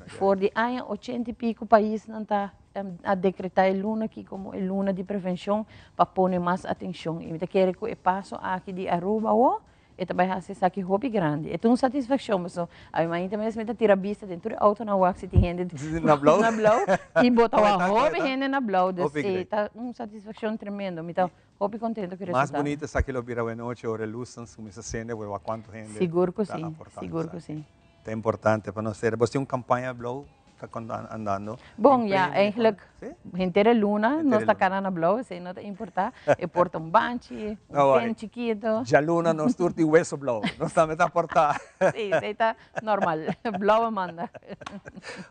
For di aña ochenta y pico paisnan ta a decreta e luna aki como e luna di prevencion pa pone mas atencion. Y mi ta kere cu e paso aki di Aruba awo E ta bai hasi esaki hopi grandi. E ta un satisfakshon paso ami mainta mes mi ta tira bista den tur e autonan wak si tin hende Na blou. na blou i bo ta wak hopi hende na blou dus Hopi e great. ta un satisfakshon tremendo. Mi ta hopi kontento ku e Mas resultado. bunito esaki lo bira awenochi ora e lusnan kuminsa sende bo wak kuantu hende Sigur ku ta si, aportando sigur ku esaki. si. Ta importante pa nos ser. Bo tin un campaña blou ta andando? Bon, ya, eigenlijk henter e luna nos ta cana na blou, esey no ta importa. E por ta un banchi, un pen chikito. Djaluna nos tur tin weso blou, nos tambe ta aporta. Si, esey ta normal, blou a manda.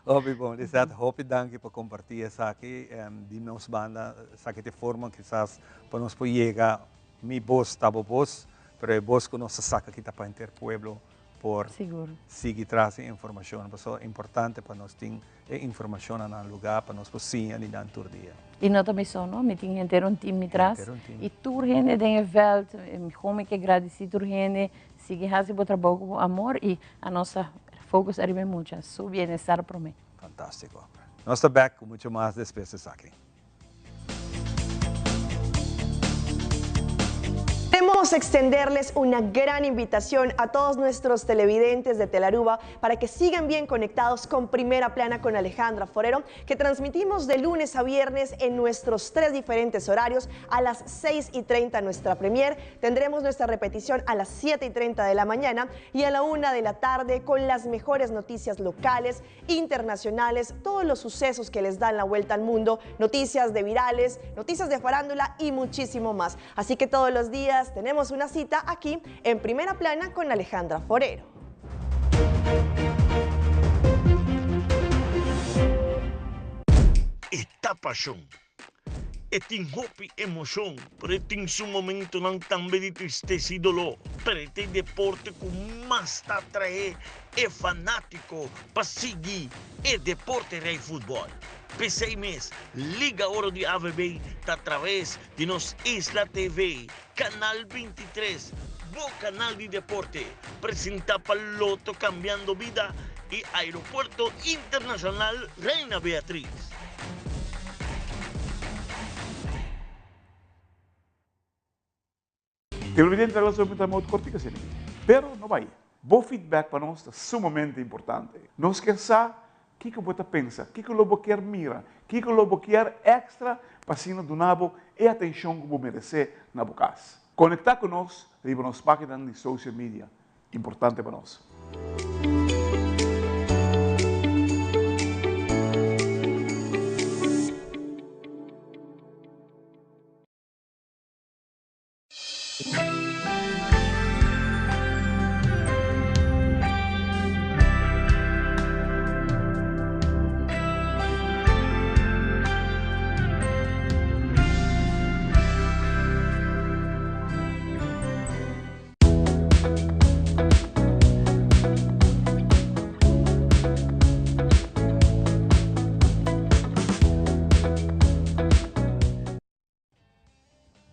Hopi bon, Lisette, hopi danki pa comparti esaki. Di nos banda, esaki ta e forma kisas pa nos por yega, mi bos ta bo bos, pero e bos cu nos ta saca aki ta pa henter pueblo. por sigui tras di informacion pasobra importante pa nos tin e informacionnan na lugar pa nos por siña di nan tur dia. Y no ta mi so no, mi tin henter un team mi tras y tur hende den e veld, miho mi ke gradici tur hende, sigui haci bo trabou cu bo amor y a nos ta focus ariba e mucha, su bienestar prome. Fantastico. Nos ta bek cu mucho mas despues di esaki. Queremos extenderles una gran invitación a todos nuestros televidentes de Telaruba para que sigan bien conectados con Primera Plana con Alejandra Forero, que transmitimos de lunes a viernes en nuestros tres diferentes horarios a las 6 y 30 nuestra premier. Tendremos nuestra repetición a las 7 y 30 de la mañana y a la 1 de la tarde con las mejores noticias locales, internacionales, todos los sucesos que les dan la vuelta al mundo, noticias de virales, noticias de farándula y muchísimo más. Así que todos los días tenemos una cita aquí en Primera Plana con Alejandra Forero. E ta pashon. E tin hopi emocion, pero e tin su momentonan tambe di tristesa y dolor. Pero e ta e deporte cu mas ta atrae e fanatico pa sigui e deporte rey futbol. P'esey mes, Liga Oro di AVB ta traves di nos Isla TV, Canal 23, bo canal di deporte, presenta pa Lotto Cambiando Bida y Aeropuerto Internacional Reina Beatriz. Televidente ta laso mita modo cortico asina aki. Pero no bay. Bo feedback pa nos ta sumamente importante. Nos kier sa kico bo ta pensa, kico lo bo kier mira, kico lo bo kier extra pa asina duna bo e atencion cu bo merece na bo cas. Conecta cu nos riba nos paginanan di social media. Importante pa nos.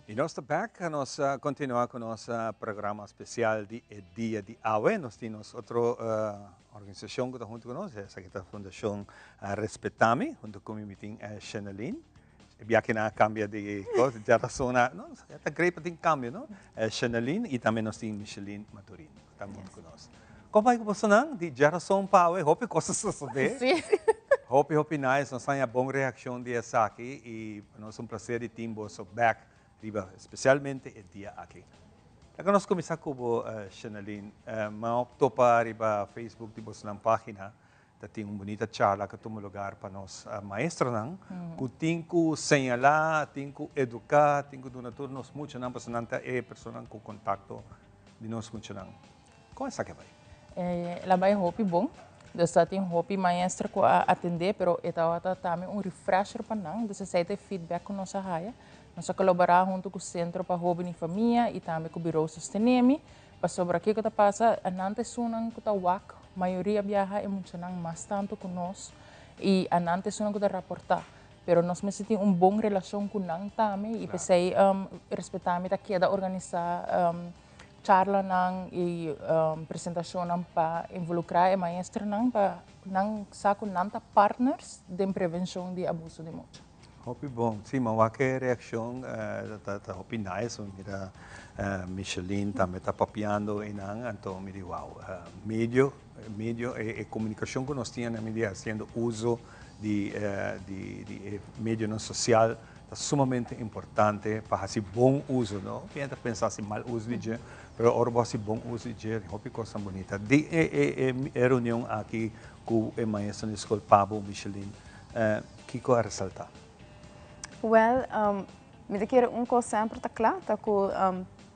Y nos ta back, nos a continua cu nos programa special di e dia di awe. Nos tin nos otro organisacion cu ta hunto cu nos, esaki ta Fundacion Respetami, hunto cu mi mi tin Sheneline. E biaha nan a cambia di cos, ya ta sona, no, ta great pa tin cambio, no? Sheneline y tambe nos tin Micheline Maturin cu ta hunto cu nos. Con bai cu bosonan di djarason pa awe? Hopi cos a sosode. Sí. Hopi hopi nice, nos haña bon reaccion di esaki y pa nos un placer di tin boso back riba especialmente e dia aki. Laga nos cuminsa cu bo Shenaline. Mi a topa riba Facebook di bosonan pagina ta tin un bunita charla cu a tuma lugar pa nos maestronan cu tin cu señala, tin cu educa, tin cu duna tur nos muchanan pasobra nan ta e personanan cu contacto di nos muchanan. Kon esaki a bai? El a bai hopi bon. Dus ta tin hopi maestro ku a atendé, pero e tabata tambe un refresher pa nan. Dus esei ta e feedback ku nos a haya. Nos a kolaborá huntu ku Sentro pa Hóben i Famia i tambe ku Birou Sostenemi. Pasobra kiko ta pasa, nan ta esunnan ku ta wak mayoria biaha e muchanan mas tantu ku nos i anan ta esunnan ku ta raportá. Pero nos mester tin un bon relashon ku nan tambe i p'esei Respetami ta keda organisá charlanan y presentacionnan pa involucra e maestronan pa nan sa cu nan ta partners den prevencion di abuso di mucha. Hopi bon. Si, ma wak e reaccion ta hopi nice. Mi mira Micheline tambe ta papiando eynan, anto mi di wow, medio, medio e comunicacion cu nos tin na media haciendo uso di di e medionan social Ta sumamente importante pa hasi bon uso, no? Hopi hende ta pensa hasi mal uso di dje, pero ora bo hasi bon uso di dje, hopi kosnan bunita. Di e e e reunion aki ku e maestronan di skol Pabo, Micheline, kiko a resaltá? Wèl, mi ta kere un kos semper ta kla, ta ku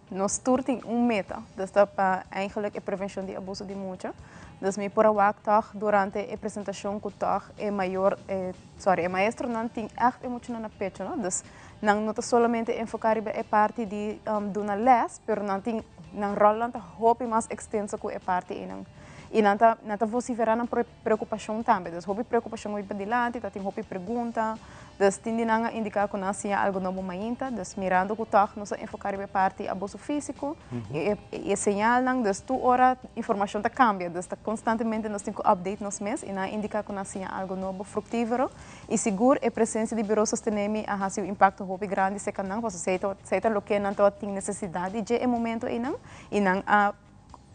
Nos tur tin un meta, dus ta pa eigenlijk e prevencion di abuso di mucha. Dus mi por a wak tog durante e presentacion cu tog e mayor, e, sorry, e maestronan tin echt e muchanan na pecho, no? Dus nan no ta solamente enfoca riba e parti di duna les, pero nan tin, nan rolnan ta hopi mas extenso cu e parti eynan. Y nan ta, nan ta vocifera nan preocupacion tambe. Dus hopi preocupacion hopi padilanti, ta tin hopi pregunta. Dus tin di nan a indica cu nan a siña algo nobo mainta. Dus mirando cu tog nos a enfoca riba e parti abuso fisico y e señalnan. Dus tur ora informacion ta cambia. Dus ta constantemente nos tin cu update nos mes y nan a indica cu nan a siña algo nobo fructifero. Y sigur e presencia di Bureau Sostenemi a haci un impacto hopi grandi cerca nan pasobra esey ta loke nan tabatin necesidad di dje e momento eynan y nan a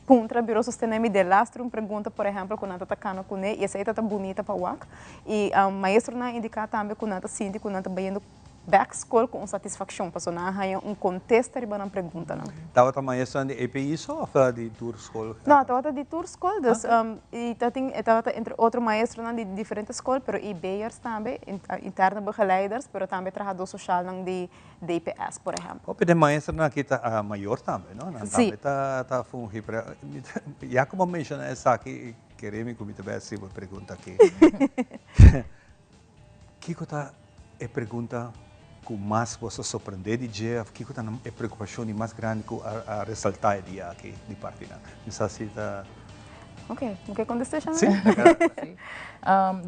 Puntra Bureau Sostené mi delastre un pregunta, por ehempel, ku nan ta ta kana kuné i esei ta ta bunita pa wak. I maestronan a indiká tambe ku nan ta sinti ku nan ta bayendo bèk skol ku un satisfakshon pasobra nan a haña un kontesta riba nan preguntanan. Tabata maestronan di EPI so òf di tur skol? No, tabata di tur skol. Dus i ta tin e tabata entre otro maestronan di diferente skol, pero IB'ers tambe, interne begeleiders, pero tambe trahadó soshalnan di DPS, por ehempel. Hopi den maestronan aki ta mayor tambe, no? Nan tambe ta fungi, pero ya ku bo menshona esaki, kere mi ku mi ta bai hasi bo pregunta aki. Kiko ta e pregunta ku mas boso a sorprendé di dje òf kiko ta e preokupashon di mas grandi ku a resaltá e dia aki di parti nan? Mi sa si ta. Ok, mi ke kontestá esha? Sí.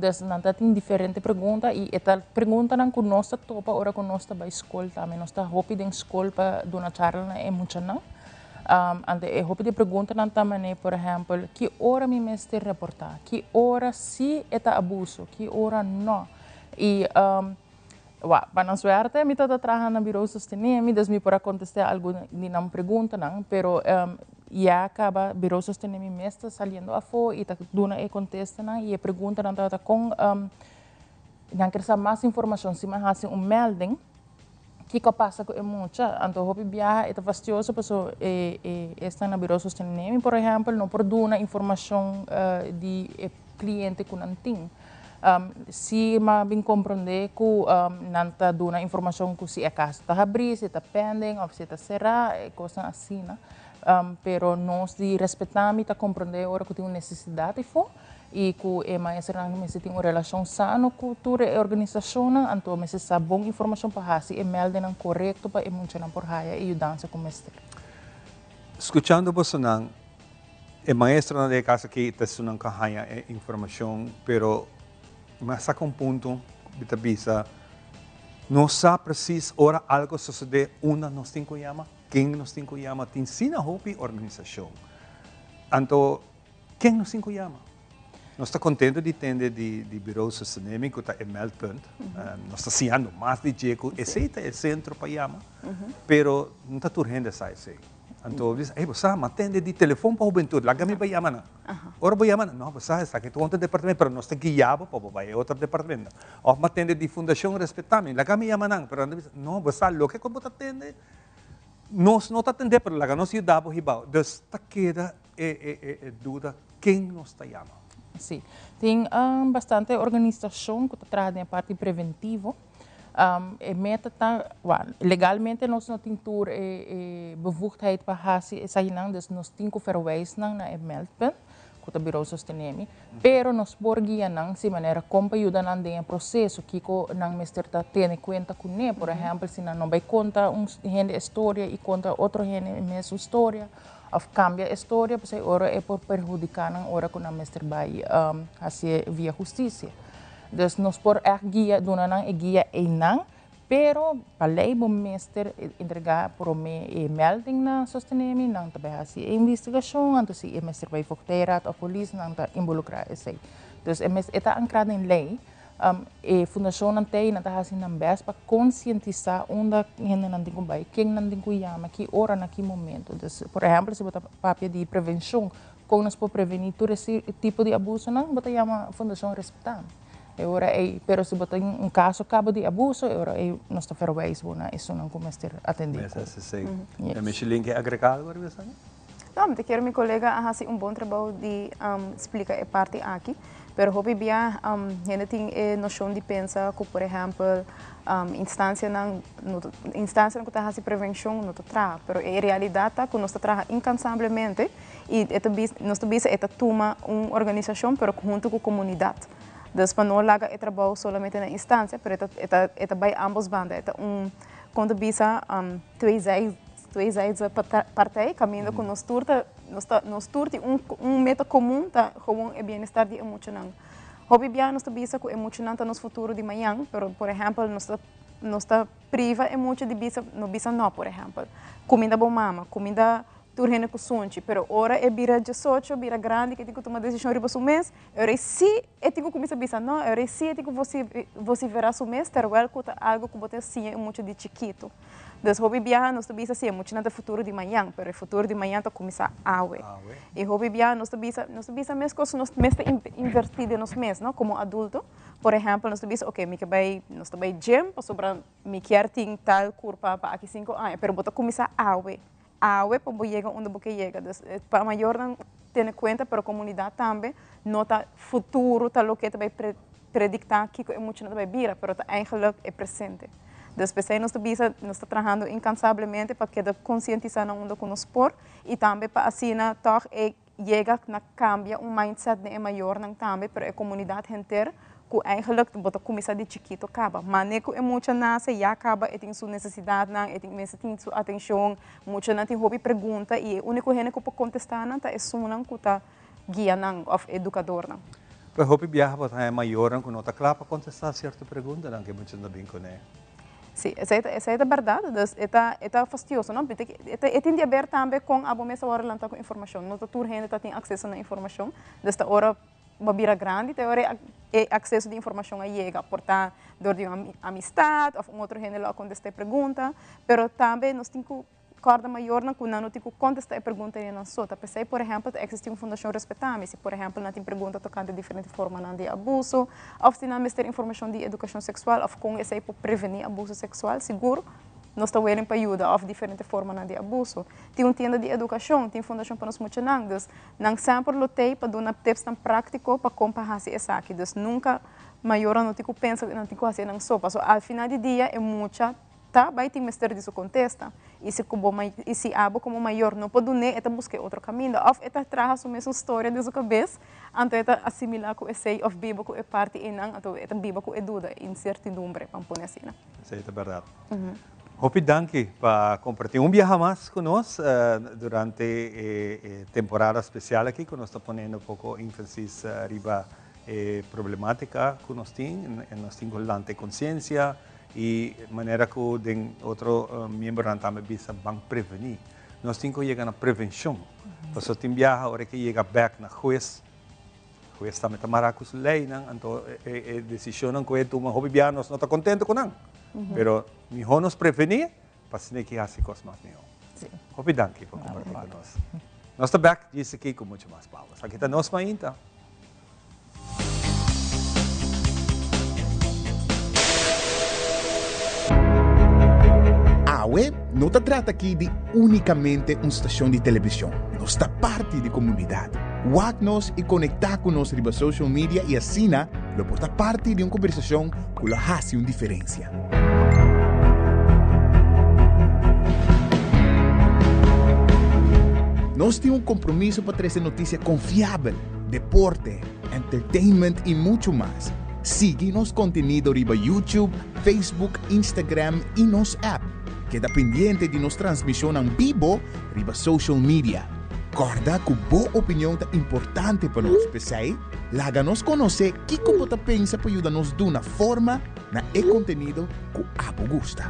Dus nan ta tin diferente pregunta i e ta preguntanan ku nos ta topa ora ku nos ta bai skol tambe. Nos ta hopi den skol pa duna charla na e muchanan. Anto e hopi di preguntanan ta manera, por ehèmpel, ki ora mi mester reportá? Ki ora si e ta abuso? Ki ora no? I Wak, pa nan suerte mi tabata traha na Bureau Sostené Mi, dus mi por a kontestá algun di nan preguntanan, pero ya kaba Bureau Sostené Mi mes ta saliendo afó i ta duna e kontestanan i e preguntanan tabata kon nan ker sa mas informashon si mi a hasi un melding kiko a pasa ku e mucha. Anto hopi biaha e ta fastioso pasobra e esnan na Bureau Sostené Mi por ehèmpel no por duna informashon di e kliente ku nan tin. Si m'a bin komprondé ku nan ta duna informashon ku si e kaso ta habrí, si ta pending òf si ta será, e kosnan asina. Pero nos di respetá mi ta komprondé ora ku tin un nesesidat afó i ku e maestronan mester tin un relashon sano ku tur e organisashonnan, anto mester sa bon informashon pa hasi e mèldennan korekto pa e muchanan por haya e yudansa ku mester. Skuchando bosonan, E maestronan den e kas aki ta esunnan ku a haña e informashon, pero mi a saka un punto mi ta bisa, nos sa presis ora algu sosodé unda nos tin ku yama, ken nos tin ku yama, tin asina hopi organisashon. Anto ken nos tin ku yama? Nos ta kontento di tende di di Bureau Sostenemi ku ta e meldpunt. Nos ta siñando mas di dje ku esei ta e sentro pa yama, pero no ta tur hende sa esei. Anto bisa, ey bo sa, m'a tende di telefon pa hubentud, laga mi bai yama nan. Ora bo yama nan, no, bo sa, esaki ta otro departamento, pero nos ta guia bo pa bo bai e otro departamento. Of m'a tende di Fundacion Respetami, laga mi yama nan. Pero nan ta bisa, no, bo sa, loke ku bo ta tende, nos no ta tende, pero laga nos yuda bo hibao. Dus ta keda e duda ken nos ta yama. Sí, tin bastante organisacion ku ta traha den e parti preventivo. E meta ta, well, legalmente nos no tin tur e e bevoegdheid pa hasi esakinan, dus nos tin ku verwijs nan na e meldpunt, ku ta Bureau Sostenemi, pero nos por guia nan si manera kon pa yuda nan den e proseso, kiko nan mester ta tene kuenta kuné. Por ehèmpel, si nan no bai konta un hende e storia i konta otro hende e mesun storia, òf kambia e storia, pasobra e ora e por perhudiká nan ora ku nan mester bai hasié via hustisia. Dus nos por ègt guia, duna nan e guia einan, pero pa lei bo mester entregá promé e melding na Sostenemi, nan ta bai hasi e investigashon, anto si e mester bai Voogdijraad òf polis nan ta involukrá esei. Dus e mes e ta ankrá den lei. E fundashonnan ta ei, nan ta hasi nan bèst pa konsientisá unda hendenan tin ku bai, ken nan tin ku yama, ki ora, na ki momento. Dus por ehèmpel si bo ta papia di prevenshon, Kon nos por prevení tur e tipo di abusonan? Bo ta yama Fundashon Respetá e ora ei. Pero si bo tin un kaso kaba di abuso, e ora ei nos ta verwijs bo na esunnan ku mester atendé ku. Mester esei. E Micheline ke agregá algu riba esaki? No, mi ta kere mi kolega a hasi un bon trabou di splika e parti aki. Pero hopi bia hende tin e noshon di pensa ku por ehèmpel instansianan no ta instansianan ku ta hasi prevenshon no ta traha. Pero e realidat ta ku nos ta traha inkansablemente. I e ta bisa, nos ta bisa e ta tuma un organisashon pero huntu ku komunidat. Dus pa no laga e trabou solamente na instansia, pero e ta e ta e ta bai ambos banda. E ta un, kon ta bisa, tweezij tweezijdige partij kaminda ku nos tur ta nos ta nos tur tin un un meta komun ta gewoon e bienestar di e muchanan. Hopi bia nos ta bisa ku e muchanan ta nos futuro di mañan, pero por ehèmpel nos ta nos ta priva e mucha di bisa no bisa no por ehèmpel. Kuminda bo mama, kuminda Tur hende ku sunchi, pero ora e bira diesocho, bira grandi, ku e tin ku tuma desishon riba su mes, e ora ei sí e tin ku kuminsá bisa no, e ora ei sí e tin ku vosiferá su mes, terwel ku ta algu ku bo ta siña e mucha di chikitu. Dus hopi biaha nos ta bisa sí, e muchanan ta e futuro di mañan, pero e futuro di mañan ta kuminsá awe. I hopi biaha nos ta bisa, nos ta bisa mes kos, nos mes ta invertí den nos mes, no, komo adulto. Por ehèmpel, nos ta bisa, oke, mi ke bai, nos ta bai gym pasobra mi kier tin tal kurpa pa aki sinku aña, pero bo ta kuminsá awe. Awe pa bo yega unda bo ke yega. Dus pa mayornan tene kuenta pero komunidat tambe no ta futuro ta loke ta bai prediktá kiko e muchanan ta bai bira pero ta eigenlik e presente. Dus p'esei nos ta bisa nos ta trahando inkansablemente pa keda konsientisá nan unda ku nos por i tambe pa asina tòg e yega na kambia un mindset den e mayornan tambe pero e komunidat henter. Ku eigenlijk bo ta kuminsá di chikito kaba. Mane ku e mucha nase ya kaba e tin su nesesidatnan, e tin mester tin su atenshon. Muchanan tin hopi pregunta i e úniko hende ku por kontestá nan ta esunnan ku ta guia nan òf edukadornan. Pues hopi biaha bo ta haña mayornan ku no ta kla pa kontestá sierto preguntanan ku e muchanan ta bin kuné. Sí, esei ta esei ta bèrdat. Dus e ta e ta fastioso, no? E ta e tin di aber tambe kon abo mes a wòrdu lantá ku informashon. No ta tur hende ta tin akseso na informashon. Dus ta ora bo bira grandi ta ora e akseso di informashon a yega. Por ta dor di un amistat òf un otro hende lo a kontestá e pregunta. Pero tambe nos tin ku Kòrda mayornan ku nan no tin ku kontestá e pregunta ei nan so. Ta p'esei, por ehèmpel, ta eksistí un Fundashon Respetami. Si, por ehèmpel, nan tin pregunta tokante diferente formanan di abuso, òf si nan mester informashon di edukashon seksual òf kon esei por prevení abuso seksual, sigur nos ta willing pa yuda, òf diferente formanan di abuso. Tin un tienda di edukashon, tin fundashon pa nos muchanan. Dus, nan semper lo t'ei pa duna tipsnan práktiko pa kon pa hasi esaki. Dus, nunka mayornan no tin ku pensa ku nan tin ku hasi e nan so, pasobra al final di dia e mucha Ta bai tin mester di su kontesta. I si ku bo i si abo komo mayor no por dun'é, e ta buska e otro kaminda. Òf e ta traha su mesun storia den su kabes, anto e ta asimilá ku esei òf biba ku e parti einan, anto e ta biba ku e duda, e insertidumbre, ban pone asina. Esei ta bèrdat. Hopi danki pa kompartí un biaha mas ku nos durante e temporada spesial aki ku nos ta poniendo poko énfasis riba e problematika ku nos tin. Nos tin ku lanta e konsiensia. I manera ku den otro miembronan tambe bisa ban prevení. Nos tin ku yega na prevenshon. Pasobra tin biaha ora ke yega bèk na hues, hues tambe ta mará ku su leinan, anto e desishonnan ku e tuma hopi biaha nos no ta kontento ku nan. Pero mihó nos prevení pa asina ke hasi kos mas mihó. Hopi danki pa kompartí ku nos. Nos ta bèk djis aki ku muchu mas pabos. Aki ta Nos Mainta. Awe no ta trata aki di únikamente un stashon di televishon, nos ta parti di komunidat. Wak nos i konektá ku nos riba social media i asina lo por ta parti di un kombersashon ku lo hasi un diferensia. Nos tin un kompromiso pa trese notisia konfiabel, deporte, entertainment y mucho mas. Sigui nos contenido riba YouTube, Facebook, Instagram y nos app. Keda pendiente di nos transmisionnan bibo riba social media. Corda cu bo opinion ta importante pa nos, p'esey laga nos conoce kico bo ta pensa pa yuda nos duna forma na e contenido cu abo gusta.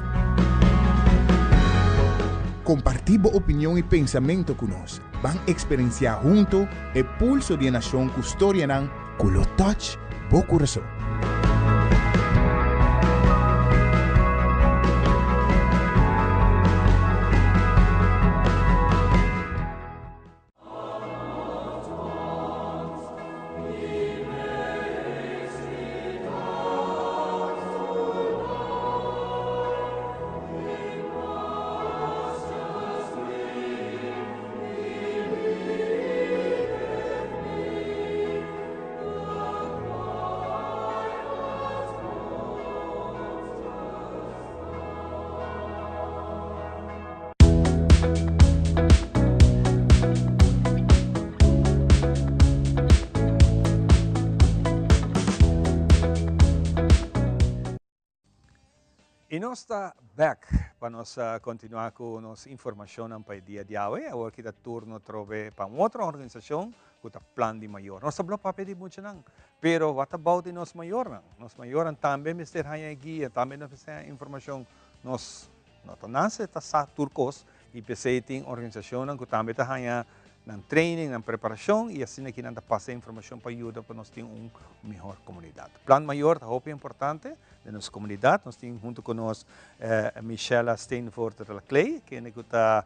Comparti bo opinion y pensamento cu nos. Ban eksperensiá huntu e pulso di e nashon ku storianan ku lo touch bo kurason. Y nos ta bek pa nos continua cu nos informacionnan pa e dia di awe. Awor ki ta turno trobe pa un otro organisacion cu ta Plan di Mayor. Nos ta blo papia di muchanan, pero what about di nos mayornan? Nos mayornan tambe mester haña e guia, tambe nos mester haña informacion. Nos no ta nace ta sa tur cos y p'esey tin organisacionnan cu tambe ta haña nan training, nan preparacion y asina ki nan ta pasa e informacion pa yuda pa nos tin un mihor comunidad. Plan Mayor ta hopi importante den nos comunidad. Nos tin hunto cu nos Michella Steenvoort de la Kley, kende cu ta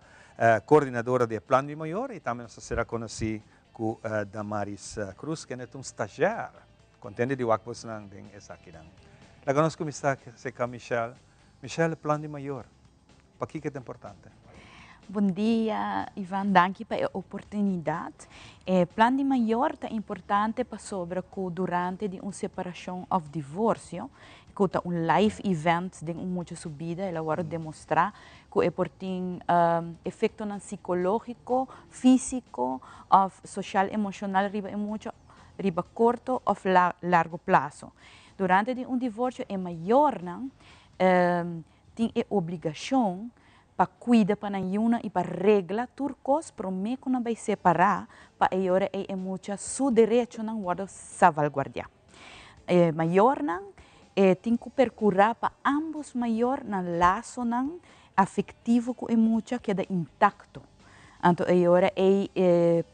coordinadora di e Plan di Mayor y tambe nos ta sera conoci cu Damaris Cruz, kende ta un stagiair. Contento di wak bosnan den esakinan. Laga nos cuminsa seca Michelle. Michelle, Plan di Mayor. Pakiko e ta importante? Bon dia Ivan, danki pa e oportunidat. E plan di mayor ta importante pasobra ku durante di un separashon òf divorsio, ku ta un life event den un mucha su bida, el a wòrdu demostrá ku e por tin efektonan sikológiko, físiko òf soshal emoshonal riba e mucha riba korto òf largo plaso. Durante di un divorsio e mayornan tin e obligashon pa kuida pa nan yunan i pa regla tur kos promé ku nan bai separá pa e ora ei e mucha su derechonan wòrdu savalguardiá. E mayornan tin ku perkurá pa ámbos mayor nan lasonan afektivo ku e mucha keda intakto. Anto e ora ei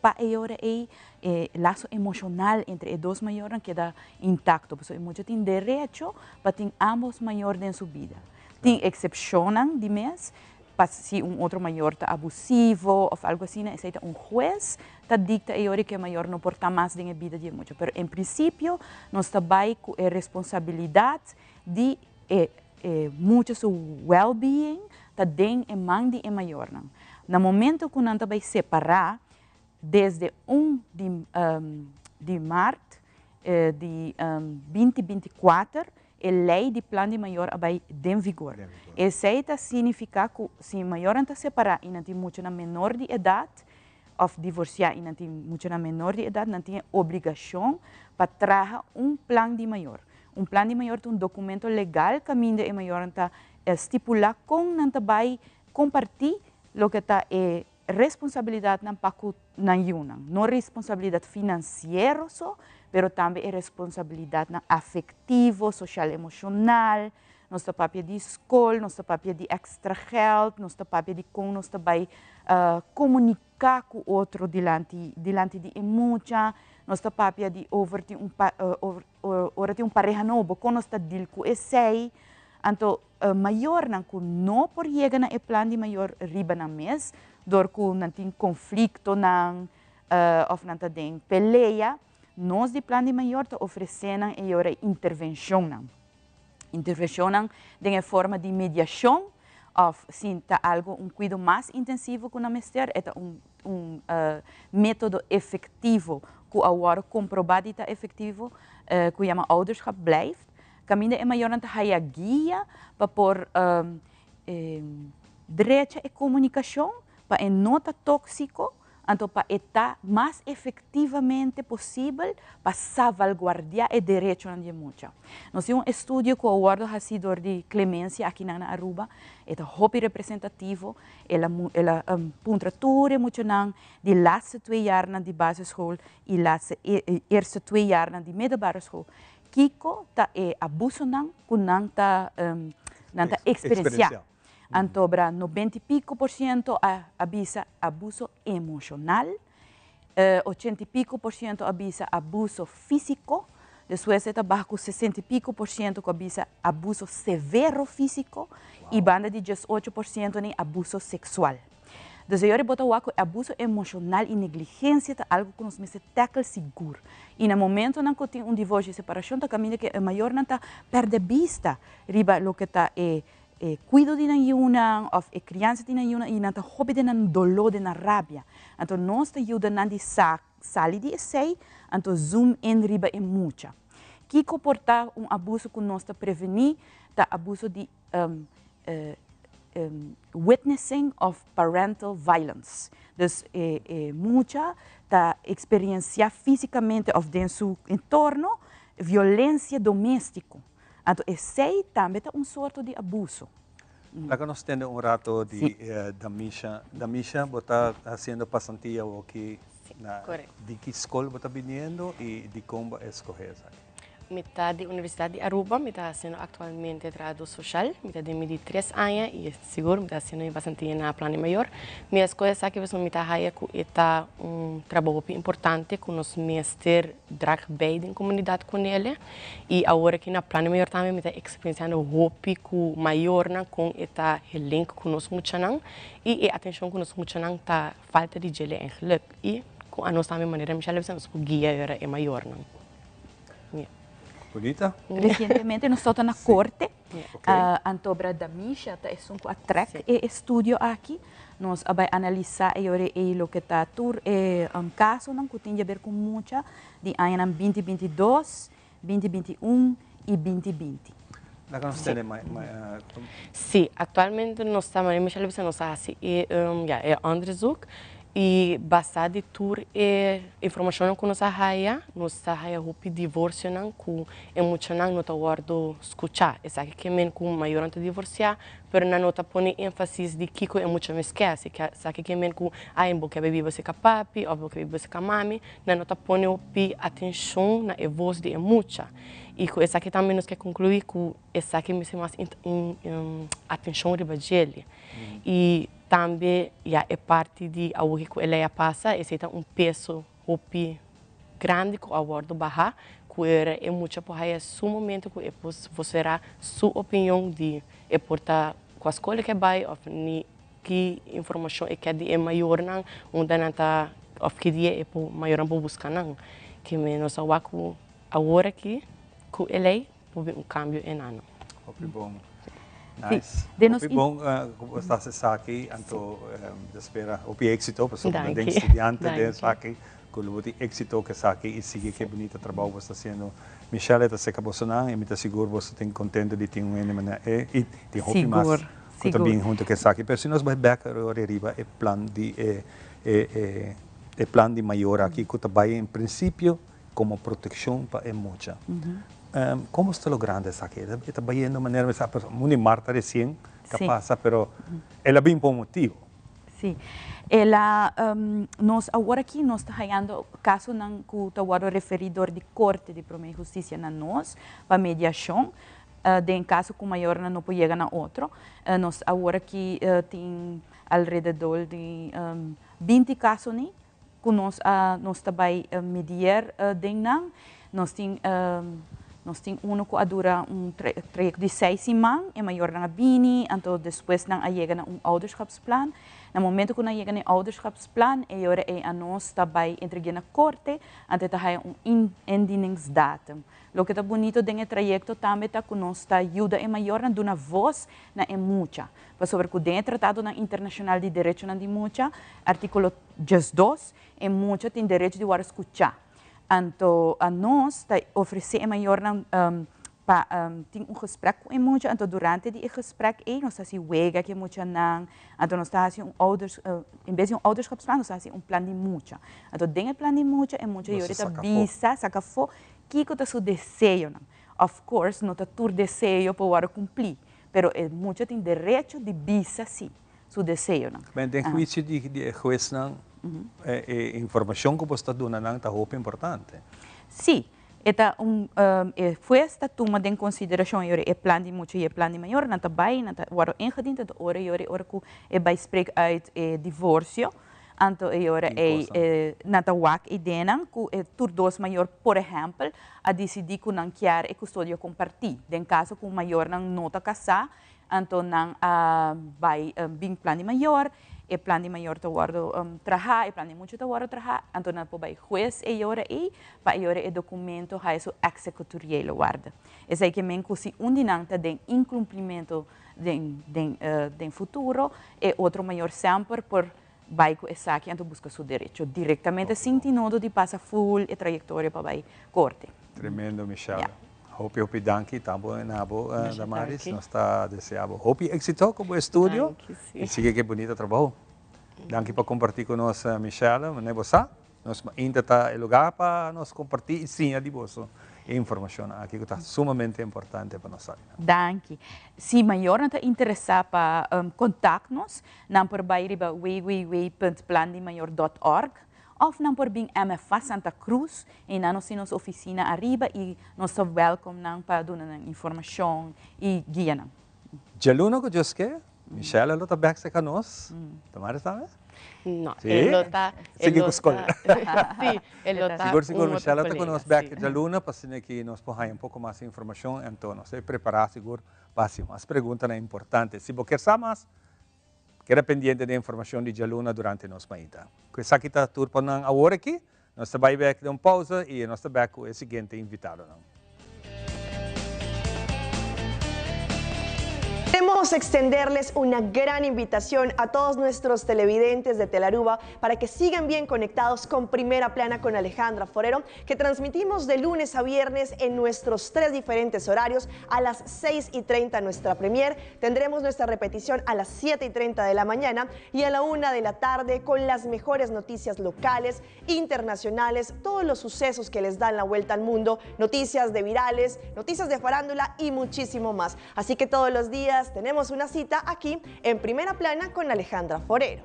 pa e ora ei e laso emoshonal entre e dos mayornan keda intakto pasobra e mucha tin derecho pa tin ámbos mayor den su bida. Tin eksepshonnan di mes, pa si un otro mayor ta abusivo òf algu asina, esei ta un hues ta dikta e ora ku e mayor no por ta mas den e bida di e mucha. Pero en prinsipio nos ta bai ku e responsabilidat di e mucha su wèlbeing ta den e man di e mayornan. Na momento ku nan ta bai separá desde un di di mart di binti binti kuater, E lei di plan di mayor a bai den vigor. Esei ta signifiká ku si mayornan ta separá i nan tin muchanan menor di edat òf divorsiá i nan tin muchanan menor di edat, nan tin e obligashon pa traha un plan di mayor. Un plan di mayor ta un dokumento legal kaminda e mayornan ta stipulá kon nan ta bai kompartí loke ta e responsabilidatnan pa ku nan yunan. No responsabilidat finansiero so, pero tambe e responsabilidatnan afektivo, soshal emoshonal. Nos ta papia di skol, nos ta papia di èkstra gèld, nos ta papia di kon nos ta bai komuniká ku otro dilanti dilanti di e mucha, nos ta papia di over tin un ora tin un pareha nobo, kon nos ta dil ku esei. Anto Mayornan ku no por yega na e plan di mayor riba nan mes dor ku nan tin konfliktonan òf nan ta den pelea, nos di plan di mayor ta ofresé nan e yora intervenshonnan. Intervenshonnan den e forma di mediashon òf si ta algu un kuido mas intensivo ku nan mester e ta un un método efektivo ku a wòrdu komprobá di ta efektivo ku yama ouderschap blijft. Kaminda e mayornan ta haya guia pa por drecha e komunikashon, pa e no ta tóksiko, anto pa e ta mas efektivamente posibel pa savalguardiá e derechonan di e mucha. Nos tin un estudio ku a wòrdu hasí dor di Clemencia akinan na Aruba, e ta hopi representativo, el a el a puntra tur e muchanan di laatste twee jaarnan di basisschool i laatste eerste twee jaarnan di middelbare school, Kiko ta e abusonan ku nan ta nan ta eksperensiá? Anto bra nobenta i piko por siento a a bisa abuso emoshonal, ochenta i piko por siento a bisa abuso físiko, despues e ta baha ku sesenta i piko por siento ku a bisa abuso severo físiko i banda di diesocho por siento ni abuso seksual. Dus e ora bo ta wak ku e abuso emoshonal i negligensia ta algu ku nos mester tackle sigur. I na momentonan ku tin un divorsio i separashon ta kaminda ku e mayornan ta pèrdè bista riba loke ta e e kuido di nan yunan òf e kriansa di nan yunan i nan ta hopi den nan doló, den nan rabia. Anto nos ta yuda nan di sa sali di esei, anto zoom in riba e mucha. Kiko por ta un abuso ku nos ta prevení? Ta abuso di witnessing of parental violence. Dus e mucha ta experiencia fisicamente of den su entorno violencia domestico. Anto esey tambe ta un sorto di abuso. Laga nos tende un rato di Damisha. Damisha, bo ta haciendo pasantia awoki na di ki scol bo ta biniendo y dicon bo a escoge esaki? Mi ta di Universidad di Aruba, mi ta haciendo actualmente trahador social, mi ta den mi di tres aña y sigur mi ta haciendo mi pasantía na Plan di Mayor. Mi a escoge esaki pasobra mi ta haya cu e ta un trabou hopi importante cu nos mester drag bij den comunidad cu nele y awor aki na Plan di Mayor tambe mi ta experienciando hopi cu mayornan con e ta gelink cu nos muchanan y e atencion cu nos muchanan ta falta di djele eigenlijk y cu anos tambe manera Michelle a bisa nos por guia ora e mayornan. Bonita. Recientemente nos tabata na corte, anto bra Damisha ta esun cu a trek e estudio aki. Nos a bay analisa e ora ey loke ta tur e casonan cu tin di haber cu mucha di añanan binti binti dos, binti binti un y binti binti. Laga nos tende mai. Si, actualmente nos ta, manera Michelle a bisa, nos a haci e, ya, e onderzoek. I basá di tur e informashonnan ku nos a haya, nos ta haya hopi divorsionan ku e muchanan no ta wòrdu skuchá. Esaki ke men ku mayornan ta divorsiá, pero nan no ta pone énfasis di kiko e mucha mes ke hasi. Esaki ke men ku, ay, bo ke bai biba serka papi òf bo ke biba serka mami. Nan no ta pone hopi atenshon na e vos di e mucha. I ku esaki tambe nos ke konkluí ku esaki mester mas atenshon riba djele. I Tambe ya e parti di awoki ku e lei a pasa, esei ta un peso hopi grandi ku a wòrdu bahá, ku era e mucha por haya su momento ku e por voserá su opinion di e por ta kua skol e ke bai òf ni ki informashon e ke di e mayornan unda nan ta òf ki dia e por mayornan por buska nan. Ke nos a wak ku awor aki ku e lei por bin un cambio e nan. Hopi bon. Nice. Hopi bon cu bo ta haci esaki, anto mi ta spera hopi exito pasobra bo ta den studiante den esaki, cu lo bo tin exito cu esaki y sigui cu e bunita trabou bo sta haciendo. Michelle e ta seca bosonan y mi ta sigur boso tin contento di tin un hende manera e y tin hopi mas cu ta bin hunto cu esaki. Pero si nos bay bek riba e plan di e e plan di mayor aki cu ta bay en principio como proteccion pa e mucha. Como sta logrando esaki? E ta bayendo manera mi sa Mundi Marta recien ta pasa pero el a bin pa un motibo. Si. El a nos awor aki nos ta hayando casonan cu ta wordo referi dor di Corte di Prome Husticia na nos pa mediacion den caso cu mayornan no por yega na otro. Nos awor aki tin alrededor di binti casonan ku nos a nos ta bai medier den nan. Nos tin nos tin uno ku a dura un trayekto di seis siman, e mayornan a bini, anto despues nan a yega na un ouderschapsplan. Na momento ku nan yega na e ouderschapsplan e ora ei a nos ta bai entreg'é na korte, anto e ta haya un indieningsdatum. Loke ta bunito den e trayekto tambe ta ku nos ta yuda e mayornan duna vos na e mucha. Pasobra ku den e Tratadonan Internashonal di Derechonan di Mucha, artíkulo 12, e mucha tin derecho di wòrdu skuchá. Anto nos ta ofresé e mayornan pa tin un gesprek ku e mucha, anto durante di e gesprek ei nos ta hasi wega ku e muchanan, anto nos ta hasi un ouders, en bes di un ouderschapsplan nos ta hasi un plan di mucha. Anto den e plan di mucha e mucha yori ta bisa, saka afó kiko ta su deseonan. Of course no ta tur deseo por wòrdu kumplí, pero e mucha tin derecho di bisa si su deseonan. Ben, den huicio di e huesnan, e informacion cu bo sta duna nan ta hopi importante. Si, e ta un, e hues ta tuma den consideracion e ora e plan di mucha y e plan di mayor, nan ta bay, nan ta worde ingediend, anto ora e ora ora cu e bay spreek uit e divorcio, anto e ora ey nan ta wak e ideanan cu e tur dos mayor, por ehempel, a dicidi cu nan kier e custodia comparti. Den caso cu mayornan no ta casa, anto nan a bai bin plan di mayor, e plan di mayor ta wordo traha, e plan di mucha ta wordo traha, anto nan por bai hues e ora ey pa e ora e documento haya su executoriële waarde. Esey ke men cu si un di nan ta den incumplimento den den den futuro, e otro mayor semper por bai cu esaki anto busca su derecho directamente sin tin nodo di pasa full e trayectoria pa bai corte. Tremendo Michelle. Hopi hopi danki tambo na bo Damaris. Nos ta desea bo hopi exito cu bo estudio y sigui cu e bunita trabou. Danki pa comparti cu nos Michelle. Manera bo sa nos mainta ta e lugar pa nos comparti y siña di boso e informacionnan aki cu ta sumamente importante pa nos sa. Danki. Si mayornan ta interesa pa contact nos, nan por bai riba www.plandimayor.org of nan por bin MFA Santa Cruz, einan nos tin nos oficina ariba y nos ta welcome nan pa duna nan informacion y guia nan. Djaluna cu Dios ke, Michelle lo ta bek cerca nos. Damaris tambe? No, e lo ta. Sigui cu scol. Si, e lo ta. Sigur sigur Michelle lo ta cu nos bek djaluna pa asina ki nos por haya un poco mas informacion anto nos ta prepara sigur pa haci mas preguntanan importante. Si bo kier sa mas, keda pendiente den informacion di djaluna durante nos mainta. Cu esaki ta tur pa nan awor aki. Nos ta bai bek den un pausa y nos ta bek cu e siguiente invitadonan. Queremos extenderles una gran invitación a todos nuestros televidentes de Telaruba para que sigan bien conectados con Primera Plana con Alejandra Forero, que transmitimos de lunes a viernes en nuestros tres diferentes horarios a las 6 y 30 nuestra premier. Tendremos nuestra repetición a las 7 y 30 de la mañana y a la 1 de la tarde con las mejores noticias locales, internacionales, todos los sucesos que les dan la vuelta al mundo, noticias de virales, noticias de farándula y muchísimo más. Así que todos los días tenemos una cita aquí en Primera Plana con Alejandra Forero.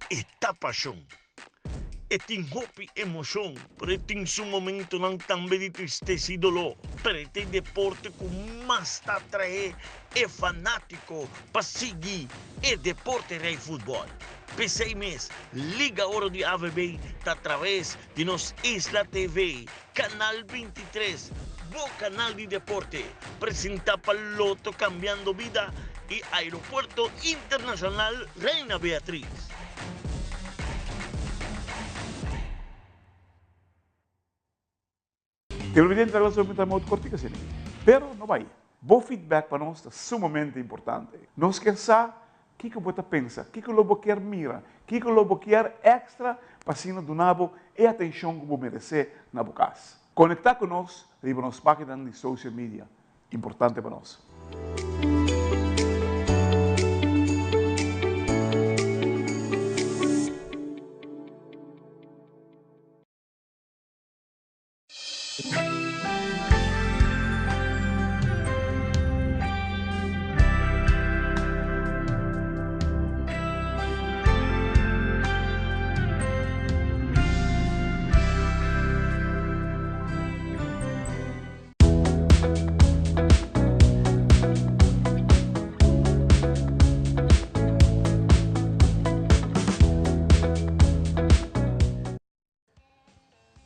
E ta pashon. E tin hopi emoshon, pero e tin su momentonan tambe di tristesa i doló. Pero e ta e deporte ku mas ta atraé e fanátiko pa sigui e deporte rei futbòl. P'esei mes, Liga Oro di AVB ta atraves di nos Isla TV, Canal 23, bo canal di deporte, presenta pa Lotto Cambiando Bida y Aeropuerto Internacional Reina Beatriz. Televidente ta glas mi ta modo cortico asina. Pero no bay. Bo feedback pa nos ta sumamente importante. Nos kier sa Kiko bo ta pensa? Kiko lo bo kier mira? Kiko lo bo kier extra pa asina duna bo e atencion cu bo merece na bo cas? Conecta cu nos riba nos paginan di social media. Importante pa nos.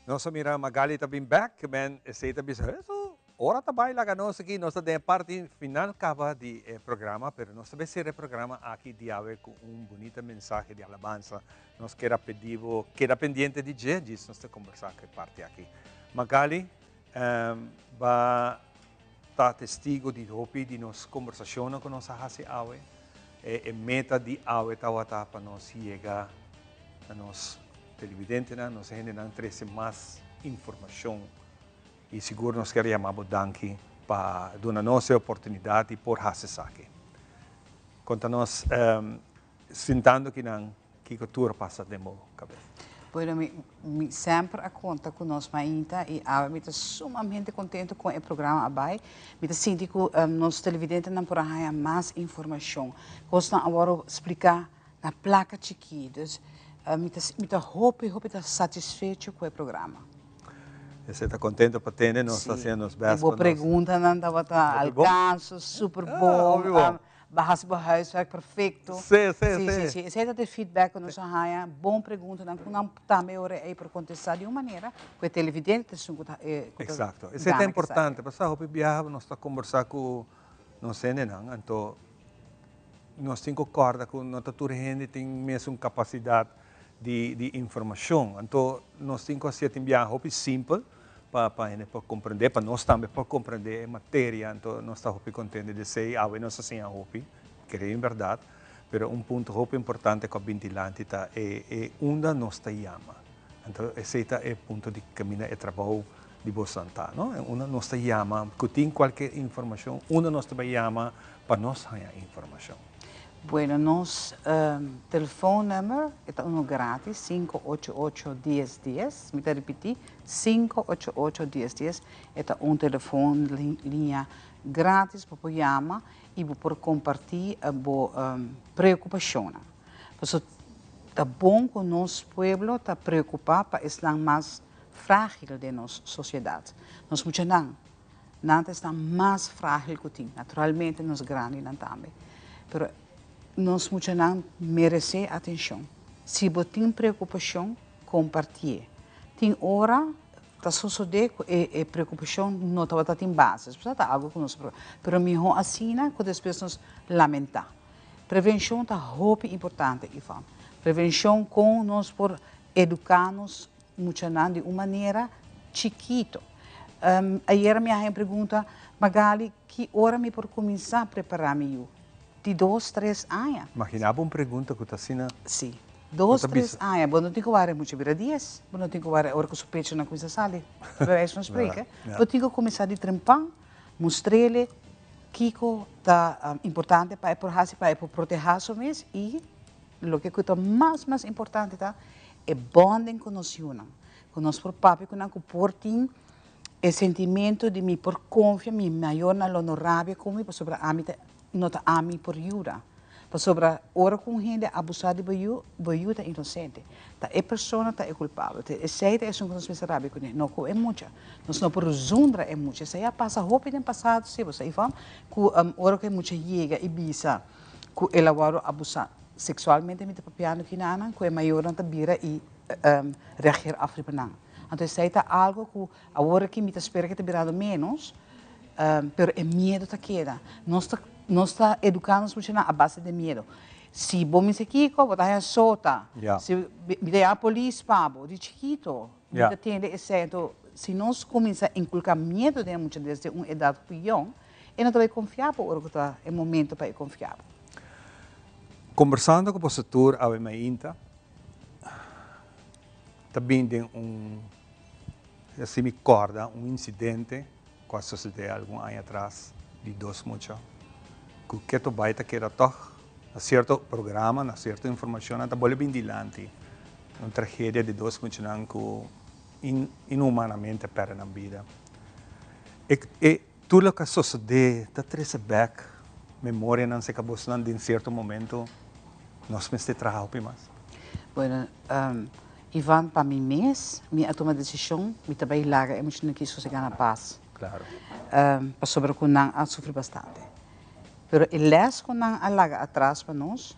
Nos a mira Magali ta bin bek, men esey ta bisa, eso ora ta bay laga nos aki, nos ta den e parti final caba di e programa, pero nos ta bay cera e programa aki diawe cu un bunita mensahe di alabansa. Nos kier a pedi bo keda pendiente di dje, djis nos ta combersa cu e parti aki. Magali, ba ta testigo di hopi di nos combersacionnan cu nos a haci awe. E meta di awe tawata pa nos yega na nos televidentenan, nos hendenan trece mas informacion y sigur nos kier yama bo danki pa duna nos e oportunidad di por haci esaki. Conta nos sintando kinan kico tur a pasa den bo cabes. Bueno, mi, mi semper a conta cu nos mainta y awe mi ta sumamente contento con e programa a bay. Mi ta sinti cu nos televidentenan por a haya mas informacion. Cosnan a worde splica na placa chikí. Dus mi ta mi ta hopi hopi ta satisfecho ku e programa. Esei ta contento pa tende, nos ta haciendo nos best pa nos. Bo preguntanan tabata al caso, super bon. Bo hasi bo huiswerk perfecto. Sí, sí, sí. Sí, sí. Esei ta e feedback ku nos a haña, bon preguntanan ku nan tambe ora ei por contesta di un manera ku e televidente ta esun ku ta Exacto. Esei ta importante, pasobra hopi biaha nos ta combersa ku nos hendenan, anto Nos tin ku kòrda ku no ta tur hende tin mesun kapasidat di informashon. Anto nos tin ku hasié tin biaha hopi simpel pa pa hende por komprendé, pa nos tambe por komprendé e materia. Anto nos ta hopi kontento di esei. Awe nos a siña hopi, kreo en bèrdat. Pero un punto hopi importante ku a bin dilanti ta e e unda nos ta yama. Anto esei ta e punto di kaminda e trabou di boso ta, no? Unda nos ta yama ku tin kualke informashon, unda nos ta bai yama pa nos haña informashon? Bueno, nos telefoonnummer e ta uno gratis, sinku ocho ocho dies dies. Mi ta ripití, sinku ocho ocho dies dies. E ta un telefon liña gratis, bo por yama i bo por kompartí bo preokupashonnan. Pasobra ta bon ku nos pueblo ta preokupá pa esnan mas frágil den nos sosiedat. Nos muchanan. Nan ta esnan mas frágil ku tin. Naturalmente nos grandinan tambe. Pero nos muchanan meresé atenshon. Si bo tin preokupashon, kompartié. Tin ora ta sosodé ku e preokupashon no tabata tin base. Esei ta algu ku nos por. Pero mihó asina ku despues nos lamentá. Prevenshon ta hopi importante, Iván. Prevenshon kon nos por eduká nos muchanan di un manera chikito. Ayera mi a haña pregunta, Magali, ki ora mi por kuminsá prepará mi yu? Di dos, tres aña. Imaginá bo un pregunta ku ta asina. Sí. Dos, tres aña. Bo no tin ku wara mucha bira dies. Bo no tin ku wara ora ku su pechonan kuminsá sali, bij wijze van spreken. Bo tin ku kuminsá di trempan, mustr'ele kiko ta importante pa e por hasi, pa e por protehá su mes i loke ku ta mas, mas importante ta e bonding ku nos yunan. Ku nos por papia ku nan ku por tin e sentimento di mi por konfia mi mayornan lo no rabia ku mi pasobra ami ta no ta ami por yuda. Pasobra ora ku un hende abusá di bo yu, bo yu ta inosente. Ta e persona ta e kulpabel. Ta esei ta esun ku nos mester rabia kuné, no ku e mucha. Nos no por zundra e mucha. Esei a pasa hopi den pasado si, bo sa Ivon, ku ora ku e mucha yega i bisa ku el a wòrdu abusá seksualmente mi ta papiando kinanan ku e mayornan ta bira i reageer af riba nan. Anto esei ta algo ku awor aki mi ta spera ke ta birando menos, pero e miedo ta keda. Nos ta nos ta eduká nos muchanan a base di miedo. Si bo mester kiko, bo ta haña sota. Si mi ta yama polis pa bo, di chikito mi ta tende esei. Anto si nos kuminsá inkulká miedo den e mucha desde un edat ku yòn, e no ta bai konfia bo ora ku ta e momento pa e konfia bo. Kombersando ku boso tur awe mainta, ta bin den un, si mi corda, un incidente cu a sucede algun aña atras di dos mucha cu keto bay ta keda toch na cierto programa, na cierto informacionnan ta bolbe bin dilanti un tragedia di dos muchanan cu inhumanamente a perde nan bida. E e tur loke a sucede ta trece bek memorianan cerca bosnan den cierto momento nos mester traha hopi mas. Bueno, Ivan, pa mi mes, mi a tuma desishon, mi ta bai laga e muchanan aki sosegá na pas. Claro. Pasobra ku nan a sufri bastante. Pero e lès ku nan a laga atras pa nos,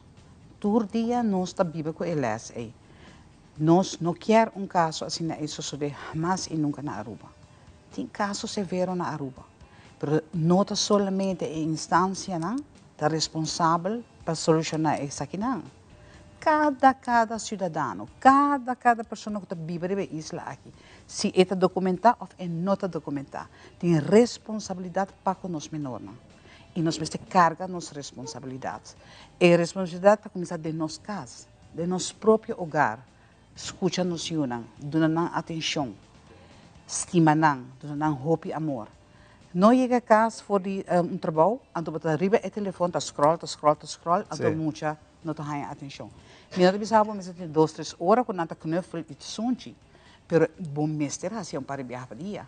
tur dia nos ta biba ku e lès ei. Nos no kier un kaso asina ei sosodé hamas i nunka na Aruba. Tin kaso severo na Aruba, pero no ta solamente e instansianan ta responsabel pa solushoná esakinan. Kada kada siudadano, kada kada persona ku ta biba riba e isla aki, si e ta dokumentá òf e no ta dokumentá, tin responsabilidat pa ku nos menornan. I nos mester karga nos responsabilidat. E responsabilidat ta kuminsá den nos kas, den nos propio ogar. Skucha nos yunan, duna nan atenshon, stima nan, duna nan hopi amor. No yega kas for di un trabou, anto bo ta riba e telefon ta scroll, ta scroll, ta scroll, anto mucha no ta haña atenshon. Mi no ta bisa bo mester tin dos tres ora ku nan ta knuffel i sunchi, pero bo mester hasi un par di biaha pa dia.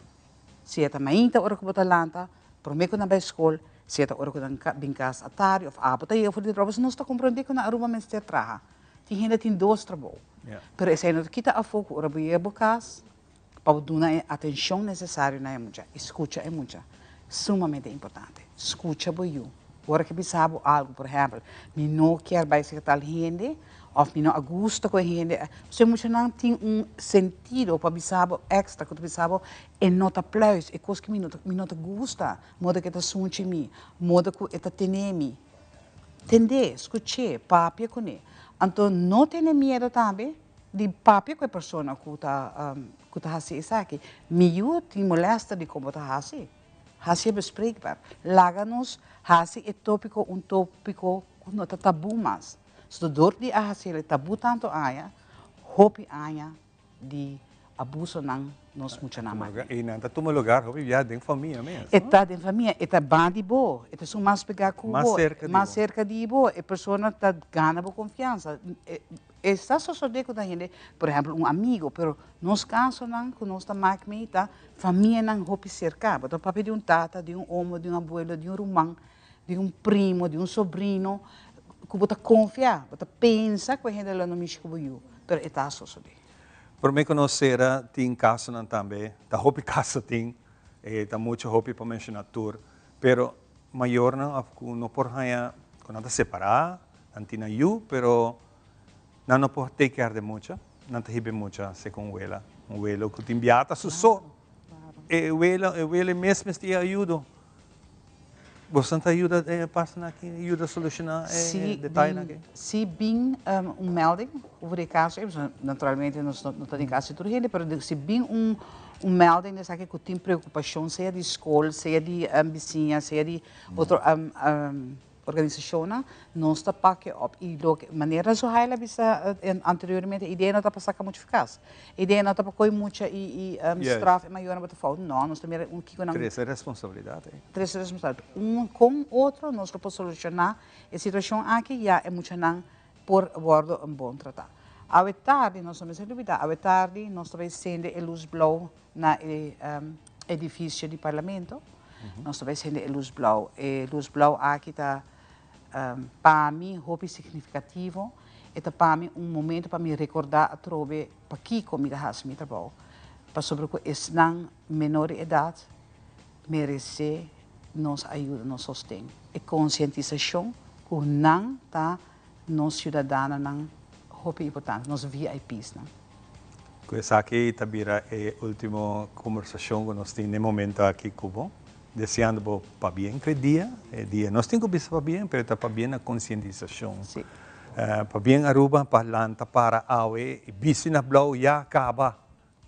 Si e ta mainta ora ku bo ta lanta, promé ku nan bai skol, si e ta ora ku nan bin kas atardi òf abo ta yega for di trabou, nos ta komprondé ku na Aruba mester traha. Tin hende tin dos trabou. Pero esei no ta kita afó ku ora bo yega bo kas, pa bo duna e atenshon nesesario na e mucha i skucha e mucha. Sumamente importante. Skucha bo yu. Ora ke bisa bo algu, por ehèmpel, mi no kier bai serka tal hende òf mi no a gusta ku e hende. Pasobra e muchanan tin un sentido pa bisa bo èkstra ku ta bisa bo e no ta pluis, e kos ku mi no ta mi no ta gusta, moda ku e ta sunchi mi, moda ku e ta tene mi. Tend'é, skuch'é, papia kuné. Anto no tene miedu tambe di papia ku e persona ku ta ku ta hasi esaki. Mi yu tin molèster di kon bo ta hasi. Hasi e bespreekbaar. Laga nos hasi e tópiko un tópiko ku no ta tabú mas. So dor di a hasi el tabú tantu aña, hopi aña di abusonan nos muchanan maki. I nan ta tuma lugar hopi bia den famia mes, no? E ta den famia, e ta ban di bo, e ta esun mas pegá ku bo, Mas serka di bo. mas serka di bo, e persona ta gana bo konfiansa. E sa sosodé ku ta hende, por ehèmpel un amigo, pero nos kasonan ku nos ta mak mei ta famianan hopi serka. Bo ta papia di un tata, di un omo, di un abuelo, di un ruman, di un primo, di un sobrino ku bo ta konfia, bo ta pensa ku e hende lo no mishi ku bo yu, pero e ta sosodé. Promé ku nos sera tin kasonan tambe, ta hopi kaso tin, e ta muchu hopi pa menshoná tur, pero mayornan òf ku no por haña, ku nan ta separá, nan tin nan yu, pero nan no por take care di mucha, nan ta hiba e mucha segun wela, un welo ku tin biaha ta su so, e wela, e wela mes mester e ayudo. Boso ta yuda e partenan aki, yuda solushoná e detayenan aki? Si bin un melding over e kaso ei, pasobra naturalmente nos no ta den kas di tur hende, pero si bin un Un melding di esaki ku tin preokupashon sea di skol, sea di bisiña, sea di otro organisashonnan, nos ta pak e op. I loke, manera Zuhaila a bisa anteriormente, e idea no ta pa saka mucha for kas. E idea no ta pa koi mucha i straf e mayornan bo ta fout. No, nos ta mira un kiko nan. Trese responsabilidat ei. Trese responsabilidat. Un kon otro nos lo por solushoná e situashon aki ya e muchanan por wòrdu un bon tratá. Awe tardi, nos no mester lubidá, awe tardi nos ta bai sende e lus blou na e edifisio di Parlamento. Nos ta bai sende e lus blou. E lus blou aki ta pa mi hopi signifikativo. E ta pa mi un momento pa mi rekordá atrobe pakiko mi ta hasi mi trabou. Pasobra ku esnan menor di edat meresé nos ayuda, nos sosten. E konsientisashon ku nan ta nos siudadanonan hopi importante, nos VIPsnan. Ku esaki ta bira e ultimo kombersashon ku nos tin den momento aki ku bo. Deseando bo pabien ku e dia, e dia nos tin ku bisa pabien, pero ta pabien na konsientisashon. Sí. Pabien Aruba pa lanta para awe i bisti na blou ya kaba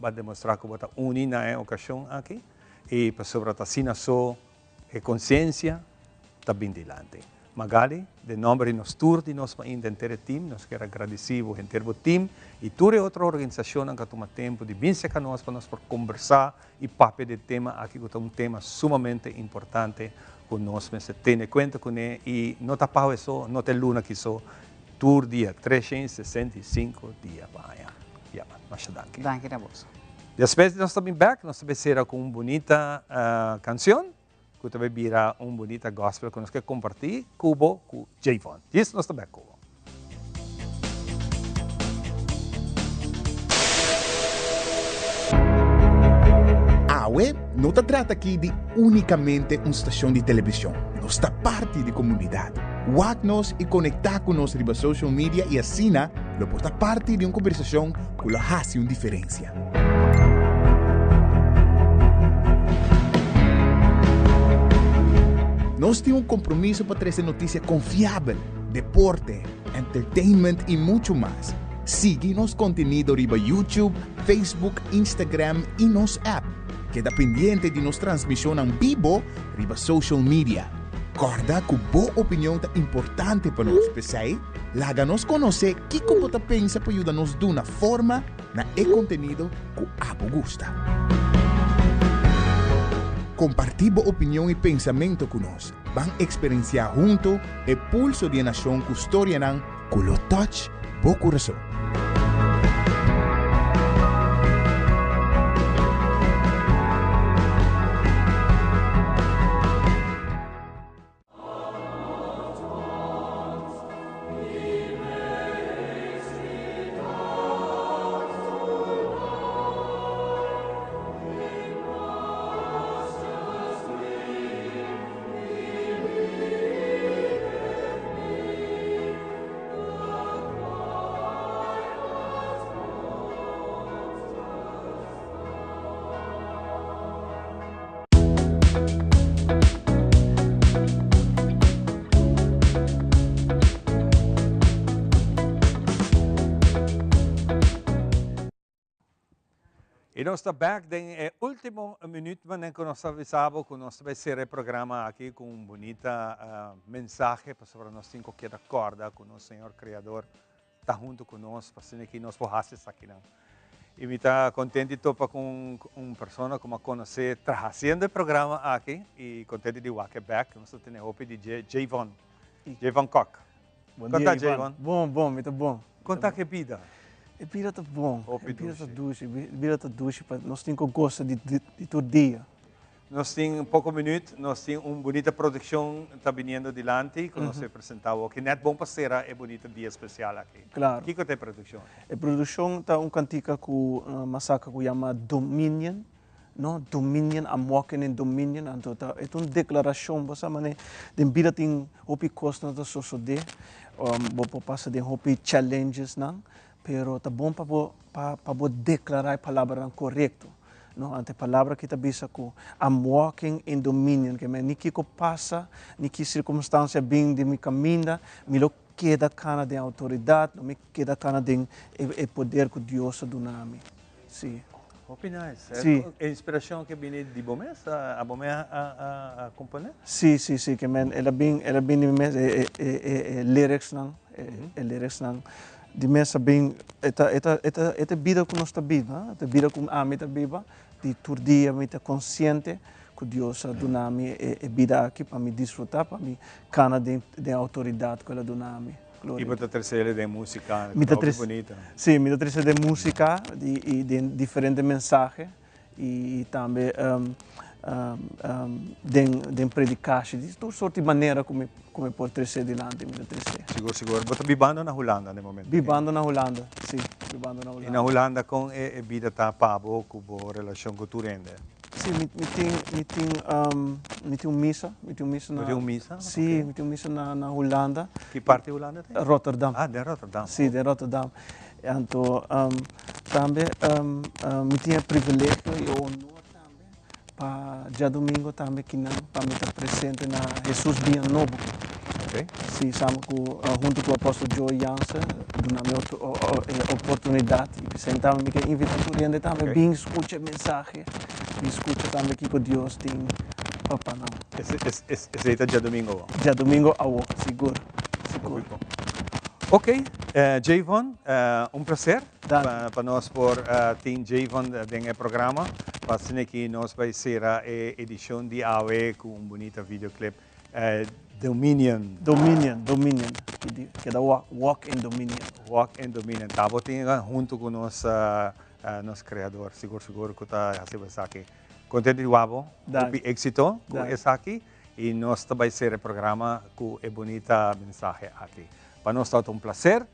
Bo a demostrá ku bo ta uni na e okashon aki i pasobra ta asina so e konsiensia ta bin dilanti. Magali, den nòmber di nos tur di nos mainta henter e tim, nos kier a gradisí bo henter bo tim i tur e otro organisashonnan ku a tuma tempu di bin serka nos pa nos por kombersá i papia di e tema aki ku ta un tema sumamente importante ku nos mester tene kuenta kuné i no ta pau e so, no ta e luna aki so, Tur dia, 365 dia pa aña. Ya, masha danki. Danki na boso. Despues di nos ta bin bek, nos ta bay sera cu un bunita cancion cu ta bay bira un bunita gospel cu nos ke comparti cu bo cu Jayvon. Djis nos ta bek cu bo. Awe no ta trata aki di unicamente un stacion di television, nos ta parti di comunidad. Wak nos i konektá ku nos riba social media i asina lo por ta parti di un kombersashon ku lo hasi un diferensia. Nos tin un kompromiso pa trese notisia konfiabel, deporte, entertainment i muchu mas. Sigui nos kontenido riba YouTube, Facebook, Instagram i nos app. Keda pendiente di nos transmishonnan bibo riba social media. Kòrda ku bo opinion ta importante pa nos, p'esei laga nos konosé kiko bo ta pensa pa yuda nos duna forma na e kontenido ku abo gusta. Kompartí bo opinion i pensamentu ku nos. Ban eksperensiá huntu e pulso di e nashon ku storianan ku lo touch bo kurason. Y nos ta back den e ultimo minuutnan cu nos ta avisa bo cu nos ta bay cera e programa aki cu un bunita mensahe pasobra nos tin cu keda corda cu nos Señor Creador ta hunto cu nos pa asina ki nos por haci esakinan. Y mi ta contento di topa cu un persona cu mi a conoce traha haciendo e programa aki y contento di wak e back. Nos ta tene hopi di dje, Jayvon, Jayvon Kock. Bon Kon dia, ta, Ivan. Jayvon? Bon, bon, mi ta bon. Kon ta ku e bida? E bida ta bon. Hopi E bida ta dushi. dushi. E bida ta dushi pa nos tin ku gosa di di tur dia. Nos tin poko minüt, nos tin un bunita produkshon ta biniendo dilanti ku nos ta presentá awo. Ki nèt bon pa sera e bunita dia spesial aki. Klaro. Kiko ta e produkshon? E produkshon ta un kantika ku masaka ku yama Dominion. No, dominion, I'm walking in dominion, anto ta e ta un declaracion, bo sa mane den bida tin hopi cosnan ta sosode, bo por pasa den hopi challenges nan, pero ta bon pa bo pa pa bo declara e palabranan corecto, no, anto e palabra aki ta bisa cu I'm walking in dominion, ke men ni kico pasa, ni ki circumstancia bin den mi caminda, mi lo keda cana den autoridad, lo mi keda cana den e e poder cu Dios a duna mi, si. Hopi nice. Si. E inspiracion ke bini di bo mes? Abo mes a compone? Si, si, si. Ke men el a bin, el a bin di mi mes, e e e e lyricsnan, e lyricsnan di mes a bin, e ta e ta e ta e ta e bida ku nos ta biba, e ta e bida ku ami ta biba, di tur dia mi ta konsiente ku Dios a duna mi e e bida aki pa mi disfruta, pa mi kana den den outoridat ku el a duna mi. I bo ta trese den músika, Mi ta hopi trese, bunita. sí, mi ta trese den músika i i den diferente mensahe i tambe den den predikashi, di tur sorti manera ku mi ku mi por trese dilanti mi ta trese. Sigur, sigur. Bo ta bibando na Hulanda den momento aki? Bibando na Hulanda, sí, bibando na I na Hulanda. Hulanda kon e e bida ta pa bo ku bo relashon ku tur hende? Sí, mi mi tin mi tin mi tin un misa, mi tin un misa na. Bo tin un misa? Sí, mi tin un misa na na Hulanda. Ki parti Hulanda ta? Rotterdam. Ah, den Rotterdam. Sí, den Rotterdam. Anto tambe mi tin e privilegio i e honor tambe pa djadumingo tambe kinan pa mi ta presente na Hesus Dia Nobo. Ok. Sí, sama ku hunto ku Apostel Joe Jansen duna mi e oportunidat i p'esei tambe mi ke invitá tur hende tambe bin skucha e mensahe, bin skucha tambe kiko Dios tin pa pa nan. Esei ta djadumingo awor? Djadumingo awor, sigur, sigur. Ok, Jayvon, un placer pa nos por tin Jayvon den e programa. Pa asina ki nos bai sera e edicion di awe cu un bunita videoclip Dominion. Dominion, Dominion. Keda walk in dominion. Walk in dominion. Ta bo tin hunto cu nos nos creador. Sigur sigur cu ta haci bo esaki. Contento di wak bo. Hopi exito cu esaki. Y nos ta bay cera e programa cu e bunita mensahe aki. Pa nos ta un placer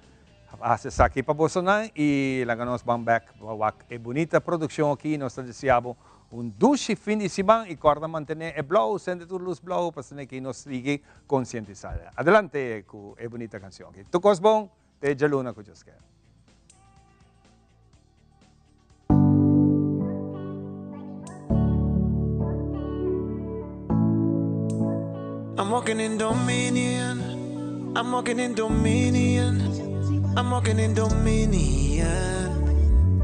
haci esaki pa bosonan y laga nos ban bek pa wak e bunita produccion aki. Nos ta desea bo un dushi fin di siman y corda mantene e blauw, sende tur luz blauw pa asina ki nos sigui concientisa. Adelante cu e bunita cancion aki. Tur cos bon, te djaluna cu Dios kier. I'm walking in dominion. I'm walking in dominion. I'm walking in dominion.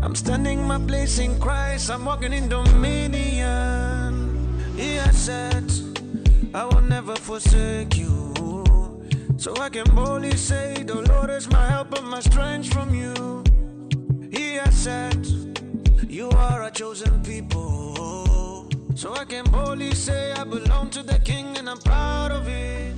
I'm standing my place in Christ. I'm walking in dominion. He has said, I will never forsake you. So I can boldly say, The Lord is my help and my strength from you. He has said, You are a chosen people. So I can boldly say, I belong to the King and I'm proud of it.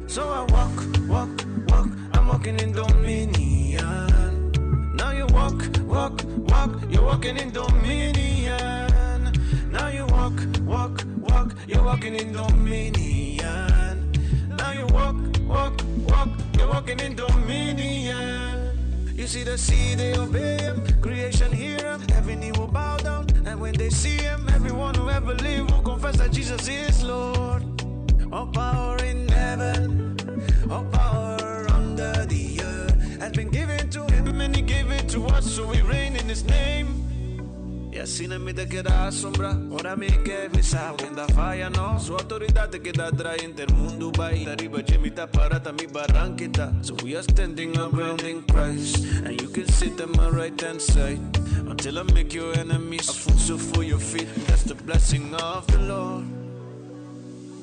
So I walk, walk, walk, I'm walking in dominion. Now you walk, walk, walk, you're walking in dominion. Now you walk, walk, walk, you're walking in dominion. Now you walk, walk, walk, you're walking in dominion. You see the sea, they obey him. Creation hear him, every knee will bow down. And when they see him, everyone who ever lived will confess that Jesus is Lord. All power in heaven, all power under the earth has been given to him, and he gave it to us, so we reign in his name. Y asina mi ta keda asombrá Ora mi ke mi sa ken ta faya no Su outoridat ta keda drai henter mundu bai Ta riba dje mi ta para ta mi baranke ta So we are standing our ground in Christ And you can sit at my right hand side Until I make your enemies a footstool for your feet That's the blessing of the Lord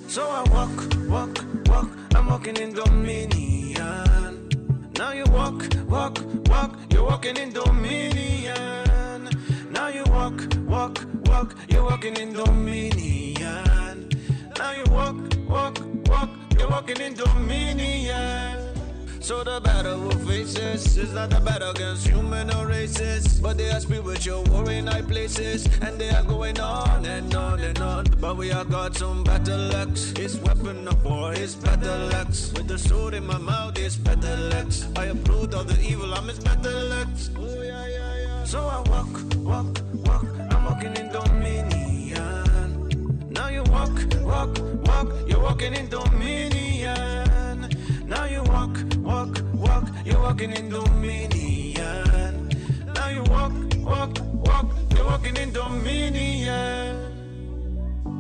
So I walk, walk, walk I'm walking in dominion Now you walk, walk, walk You're walking in dominion Now you walk, walk, walk You're walking in dominion Now you walk, walk, walk You're walking in dominion So the battle we faces is not a battle against human or races, but they are spiritual war in high places, and they are going on and on and on. But we are God's own battle axe. His weapon of war is battle axe. With the sword in my mouth is battle axe. I uproot all the evil, I'm his battle axe. Oh, yeah, yeah, yeah. So I walk, walk, walk, I'm walking in dominion. Now you walk, walk, walk, you're walking in dominion. Now you walk, walk, walk, you're walking in dominion. Now you walk, walk, walk, you're walking in dominion.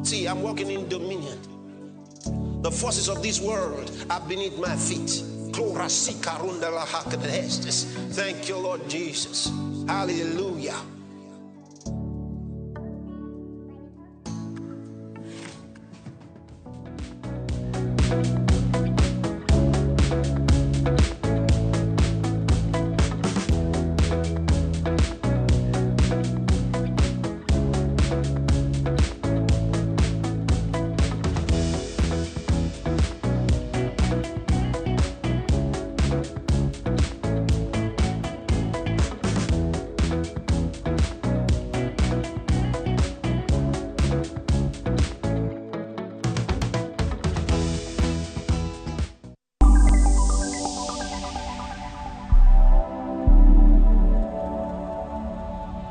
See, I'm walking in dominion. The forces of this world are beneath my feet. Thank you, Lord Jesus. Hallelujah.